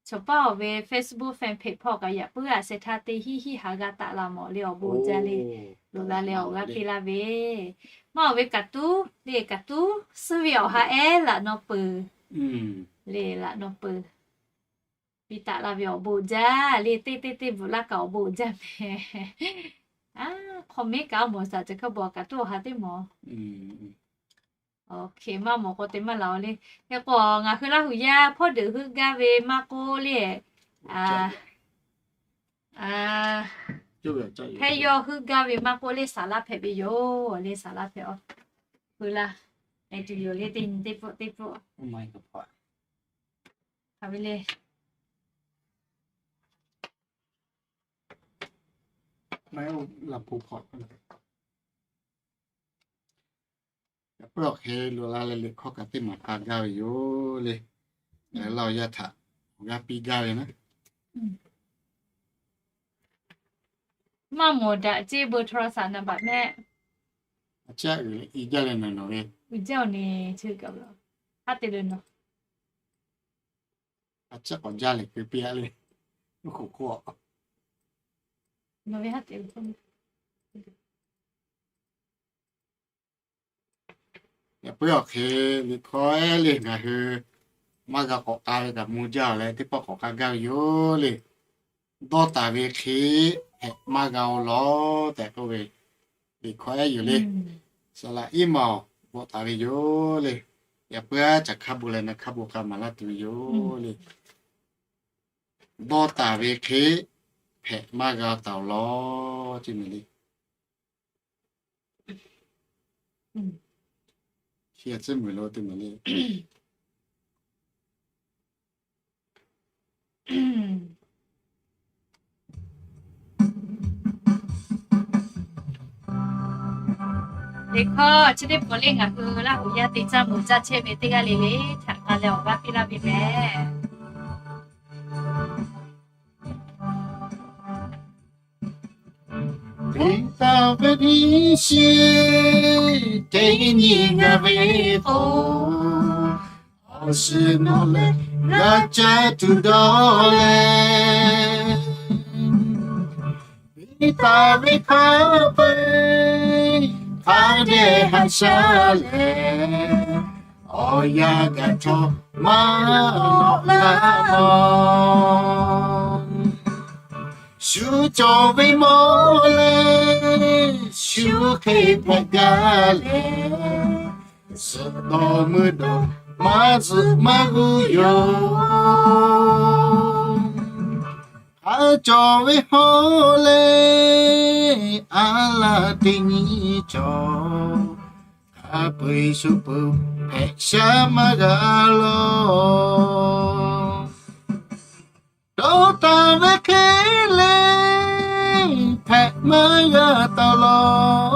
chaw paˉ awˬ ve Facebook fan page hpawˇ kaꞈ yaꞈ puiˉ a sheh htaˇ teˇ hiˆ hiˆ haˍ g'a taˆ la mawˬ le, awˬ bon jaˇ le. Loꞈ la leh awˬ g'aˇ piˇ laˇ ve, maˇ awˬ ve kaꞈ tuˉ le, kaꞈ tuˉ suhˉ ve awˬ ha ehˉ laꞈ naw peuˬ le, laꞈ naw peuˬ piˇ taˆ la ve, awˬ bon jaˇ le. Teˇ teˇ teˇ bvuhꞈ laˇ kaꞈ awˬ bon jaˇ mehˍ. Comment kaꞈ mawˬ shaˍ, chi hk'a bon kaꞈ tuˉ awˬ ha teˇ mawˬ. Maˇ mawˬ k'o te maˇ laˬ-oˬ le. Hk'e k'o ngaˬ hui Laˇ huˍ yaˇ hpawˇ deuꞈ heuˆ gaˇ ve maˇ k'oˆ le, heh yawˇ heuˆ gaˇ ve maˇ k'oˆ le, saˍ laˇ hpehꞈ ve yoˬ le, saˍ laˇ hpehꞈ-oˬ. Hui laˇ, e tuˬ yoˬ le, teˇ nyi teˇ pfuhˆ teˇ pfuhˆ hk'a ve le. Yaꞈ puiˉ awˬ hk'e loꞈ la leh liꞈ hkawˇ kaꞈ teˇ maˬ k'a gaˇ ve yoˬ le. Ngaˬ hui Laˇ huˍ yaˇ htaꞈ awˬ g'aˇ piˇ gaˇ ve naˉ. Maˇ mawˬ daꞈ ceˇ, เบอร์โทรศัพท์ naˍ baꞈ mehˆ. A ciˉ uiˍ jaˇ leh nawˬ nawˬ ve, uiˍ jaˇ-oˬ ne, chi kaꞈ haˉ te le nawˬ. A ciˉ k'awꞈ jaˇ leh keu piˇ-a le. Oˉ k'oˍ hk'oˆ a, nawˬ ve haˉ te le. Yaꞈ puiˉ awˬ hk'e liꞈ hkawˇ ehˉ le ngaˬ hui maˇ g'a k'awꞈ k'a ve kaꞈ mvuh jaˇ-oˬ leh teˇ pawˆ k'awꞈ k'a gaˇ ve yoˬ le. Dawˇ taˍ ve hk'e hpehꞈ maˇ g'a-oˬ law tehꞈ k'oˆ ve liꞈ hkawˇ ehˉ yoˬ le. Saˍ laꞈ iˉ maˬ awˬ bvuhꞈ taˍ ve yoˬ le. Yaꞈ puiˉ aˉ caˬ hk'a bon leh na hk'a bon k'a maˍ laˇ tuˬ ve yoˬ le. Dawˇ taˍ ve hk'e hpehꞈ maˇ g'a taˍ-oˬ law ceˇ mehˍ le. Chi a ciˉ mvuhˬ lo teˇ maˬ le. Teˇ hkawˇ chi teˇ hpaˍ le ngaˬ hui Laˇ huˍ yaˇ te caˇ mvuhˬ caˇ chehˇ ve teˇ g'aˇ le le htaꞈ k'a leh awˬ g'aˇ piˇ laˇ ve mehˍ. Peˍtaˍ ve iˉ shiˍ teˇ nyi g'a ve k'o, awˬ shiˍ nawˬ lehˬ g'a caˇ tuˬ dawˇ leh, Peˍtaˍ ve hk'a peu-eˬ hk'a dehꞈ haꞈ shaˉ leh, awˬ yanˇ gaˬ htawˇ maˇ nawꞈ laˇ mawˬ. Shu cawˬ ve mawˬ leh shu hk'e hpehꞈ gaˇ leh, suhˍ dawˬ meuˇ dawˬ maˇ zuhꞈ maˇ g'uˇ yoˬ. Hk'a cawˬ ve hawˉ leh a laˇ teˇ nyi cawˬ, hk'a peu-eˬ shu peuˬ hpehꞈ shaˉ maˇ g'a law. Dawˇ taˍ ve hk'e le hpehꞈ maˇ g'a taˍ law.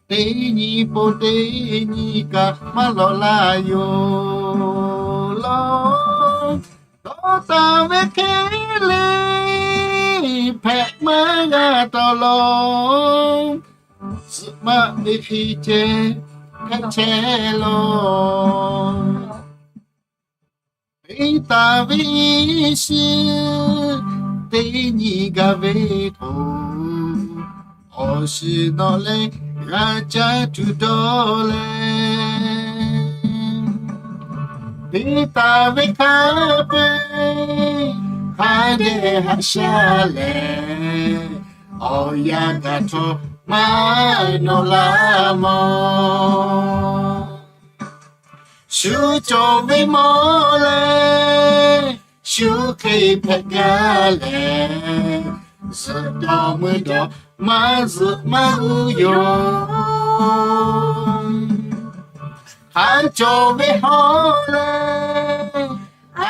Teˇ nyi po teˇ nyi kaꞈ maˇ lawꞈ la yoˬ law. Dawˇ taˍ ve hk'e le hpehꞈ maˇ g'a taˍ law. Zuhꞈ maꞈ ve hk'e ceh hpehꞈ chehˇ law. Peˍtaˍ ve iˉ shiˍ teˇ nyi gaˬ ve k'o, awˬ shiˍ nawˬ lehˬ g'a caˇ tuˬ dawˇ leh, Peˍtaˍ ve hk'a peu-eˬ hk'a dehꞈ haꞈ shaˉ leh, awˬ yanˇ gaˬ htawˇ maˇ nawꞈ laˇ mawˬ. Shu cawˬ ve mawˬ leh shu hk'e hpehꞈ gaˇ leh, zuhꞈ dawˬ meuˇ dawˬ maˇ zuhꞈ maˇ g'uˇ yoˬ. Hk'a cawˬ ve hawˉ leh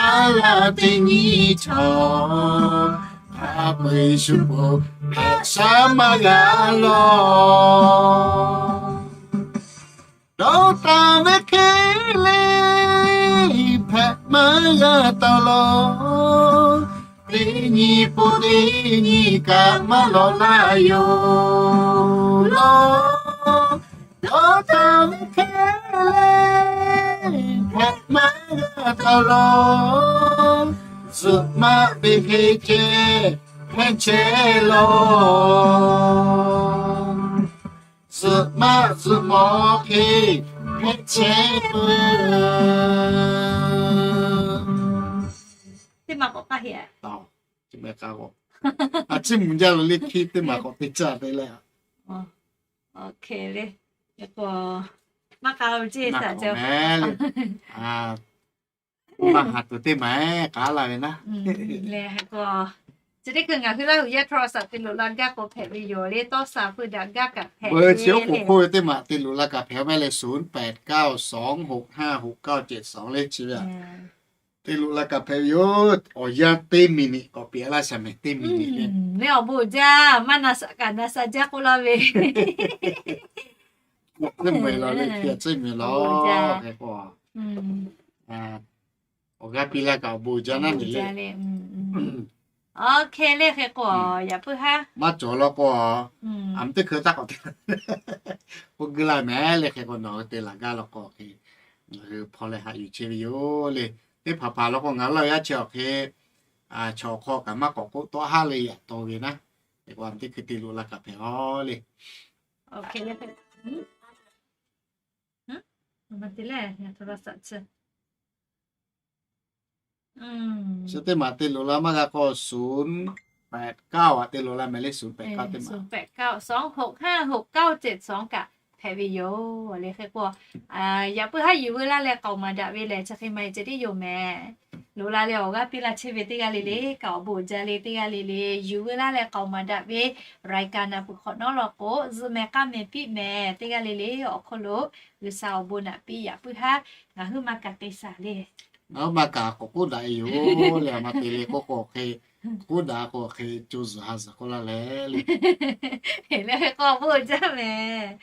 a laˇ teˇ nyi chaw, a peuˬ shu peuˬ hpehꞈ shaˉ maˇ g'a lawˬ. Dawˇ taˍ ve hk'e le, hpehꞈ maˇ g'a taˍ lawˬ. Teˇ nyi pon teˇ nyi kaꞈ maˇ lawꞈ la yoˬ lawˬ. Dawˇ taˍ ve hk'e le, hpehꞈ maˇ g'a taˍ lawˬ. Zuhꞈ maˆ ve hk'e ceh hpehꞈ chehˇ lawˬ. Zuhꞈ maˆ zuhꞈ mawˬ hk'e hpehꞈ chehˇ peuˬ. Teˇ maˬ k'awꞈ k'aˇ heˆ. A ciˉ mvuh jaˇ lo le hkiˇ teˇ maˬ k'awꞈ te caˇ te le. Maˇ k'a lo ceˇ saꞈ cawˬ. Maˇ haˍ tuˬ teˇ maˬ k'aˉ la ve naˉ. Lehˬ, hk'e k'o, chi teˇ hkui ngaˬ hui Laˇ huˍ yaˇ โทรศัพท์ te loꞈ la gaˇ k'o hpehꞈ ve yoˬ le. Tawˇ sa pui daꞈ gaˇ kaꞈ hpehꞈ ve. Chi oˉ k'oˍ hk'oˆ ve teˇ maˬ te loꞈ la kaꞈ hpehꞈ ve mehˍ le, ศูนย์แปดเก้าสองหกห้าหกเก้าเจ็ดสอง le chi ve a. Te loꞈ la kaꞈ hpehꞈ ve yoˬ. Awˬ yanˇ teˇ miˬ niꞈ k'awꞈ piˍ laˇ shaˍ mehˍ teˇ miˬ niꞈ le. Le awˬ bon jaˇ, maˇ na saꞈ kaꞈ na saꞈ jaˇ k'oˆ laˇ ve. Teˇ mvuh e la le hk'e a ciˉ mvuh e la. Hk'e k'o, awˬ g'aˇ piˇ laˇ kaꞈ awˬ bon jaˇ naˉ le. Awˬ hk'e le hk'e k'o, yaꞈ puiˉ haˉ maˇ cawˬ law k'o, a mvuh teˇ hkui taˇ k'awꞈ te k'oˆ guˇ laˇ mehˍ le. Hk'e k'o nawˬ hui te laˬ gaˇ law k'o hk'e, ngaˬ hui hpaw leh haꞈ yuˬ chehˇ ve yoˬ le. Teˇ hpaˍ hpaˍ law k'o ngaˬ hui Laˇ huˍ yaˇ chi awˬ hk'e, chaw hk'aw kaꞈ maˇ k'awꞈ k'oˆ tawˆ haˉ le yaꞈ taw ve naˉ. Hk'e k'o a mvuh teˇ hkui te loꞈ la kaꞈ hpehꞈ a le. Chi teˇ maˬ te loꞈ la maˇ g'a k'o, ศูนย์แปดเก้า a te loꞈ la mehˍ le. ศูนย์แปดเก้า teˇ maˬ, ศูนย์แปดเก้าสองหกห้าหกเก้าเจ็ดสอง kaꞈ hpehꞈ ve yoˬ le. Hk'e k'o, yaꞈ puiˉ haˉ yuˬ veu laˇ leh k'aoˍ maˍ daꞈ ve lehˬ, chi hk'e maˇ heˆ ceh tiˉ yoˬ mehˍ. Loꞈ la leh awˬ g'aˇ piˇ laˇ chehˇ ve teˇ g'aˇ le le kaꞈ awˬ bon jaˇ le. Teˇ g'aˇ le le yuˬ veu laˇ leh k'aoˍ maˍ daꞈ ve รายการ na peuˬ hk'awꞈ nawˉ law k'o, zuhꞈ mehˍ k'aˇ mehˍ piˇ mehˍ. Teˇ g'aˇ le le awˬ hk'aw lo G'uiˬsha awˬ bon naꞈ piˇ. Yaꞈ puiˉ haˉ ngaˬ hui maˇ kaꞈ te saˍ le. Ngaˬ hui maˇ kaꞈ k'awꞈ k'oˆ daꞈ e yoˬ le. A ma te le k'oˆ k'o hk'e, k'oˆ daꞈ k'o hk'e co zuhˬ ha zuhˬ k'oˆ laˇ leh le. Leh hk'e k'o bon jaˇ mehˍ.